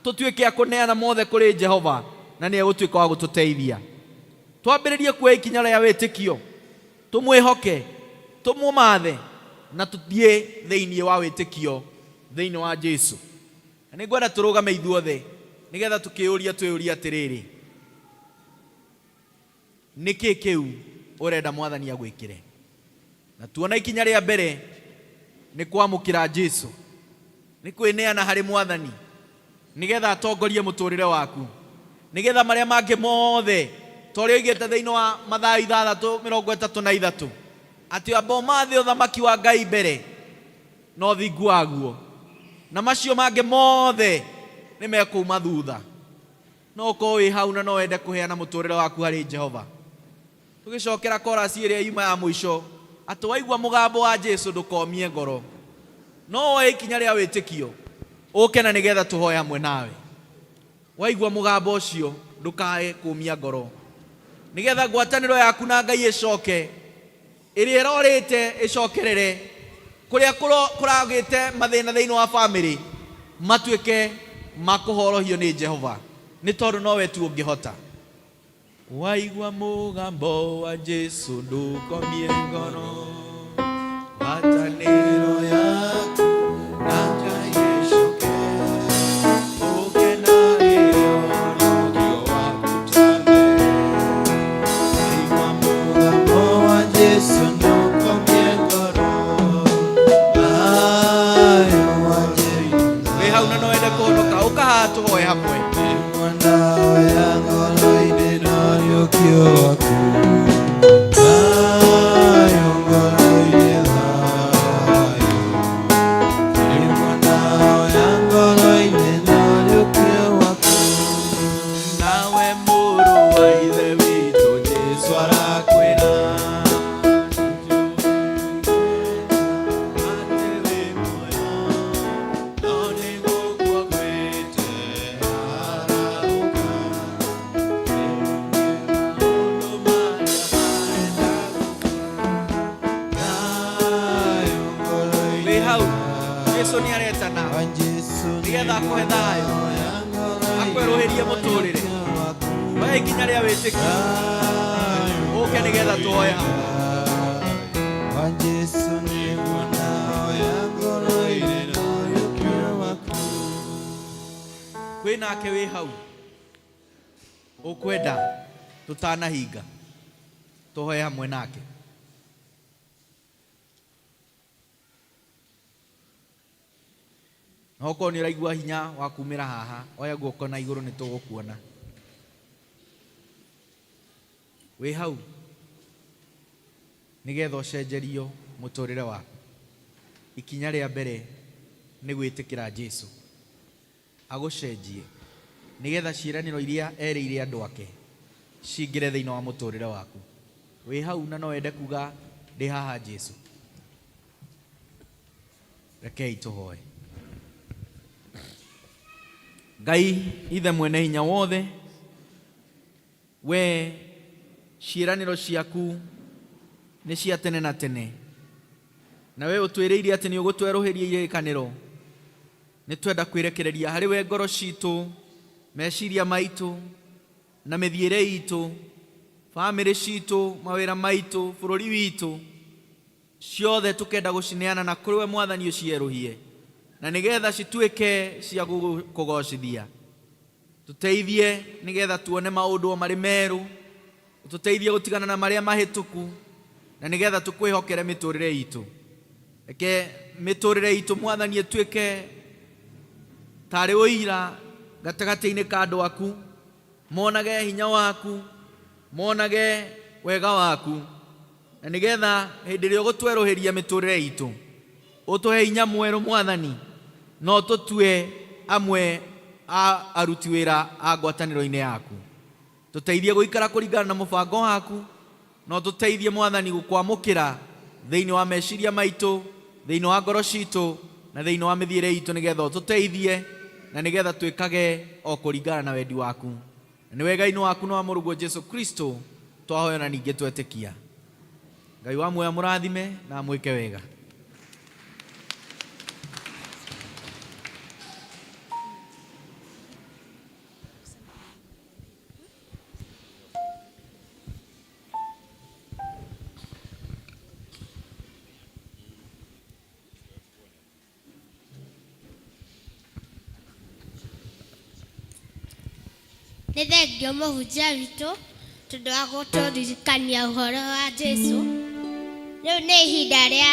Tũtuĩke a kũneana mothe kũrĩ Jehova, na nĩ egũtuĩka wa gũtũteithia. Twambĩrĩrie kuoya ikinya rĩa wĩtĩkio, tũmwĩhoke, tũmũmathe, na tũthiĩ thĩinĩ wa wĩtĩkio thĩinĩ wa Jesu. Na nĩ ngwenda tũrũgame ithuothe nĩgetha tũkĩũria twĩũrie atĩrĩrĩ, nĩkĩ kĩu ũrenda Mwathani agwĩkĩre? Na tuona ikinya rĩa mbere nĩ kwamũkĩra Jesu, nĩ kwĩneana harĩ Mwathani nĩgetha atongorie mũtũrĩre waku, nĩgetha marĩa mangĩ mothe ta ũrĩa oigĩte thĩinĩ wa Mathayo 6:33 atĩ amba ũmathe ũthamaki wa Ngai mbere na ũthingu waguo, na macio mangĩ mothe nĩ mekuma thutha. No ũkorwo wĩ hau na no wende kũheana mũtũrĩre waku harĩ Jehova. Tũgĩcokera chorus ĩrĩa yuma ya mũico, atĩ waigua mũgambo wa Jesu ndũkomie ngoro, no woe ikinya rĩa wĩtĩkio ũke na nĩgetha tũhoe hamwe nawe. Waigua mũgambo ũcio ndũkae kũmia ngoro, nĩgetha ngwatanĩro yaku na Ngai ĩcoke, ĩrĩa ĩrorĩte ĩcokerere, kũrĩa kũragĩte mathĩna thĩinĩ wa bamĩrĩ matuĩke ma kũhorohio nĩ Jehova, nĩ tondũ nowe tu ũngĩhota. Waigua mũgambo wa Jesu ndũkomie ngoro, ngwatanĩro yaku na Ngai ĩcoke, ũke na ũhonokio waku ta mbere. Waigua mũgambo wa Jesu ndũkomie ngoro, thayũ wa Jesu. Wĩ hau na no wende kũhonoka, ũka haha tũhoe hamwe. Ndawa ya ngoro-inĩ na ũriũkio waku, thayũ ngoro-inĩ, thayũ. Nĩguo ndawa ya ngoro-inĩ na ũriũkio waku. Nawe mũrũ wa Ithe witũ Jesu arakwĩra, atĩ wĩ muoyo, no nĩ gũkua kwĩte arahũka. Maũndũ marĩa marenda thayũ ngoro-inĩ. Wĩ hau Jesu nĩ aretana nĩgetha akũhe thayũ, akwerũhĩrie mũtũrĩre. Oya ikinya rĩa wĩtĩkio, ũke nĩgetha tũhoe hamwe. Wa Jesu nĩguo ndawa ya ngoro-inĩ na ũriũkio waku. Kwĩ nake wĩ hau ũkwenda tũtanahinga tũhoe hamwe nake. Na okorwo nĩ ũraigua hinya wa kumĩra haha, oya guoko na igũrũ nĩ tũgũkuona. Wĩ hau nĩgetha ũcenjerio mũtũrĩre waku. Ikinya rĩa mbere nĩ gwĩtĩkĩra Jesu agũcenjie, nĩgetha ciĩranĩro iria erĩire andũ ake cingĩre thĩinĩ wa mũtũrĩre waku. Wĩ hau na no wende kuga ndĩ haha Jesu, rekei tũhoe. Ngai Ithe mwene hinya wothe, we ciĩranĩro ciaku nĩ cia tene na tene, na we ũtwĩrĩire atĩ nĩ ũgũtwerũhĩria irĩkanĩro. Nĩ twenda kwĩrekereria harĩ we ngoro citũ, meciria maitũ na mĩthiĩre itũ, bamĩrĩ citũ, mawĩra maitũ, bũrũri witũ, ciothe tũkenda gũcineana na kũrĩ we Mwathani ũcierũhie, na nĩgetha cituĩke cia kũgocithia. Tũteithie nĩgetha tuone maũndũ o marĩ merũ, tũteithie gũtigana na marĩa mahĩtũku, na nĩgetha tũkwĩhokere mĩtũrĩre itũ. Reke mĩtũrĩre itũ Mwathani ĩtuĩke tarĩ ũira gatagatĩ-inĩ ka andũ aku, monage hinya waku, monage wega waku, na nĩgetha hĩndĩ ĩrĩa ũgũtwerũhĩria mĩtũrĩre itũ ũtũhe hinya mwerũ Mwathani, no tũtue amwe a aruti wĩra a ngwatanĩro-inĩ yaku. Tũteithie gũikara kũringana na mũbango waku, no tũteithie Mwathani gũkwamũkĩra thĩinĩ wa meciria maitũ, thĩinĩ wa ngoro citũ, na thĩinĩ wa mĩthiĩre itũ, nĩgetha ũtũteithie na nĩgetha twĩkage o kũringana na wendi waku. Na nĩ wega-inĩ waku na wa Mũrũguo Jesu Kristo twahoya na ningĩ twetĩkia. Ngai wa muoyo amũrathime na amwĩke wega. Nĩ thengio mũhunjia witũ tondũ wa gũtũririkania ũhoro wa Jesũ. Rĩu nĩ ihinda rĩa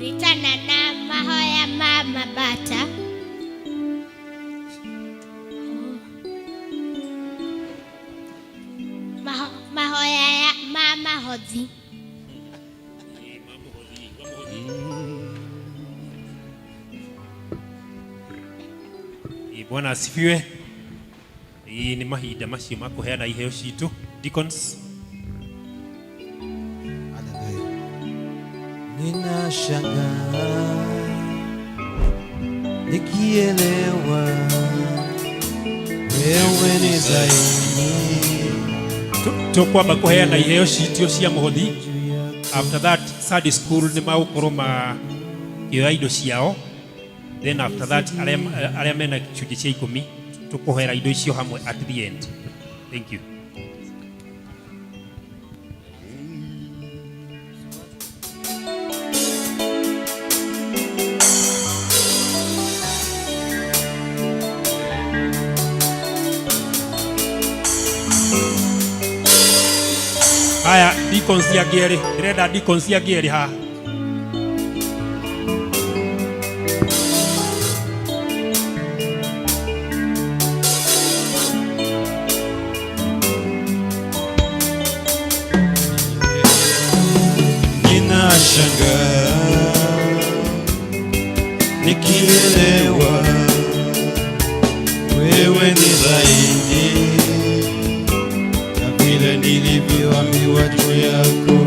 ritana na mahoya ma mabata. Mahoya ma mahothi. Bwana asifiwe. Ĩĩ nĩ mahinda macio ma kũheana iheo citũ. Deacons. Ninashangaa nikielewa wewe ni zaidi. Tũkwamba kũheana iheo citũ cia mũhothi. After that Sunday school nĩ magũkorwo makĩoya indo ciao. Then after that arĩa mena gĩcunjĩ cia 10 tũkũhera indo icio hamwe at the end. Thank you. Haya, deacons ya ngeri, ndĩrenda deacons ya ngeri haha. Ninashangaa nikielewa wewe ni zaidi na vile nilivyoambiwa juu yako,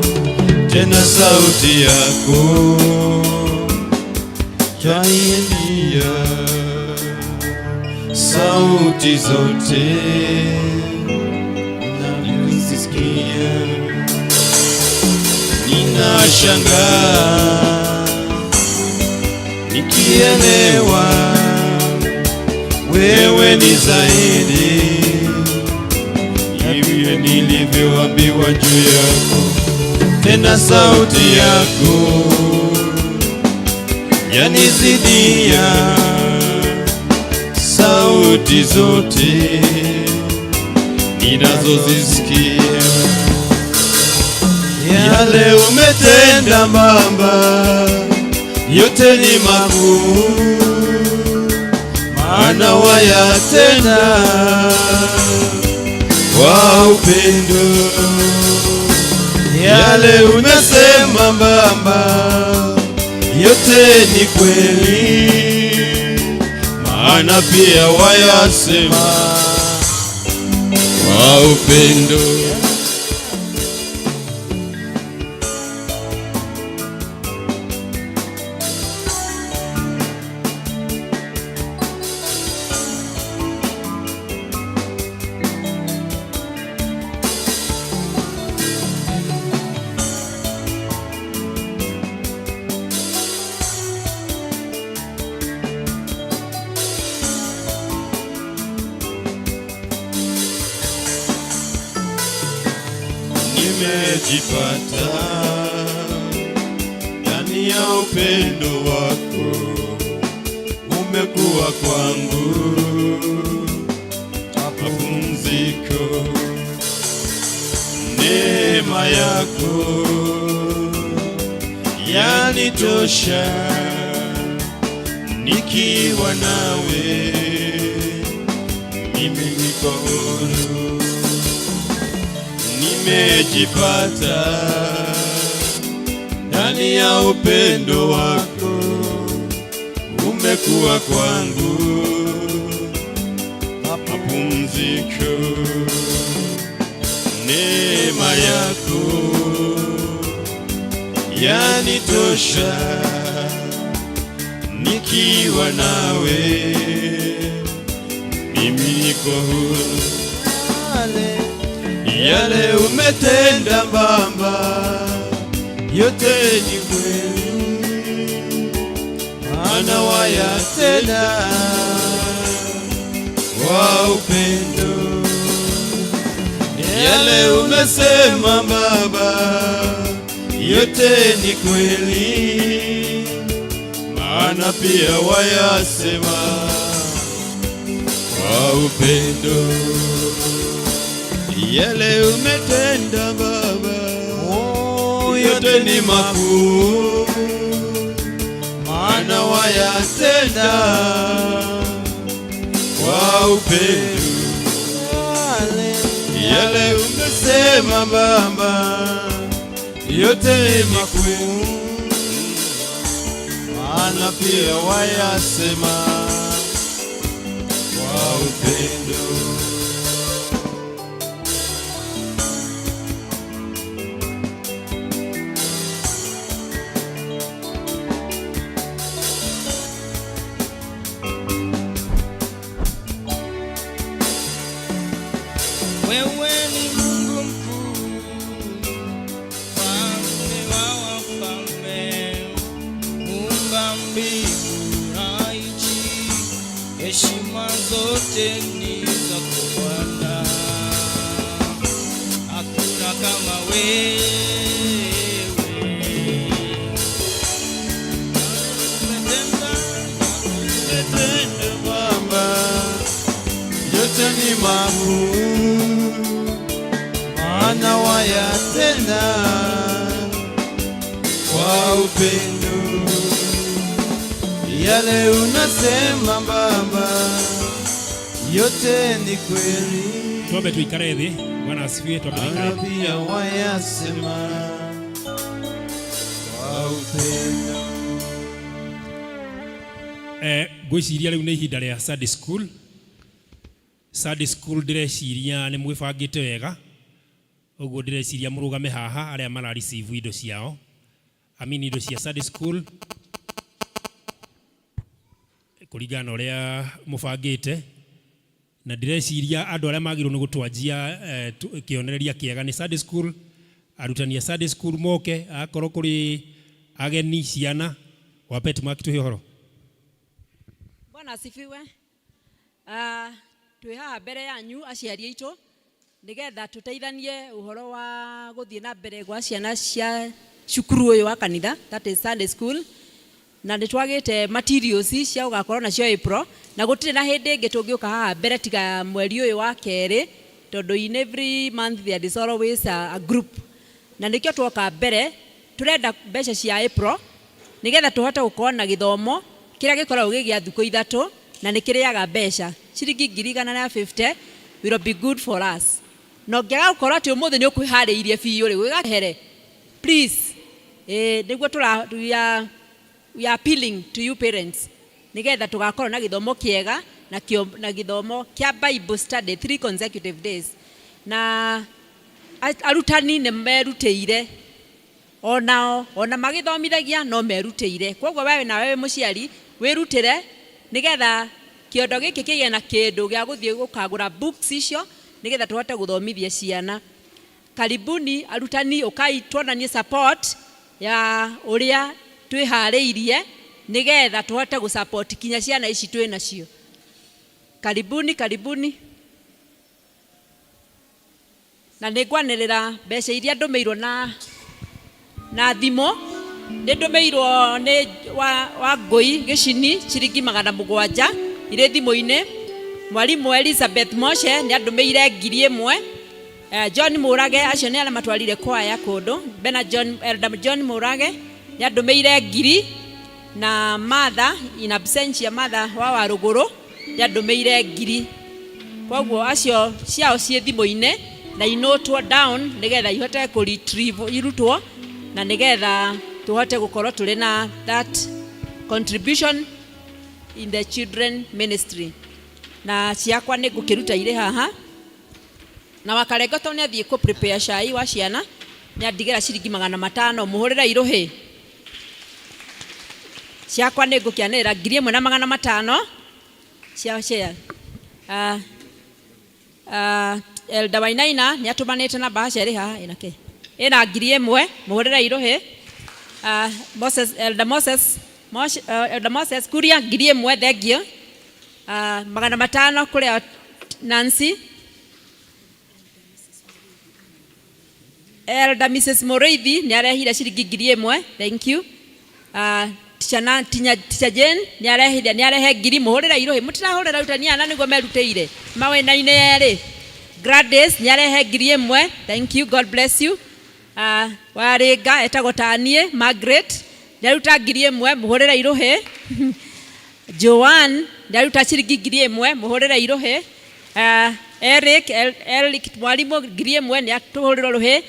tena sauti yako yaimbia sauti zote nilizisikia. Ninashangaa nikielewa wewe ni zaidi hivyo nilivyoambiwa juu yako, tena sauti yako yanizidia sauti zote ninazozisikia. Yale umetenda Baba yote ni makuu, maana wayatenda kwa upendo. Yale umesema Baba yote ni kweli, maana pia wayasema kwa upendo. Nimejipata ndani ya upendo wako, umekuwa kwangu mapumziko. Neema yako yanitosha, nikiwa nawe mimi niko huru. Nimejipata ndani ya upendo wako, umekuwa kwangu mapumziko. Neema yako yanitosha, nikiwa nawe mimi niko huru. Yale umetenda Baba yote ni kweli, maana wayatenda kwa upendo. Yale umesema Baba, yote ni kweli, maana pia wayasema kwa upendo. Yale umetenda Baba, yote ni makuu, maana wayatenda kwa upendo. Yale umesema Baba, yote ni makuu, maana pia wayasema kwa upendo. Wewe ni Mungu mkuu, mfalme wa wafalme, muumba mbingu na nchi, heshima zote ni zako Bwana, hakuna kama wewe. Umetenda Baba, yote ni makuu, maana wayatenda kwa upendo. Yale unasema Baba, yote ni kweli, Twambe tuikare thĩ. Bwana asifiwe. Twambe tuikare. maana pia wayasema kwa upendo. Ngwĩciria rĩu nĩ ihinda rĩa Sunday school. Sunday school ndĩreciria nĩ mwĩbangĩte wega, ũguo ndĩreciria mũrũgame haha arĩa mara receive indo ciao, I mean indo cia Sunday school kũringana na ũrĩa mũbangĩte, na ndĩreciria andũ arĩa magĩrĩirwo nĩ gũtwanjia kĩonereria kĩega nĩ Sunday school, arutani a Sunday school moke, akorwo kũrĩ ageni ciana wapeti makĩtũhe ũhoro. Bwana asifiwe. Twĩ haha mbere yanyu aciari aitũ nĩgetha tũteithanie ũhoro wa gũthiĩ na mbere gwa ciana cia cukuru ũyũ wa kanitha, that is Sunday school, na nĩ twagĩte materials cia gũgakorwo nacio April, na gũtirĩ na hĩndĩ ĩngĩ tũngĩũka haha mbere tiga mweri ũyũ wa kerĩ, tondũ in every month there is always a group, na nĩkĩo twoka mbere tũrenda mbeca cia April nĩgetha tũhote gũkorwo na gĩthomo kĩrĩa gĩkoragwo gĩ gĩa thikũ 3 na nĩ kĩrĩaga mbeca ciringi 150,000 will be good for us. Na ũngĩaga gũkorwo atĩ ũmũthĩ nĩ ũkwĩharĩirie biũ rĩ, wĩgahere please. Nĩguo tũra we are appealing to you parents nĩgetha tũgakorwo na gĩthomo kĩega na kĩo, na gĩthomo kĩa Bible study 3 consecutive days, na arutani nĩ merutĩire onao, ona magĩthomithagia no merutĩire. Koguo wewe nawe wĩ mũciari wĩrutĩre nĩgetha kĩondo gĩkĩ kĩgĩe na kĩndũ gĩa gũthiĩ gũkagũra books icio nĩgetha tũhote gũthomithia ciana. Karibuni arutani, ũkai tuonanie support ya ũrĩa twĩharĩirie nĩgetha tũhote gũsupport kinya ciana ici twĩ nacio. Karibuni, karibuni. Na nĩngwanĩrĩra mbeca iria ndũmĩirwo na thimũ, nĩ ndũmĩirwo nĩ wa Ngũi Gĩcini ciringi 700 irĩ thimũ-inĩ. Mwalimu Elizabeth Moshe nĩ andũmĩire 1000. John Mũrage, acio nĩ arĩa matwarire kwaya kũndũ. Bena John, Elder John Mũrage nĩ andũmĩire 1000, na Martha in absentia, Martha wa Warũgũrũ nĩ andũmĩire 1000. Koguo acio ciao ciĩ thimũ-inĩ na inotwo down nĩgetha ihote kũ retrieve irutwo, na nĩgetha tũhote gũkorwo tũrĩ na that contribution in the children ministry. Na ciakwa nĩ ngũkĩruta irĩ haha, na wakarengo tondũ nĩ athiĩ kũ prepare cai wa ciana nĩ andigĩra ciringi 500, mũhũrĩre irũhĩ. Ciakwa nĩ ngũkĩanĩrĩra 1500 cia share. Elder Wainaina nĩ atũmanĩte na bahasha ĩrĩ haha, ĩna kĩ? Ĩna 1000, mũhũrĩre irũhĩ. Moses, Elder Moses, Elder Moses Kuria ngiri ĩmwe thengio. 500 kũrĩ Nancy. Elder Mrs. Mũrĩithi nĩ arehire ciringi 1000, thank you. Teacher Jane nĩ arehire, nĩ arehe ngiri, mũhũrĩre irũhĩ, mũtirahũrĩra arutani aya na nĩguo merutĩire mawĩna-inĩ erĩ. Gladys nĩ arehe 1000, thank you, God bless you. Warĩnga etagwo taniĩ Margaret nĩ aruta 1000, mũhũrĩre irũhĩ. Joan nĩ aruta ciringi 1000, mũhũrĩre irũhĩ. Eric, Eric mwarimũ 1000 nĩ atũhũrĩrwo rũhĩ.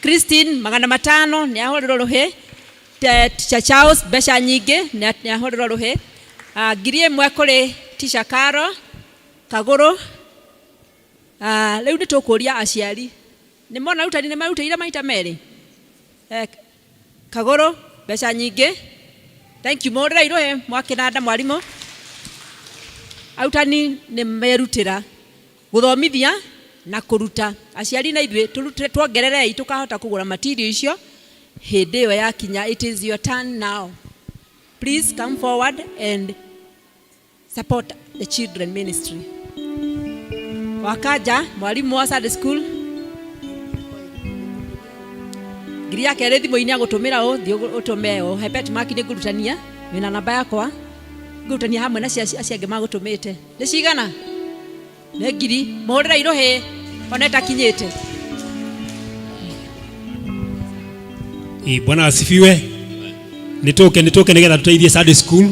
Christine 500 nĩ ahũrĩrwo rũhĩ. Teacher Charles mbeca nyingĩ nĩ ahũrĩrwo rũhĩ. 1000 kũrĩ Teacher Caro Kagũrũ. Rĩu nĩ tũkũria aciari nĩ mona arutani nĩ marutĩire maita merĩ. Kagũrũ mbeca nyingĩ, thank you, mũhũrĩre irũhĩ mwakĩnanda mwarimũ. Arutani nĩ merutĩra gũthomithia na kũruta aciari na ithuĩ tũrute, tuongererei tũkahota kũgũra material icio hĩndĩ ĩyo yakinya. It is your turn now, please come forward and support the children ministry. Wakanja mwarimũ wa Sunday school ngiri yake ĩrĩ thimũ-inĩ agũtũmĩra ũ thiĩ ũtũme ũ he mark nĩ ngũrutania wĩna namba yakwa ngũrutania hamwe na cia acio angĩ magũtũmĩte. Nĩ cigana? Nĩ ngiri. Mũhũrĩre irũhĩ ona ĩtakinyĩte. Bwana asifiwe. Nĩtũke nĩtũke nĩgetha tũteithie Sunday school.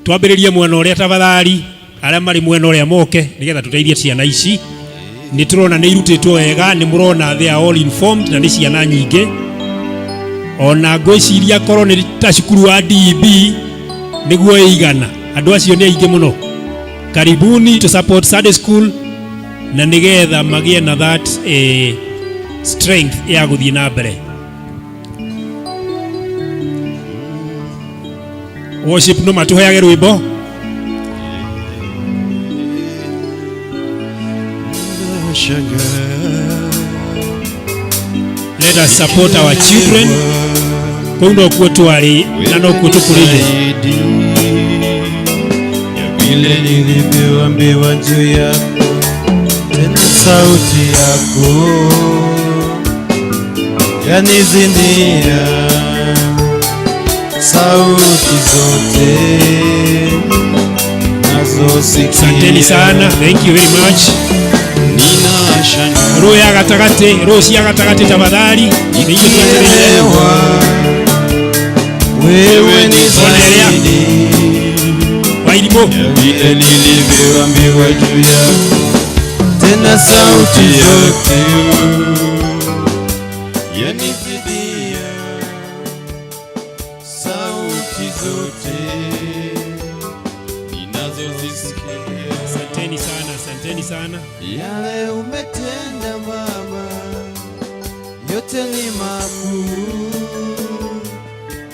Twambĩrĩrie mwena ũrĩa tafadhali, arĩa marĩ mwena ũrĩa moke nĩgetha tũteithie ciana ici. Nĩ tũrona nĩ irutĩtwo wega, nĩ mũrona they are all informed na nĩ ciana nyingĩ. Ona ngwĩciria korwo nĩ ta cukuru wa DEB nĩguo ĩigana, andũ acio nĩ aingĩ mũno. Karibuni to support Sunday school na nĩgetha magĩe na that strength ya gũthiĩ na mbere. Worship no matũheage rwĩmbo. Let us support our children. Kũu nokuo twarĩ na nokuo tũkũrĩire. Vile nilivyoambiwa juu yako, tena sauti yako yanizidia sauti zote nazosikia. Asanteni sana, thank you very much. Roho ya gatagatĩ, roho cia gatagatĩ tafadhali, nĩ ithuĩ twetereire. Wewe ni zaidi Wairimũ vile nilivyoambiwa juu yako, tena sauti zote yanizidia sauti zote ninazozisikia. Asanteni sana, asanteni sana. Yale umetenda Baba, yote ni makuu,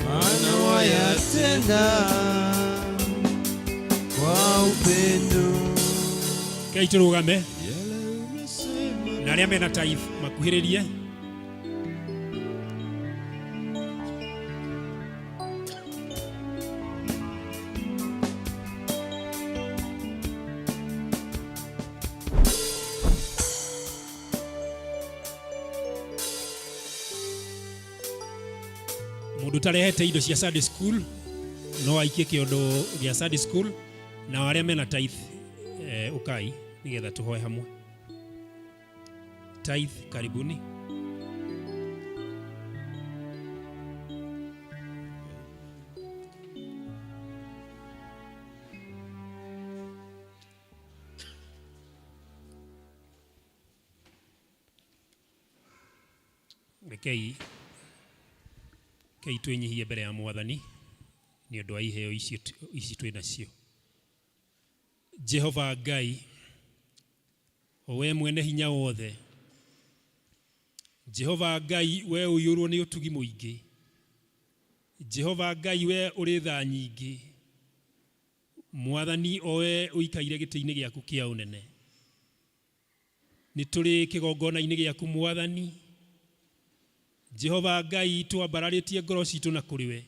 maana wayatenda kwa upendo. Kei tũrũgame na arĩa mena tithe makuhĩrĩrie. Mũndũ ũtarehete indo cia Sunday school no aikie kĩondo gĩa Sunday school, na arĩa mena tithe ũkai nĩgetha tũhoe hamwe. Tithe, karibuni. Rekei kei twĩnyihie mbere ya Mwathani nĩ ũndũ wa iheo ici twĩ nacio. Jehova Ngai, o we mwene hinya wothe, Jehova Ngai, we ũiyũrwo nĩ ũtugi mũingĩ, Jehova Ngai, we ũrĩ tha nyingĩ, Mwathani o we ũikaire gĩtĩ-inĩ gĩaku kĩa ũnene, nĩ tũrĩ kĩgongona-inĩ gĩaku Mwathani, Jehova Ngai twambararĩtie ngoro citũ na kũrĩ we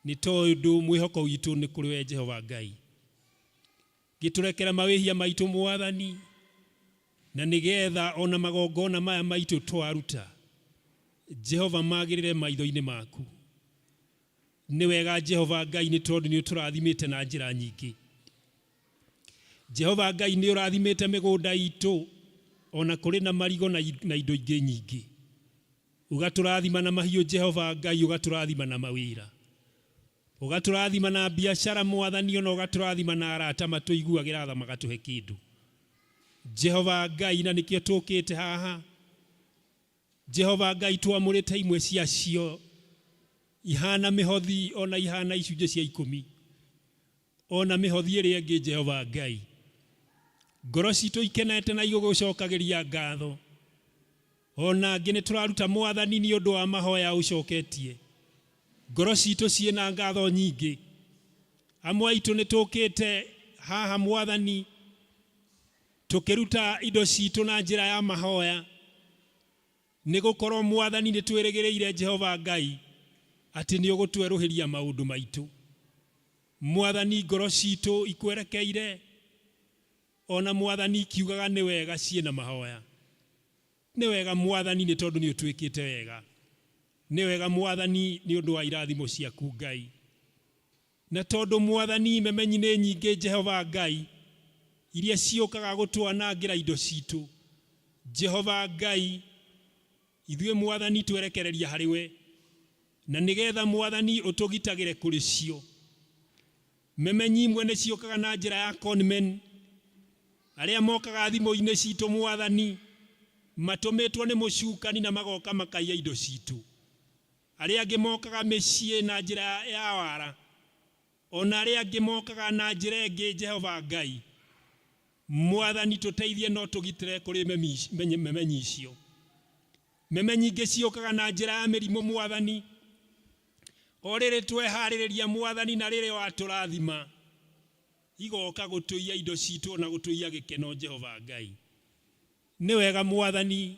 nĩ tondũ mwĩhoko witũ nĩ kũrĩ we Jehova Ngai. Gĩtũrekere mawĩhia maitũ Mwathani, na nĩgetha ona magongona maya maitũ twaruta Jehova magĩrĩre maitho-inĩ maku. Nĩ wega Jehova Ngai nĩ tondũ nĩ ũtũrathimĩte na njĩra nyingĩ. Jehova Ngai nĩ ũrathimĩte mĩgũnda itũ ona kũrĩ na marigo na indo ingĩ nyingĩ. Ũgatũrathima na mahiũ Jehova Ngai, ũgatũrathima na mawĩra, ũgatũrathima na biacara Mwathani, ona ũgatũrathima na arata matũiguagĩra tha magatũhe kĩndũ. Jehova Ngai, na nĩkĩo tũkĩte haha Jehova Ngai twamũrĩte imwe ciacio ihana mĩhothi ona ihana icunjĩ cia ikũmi ona mĩhothi ĩrĩa ĩngĩ Jehova Ngai. Ngoro citũ ikenete na igũgũcokagĩria ngatho. Ona angĩ nĩ tũraruta Mwathani nĩ ũndũ wa mahoya ũcoketie. Ngoro citũ ciĩna ngatho nyingĩ. Amwe aitũ nĩ tũkĩte haha Mwathani tũkĩruta indo citũ na njĩra ya mahoya, nĩ gũkorwo Mwathani nĩ twĩrĩgĩrĩire Jehova Ngai atĩ nĩ ũgũtwerũhĩria maũndũ maitũ. Mwathani ngoro citũ ikwerekeire, ona Mwathani ikiugaga nĩ wega ciĩna mahoya. Nĩ wega Mwathani nĩ tondũ nĩ ũtwĩkĩte wega. Nĩ wega Mwathani nĩ ũndũ wa irathimo ciaku Ngai. Na tondũ Mwathani memenyi nĩ nyingĩ Jehova Ngai iria ciũkaga gũtwanangĩra indo citũ. Jehova Ngai ithuĩ Mwathani twerekereria harĩ we, na nĩgetha Mwathani ũtũgitagĩre kũrĩ cio. Memenyi imwe nĩ ciũkaga na njĩra ya conmen, arĩa mokaga thimũ-inĩ citũ Mwathani matũmĩtwo nĩ mũcukani na magoka makaiya indo citũ. Arĩa angĩ mokaga mĩciĩ na njĩra ya wara, ona arĩa angĩ mokaga na njĩra ĩngĩ Jehova Ngai. Mwathani tũteithie no tũgitĩre kũrĩ memenyi icio. Memenyi ingĩ ciũkaga na njĩra ya mĩrimũ Mwathani, o rĩrĩ tweharĩrĩria Mwathani na rĩrĩ watũrathima, igoka gũtũiya indo citũ na gũtũiya gĩkeno Jehova Ngai. Nĩ wega Mwathani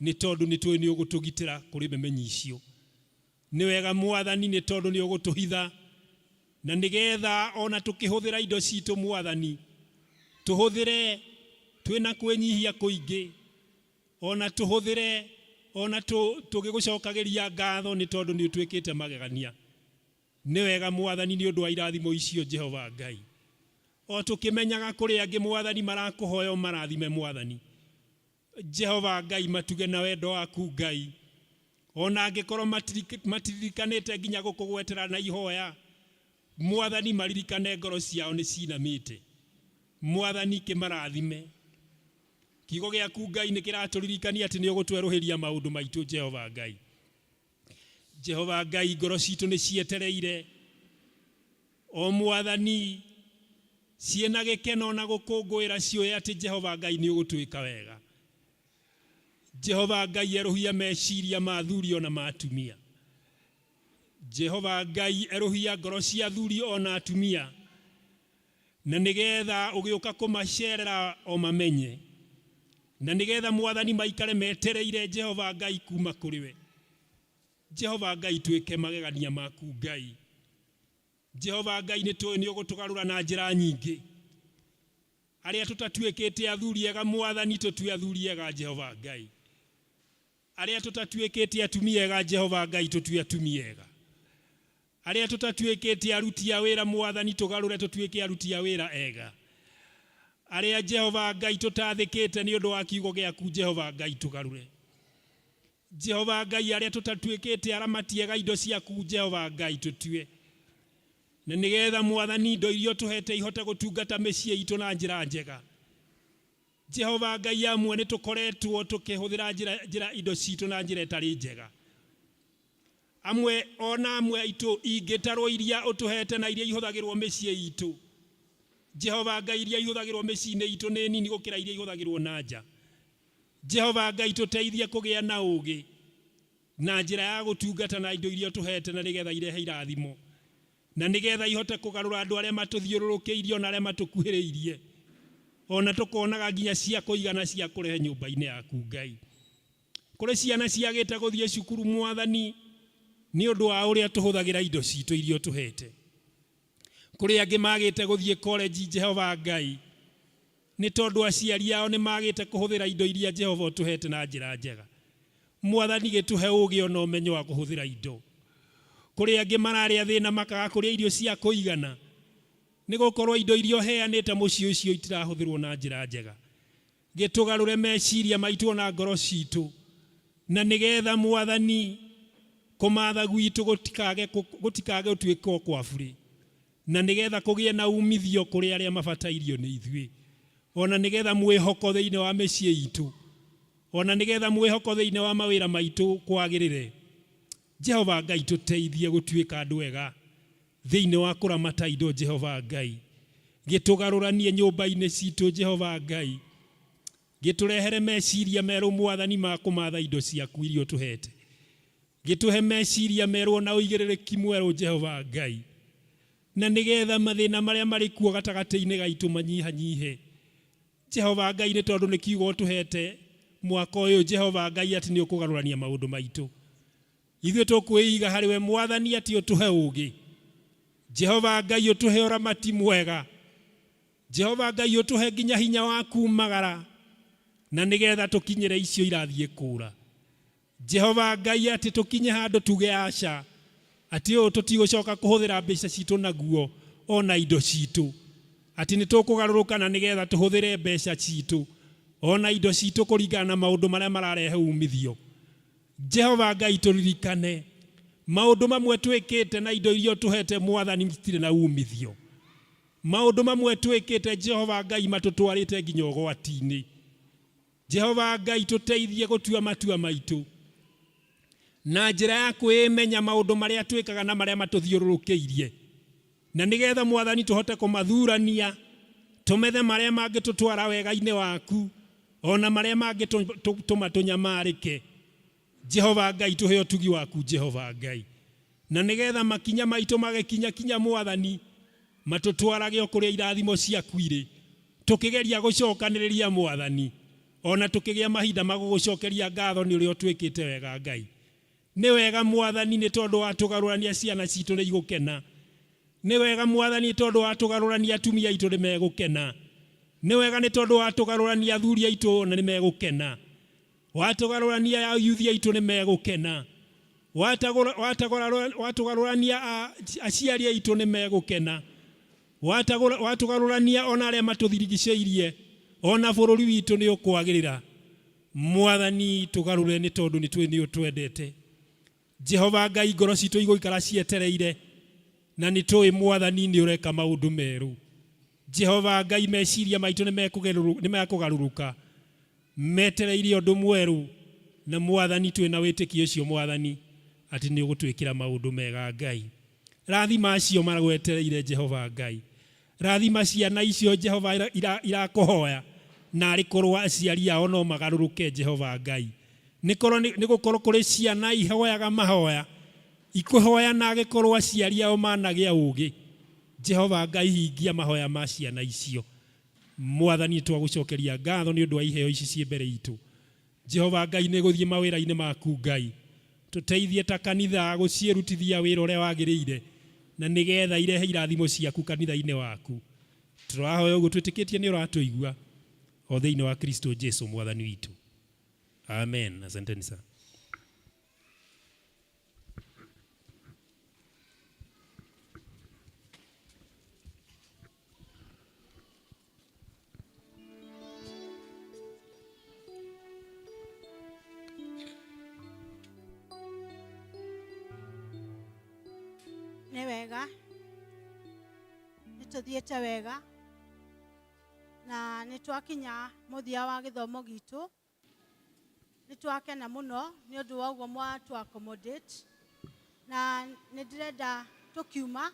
nĩ tondũ nĩ tũĩ nĩ ũgũtũgitĩra kũrĩ memenyi icio. Nĩ wega Mwathani nĩ tondũ nĩ ũgũtũhitha, na nĩgetha ona tũkĩhũthĩra indo citũ Mwathani tũhũthĩre twĩna kwĩnyihia kũingĩ, ona tũhũthĩre ona tũgĩgũcokagĩria ngatho nĩ tondũ nĩ ũtwĩkĩte magegania. Nĩ wega Mwathani nĩ ũndũ wa irathimo icio Jehova Ngai. O tũkĩmenyaga kũrĩ angĩ Mwathani marakũhoya ũmarathime Mwathani. Jehova Ngai matuge na wendo waku Ngai. Ona angĩkorwo matiririkanĩte nginya gũkũgwetera na ihoya, Mwathani maririkane ngoro ciao nĩ cinamĩte. Mwathani kĩmarathime. Kiugo gĩaku Ngai nĩ kĩratũririkania atĩ nĩ ũgũtwerũhĩria maũndũ maitũ Jehova Ngai. Jehova Ngai ngoro citũ nĩ cietereire o Mwathani ciĩna gĩkeno na gũkũngũĩra ciũĩ atĩ Jehova Ngai nĩ ũgũtwĩka wega. Jehova Ngai erũhia meciria ma athuri ona ma atumia. Jehova Ngai erũhia ngoro cia athuri ona atumia, na nĩgetha ũgĩũka kũmacerera o mamenye, na nĩgetha Mwathani maikare metereire Jehova Ngai kuma kũrĩ we. Jehova Ngai twĩke magegania maku Ngai. Jehova Ngai nĩ tũĩ nĩ ũgũtũgarũra na njĩra nyingĩ. Arĩa tũtatuĩkĩte athuri ega Mwathani tũtue athuri ega Jehova Ngai. Arĩa tũtatuĩkĩte atumia ega Jehova Ngai tũtue atumia ega. Arĩa tũtatuĩkĩte aruti a wĩra Mwathani tũgarũre tũtuĩke aruti a wĩra ega. Arĩa Jehova Ngai tũtathĩkĩte nĩ ũndũ wa kiugo gĩaku Jehova Ngai tũgarũre. Jehova Ngai arĩa tũtatuĩkĩte aramati ega indo ciaku Jehova Ngai tũtue. Na nĩgetha Mwathani indo iria ũtũhete ihote gũtungata mĩciĩ itũ na njĩra njega. Jehova Ngai amwe nĩ tũkoretwo tũkĩhũthĩra njĩra indo citũ na njĩra ĩtarĩ njega. Amwe ona amwe aitũ ingĩtarwo iria ũtũhete na iria ihũthagĩrwo mĩciĩ itũ. Jehova Ngai iria ihũthagĩrwo mĩciĩ-inĩ itũ nĩ nini gũkĩra iria ihũthagĩrwo na nja. Jehova Ngai tũteithie kũgĩa na ũũgĩ na njĩra ya gũtungata na indo iria ũtũhete na nĩgetha irehe irathimo, na nĩgetha ihote kũgarũra andũ arĩa matũthiũrũrũkĩirie ona arĩa matũkuhĩrĩirie, ona tũkonaga nginya cia kũigana cia kũrehe nyũmba-inĩ yaku Ngai. Kũrĩ ciana ciagĩte gũthiĩ cukuru Mwathani nĩ ũndũ wa ũrĩa tũhũthagĩra indo citũ iria ũtũhete. Kũrĩ angĩ magĩte gũthiĩ college Jehova Ngai nĩ tondũ aciari ao nĩ magĩte kũhũthĩra indo iria Jehova ũtũhete na njĩra njega. Mwathani gĩtũhe ũgĩ ona ũmenyo wa kũhũthĩra indo. Kũrĩ angĩ mararĩa thĩna makaga kũrĩa irio cia kũigana nĩ gũkorwo indo iria ũheanĩte mũciĩ ũcio itirahũthĩrwo na njĩra njega. Gĩtũgarũre meciria maitũ ona ngoro citũ na nĩgetha Mwathani kũmatha gwitũ gũtikage gũtikage gũtuĩka o kwa burĩ na nĩgetha kũgĩe na umithio kũrĩ arĩa mabatairio nĩ ithuĩ ona nĩgetha mwĩhoko thĩinĩ wa mĩciĩ itũ ona nĩgetha mwĩhoko thĩinĩ wa mawĩra maitũ kwagĩrĩre. Jehova Ngai tũteithie gũtuĩka andũ ega thĩinĩ wa kũramata indo Jehova Ngai. Gĩtũgarũranie nyũmba-inĩ citũ Jehova Ngai. Gĩtũrehere meciria merũ Mwathani ma kũmatha indo ciaku iria ũtũhete. Gĩtũhe meciria merũ ona ũigĩrĩrĩki mwerũ Jehova Ngai. Na nĩgetha mathĩna marĩa marĩ kuo gatagatĩ-inĩ gaitũ manyihanyihe. Jehova Ngai nĩ tondũ nĩ kiugo ũtũhete mwaka ũyũ Jehova Ngai atĩ nĩ ũkũgarũrania maũndũ maitũ. Ithuĩ tũkwĩiga harĩ we Mwathani atĩ ũtũhe ũgĩ. Jehova Ngai ũtũhe ũramati mwega. Jehova Ngai ũtũhe nginya hinya wa kumagara na nĩgetha tũkinyĩre icio irathiĩ kũra. Jehova Ngai atĩ tũkinye handũ tuge aca atĩ ũũ tũtigũcoka kũhũthĩra mbeca citũ naguo ona indo citũ atĩ nĩ tũkũgarũrũka na nĩgetha tũhũthĩre mbeca citũ ona indo citũ kũringana na maũndũ marĩa mararehe umithio. Jehova Ngai tũririkane maũndũ mamwe twĩkĩte na indo iria ũtũhete Mwathani itirĩ na umithio. Maũndũ mamwe twĩkĩte Jehova Ngai matũtwarĩte nginya ũgwati-inĩ. Jehova Ngai tũteithie gũtua matua maitũ na njĩra ya kwĩmenya maũndũ marĩa twĩkaga na marĩa matũthiũrũrũkĩirie na nĩgetha Mwathani tũhote kũmathurania tũmethe marĩa mangĩtũtwara wega-inĩ waku ona marĩa mangĩtũma tũnyamarĩke. Jehova Ngai tũhe ũtugi waku Jehova Ngai na nĩgetha makinya maitũ magĩkinya kinya Mwathani matũtwarage o kũrĩa irathimo ciaku irĩ tũkĩgeria gũcokanĩrĩria Mwathani ona tũkĩgĩa mahinda ma gũgũcokeria ngatho nĩ ũrĩa ũtwĩkĩte wega Ngai. Nĩ wega Mwathani nĩ tondũ watũgarũrania ciana citũ nĩ igũkena. Nĩ wega Mwathani tondũ watũgarũrania atumia aitũ nĩ megũkena. Nĩ wega nĩ tondũ watũgarũrania athuri aitũ na nĩ megũkena. Watũgarũrania ayuthi aitũ nĩ megũkena. Watũgarũrania aciari aitũ nĩ megũkena. Watũgarũrania ona arĩa matũthirigicĩirie ona bũrũri witũ nĩ ũkwagĩrĩra. Mwathani tũgarũre nĩ tondũ nĩ tũĩ nĩ ũtwendete. Jehova Ngai ngoro citũ igũikara cietereire na nĩ tũĩ Mwathani nĩ ũreka maũndũ merũ. Jehova Ngai meciria maitũ nĩ mekũgarũrũka metereire ũndũ mwerũ na Mwathani twĩna wĩtĩkio ũcio Mwathani atĩ nĩ ũgũtwĩkĩra maũndũ mega Ngai. Rathima acio magwetereire Jehova Ngai. Rathima ciana icio Jehova irakũhoya na arĩ korwo aciari ao no magarũrũke Jehova Ngai. Nĩ gũkorwo kũrĩ ciana ihoyaga mahoya ikũhoya na agĩkorwo aciari ao managĩa ũgĩ. Jehova Ngai hingia mahoya ma ciana icio. Mwathani twagũcokeria ngatho nĩ ũndũ wa iheo ici ciĩ mbere itũ. Jehova Ngai nĩ gũthiĩ mawĩra-inĩ maku Ngai. Tũteithie ta kanitha gũciĩrutithia wĩra ũrĩa wagĩrĩire na nĩgetha irehe irathimo ciaku kanitha-inĩ waku. Tũrahoya ũguo twĩtĩkĩtie nĩ ũratũigua o thĩinĩ wa Kristo Jesu Mwathani witũ. Amen. Asanteni sana. Nĩ wega nĩ tũthiĩte wega na nĩ twakinya mũthia wa gĩthomo gitũ. Nĩ twakena mũno nĩ ũndũ wa ũguo mwatũ accommodate na nĩ ndĩrenda tũkiuma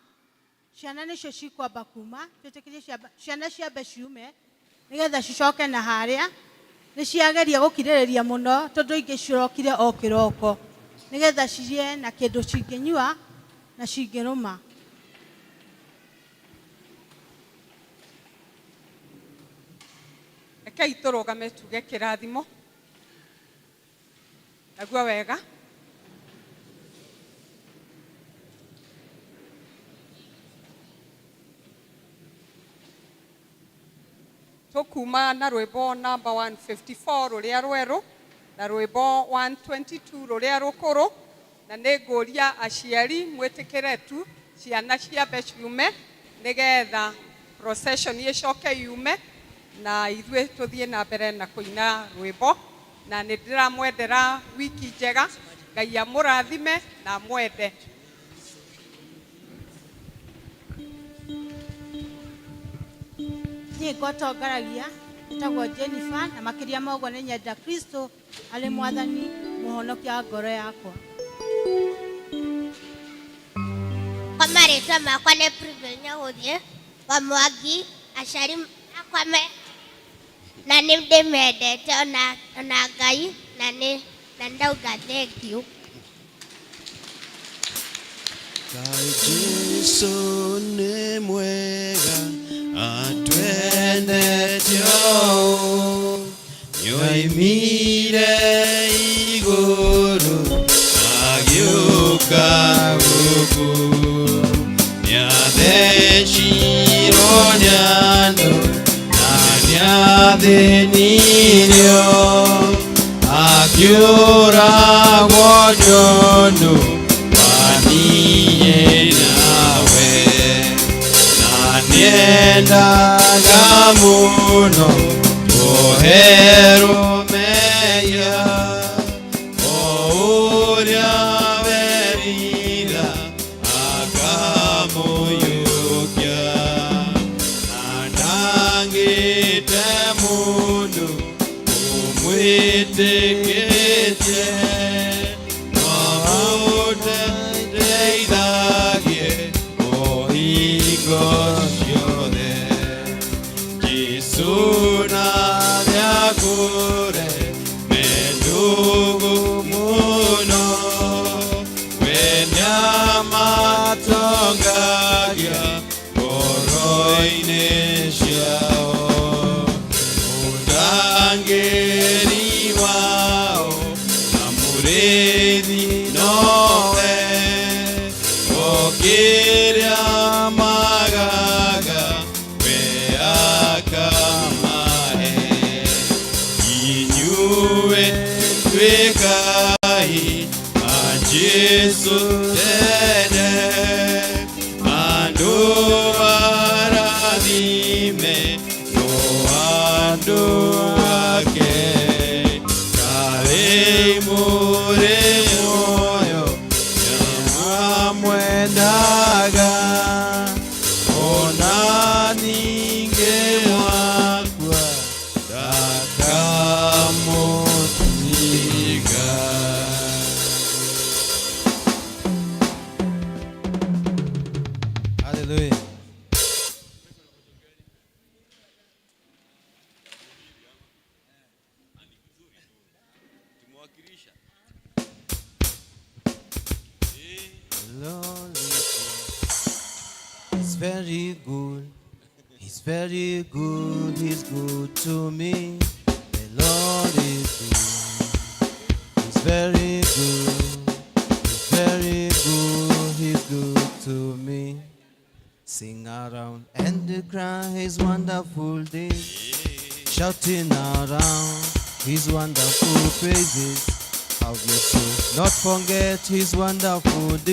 ciana nĩcio cikwamba kuma twĩtĩkĩrie ciana ciambe ciume nĩgetha cicoke na harĩa nĩ ciageria gũkirĩrĩria mũno tondũ ingĩ cirokire o kĩroko nĩgetha cirĩe na kĩndũ cingĩnyua na cingĩrũma. Rekei tũrũgame tuge kĩrathimo. Naguo wega. Tũkuma na rwĩmbo namba 154 rũrĩa rwerũ na rwĩmbo 122 rũrĩa rũkũrũ, na nĩ ngũria aciari mwĩtĩkĩre tu ciana ciambe ciume nĩgetha procession ĩcoke yume na ithuĩ tũthiĩ na mbere na kũina rwĩmbo. Na nĩ ndĩramwendera wiki njega, Ngai amũrathime na amwende. Niĩ ngotongaragia ĩtagwo Jennifer, na makĩria ma ũguo nĩ nyenda Kristo arĩ mwathani mũhonokia wa ngoro yakwa. Kwa marĩtwa makwa nĩ Privel Nyahũthie wa Mwangi, aciari akwa me na nĩ ndĩmendete ona Ngai, na nĩ na ndauga thank you. Ngai Jesu nĩ mwega atwendete ũũ, nĩoimire igũrũ agĩũka gũkũ, nĩathecirwo nĩ andũ na nĩathĩnirio, akĩũragwo nĩ ũndũ wa niĩ nawe, na nĩendaga mũno kũherwo mehia, o ũrĩa werira akamũiyũkia, na ndangĩte mũndũ ũmwĩtĩkĩtie, no amũteithagie o hingo ciothe. Jesu nĩakũre me ndũgũ mũno, we nĩamatongagia ngoro-inĩ ciao, mũtangĩri wao na mũrĩithi nowe, o kĩrĩa magaga we akamahe. Inyuĩ tuĩkai a Jesu tene, andũ arathime no andũ ake, karĩ mũrĩ muoyo nĩamwendaga, ona ningĩ mwakua ndakamũtiga. Hallelujah. Lord, he's very good. He's very good. He's good to me. The Lord is good. He's very good. He's very good. He's good to me. Sing around and cry his wonderful deeds. Shouting around his wonderful praises. Have your soul not forget his wonderful deeds.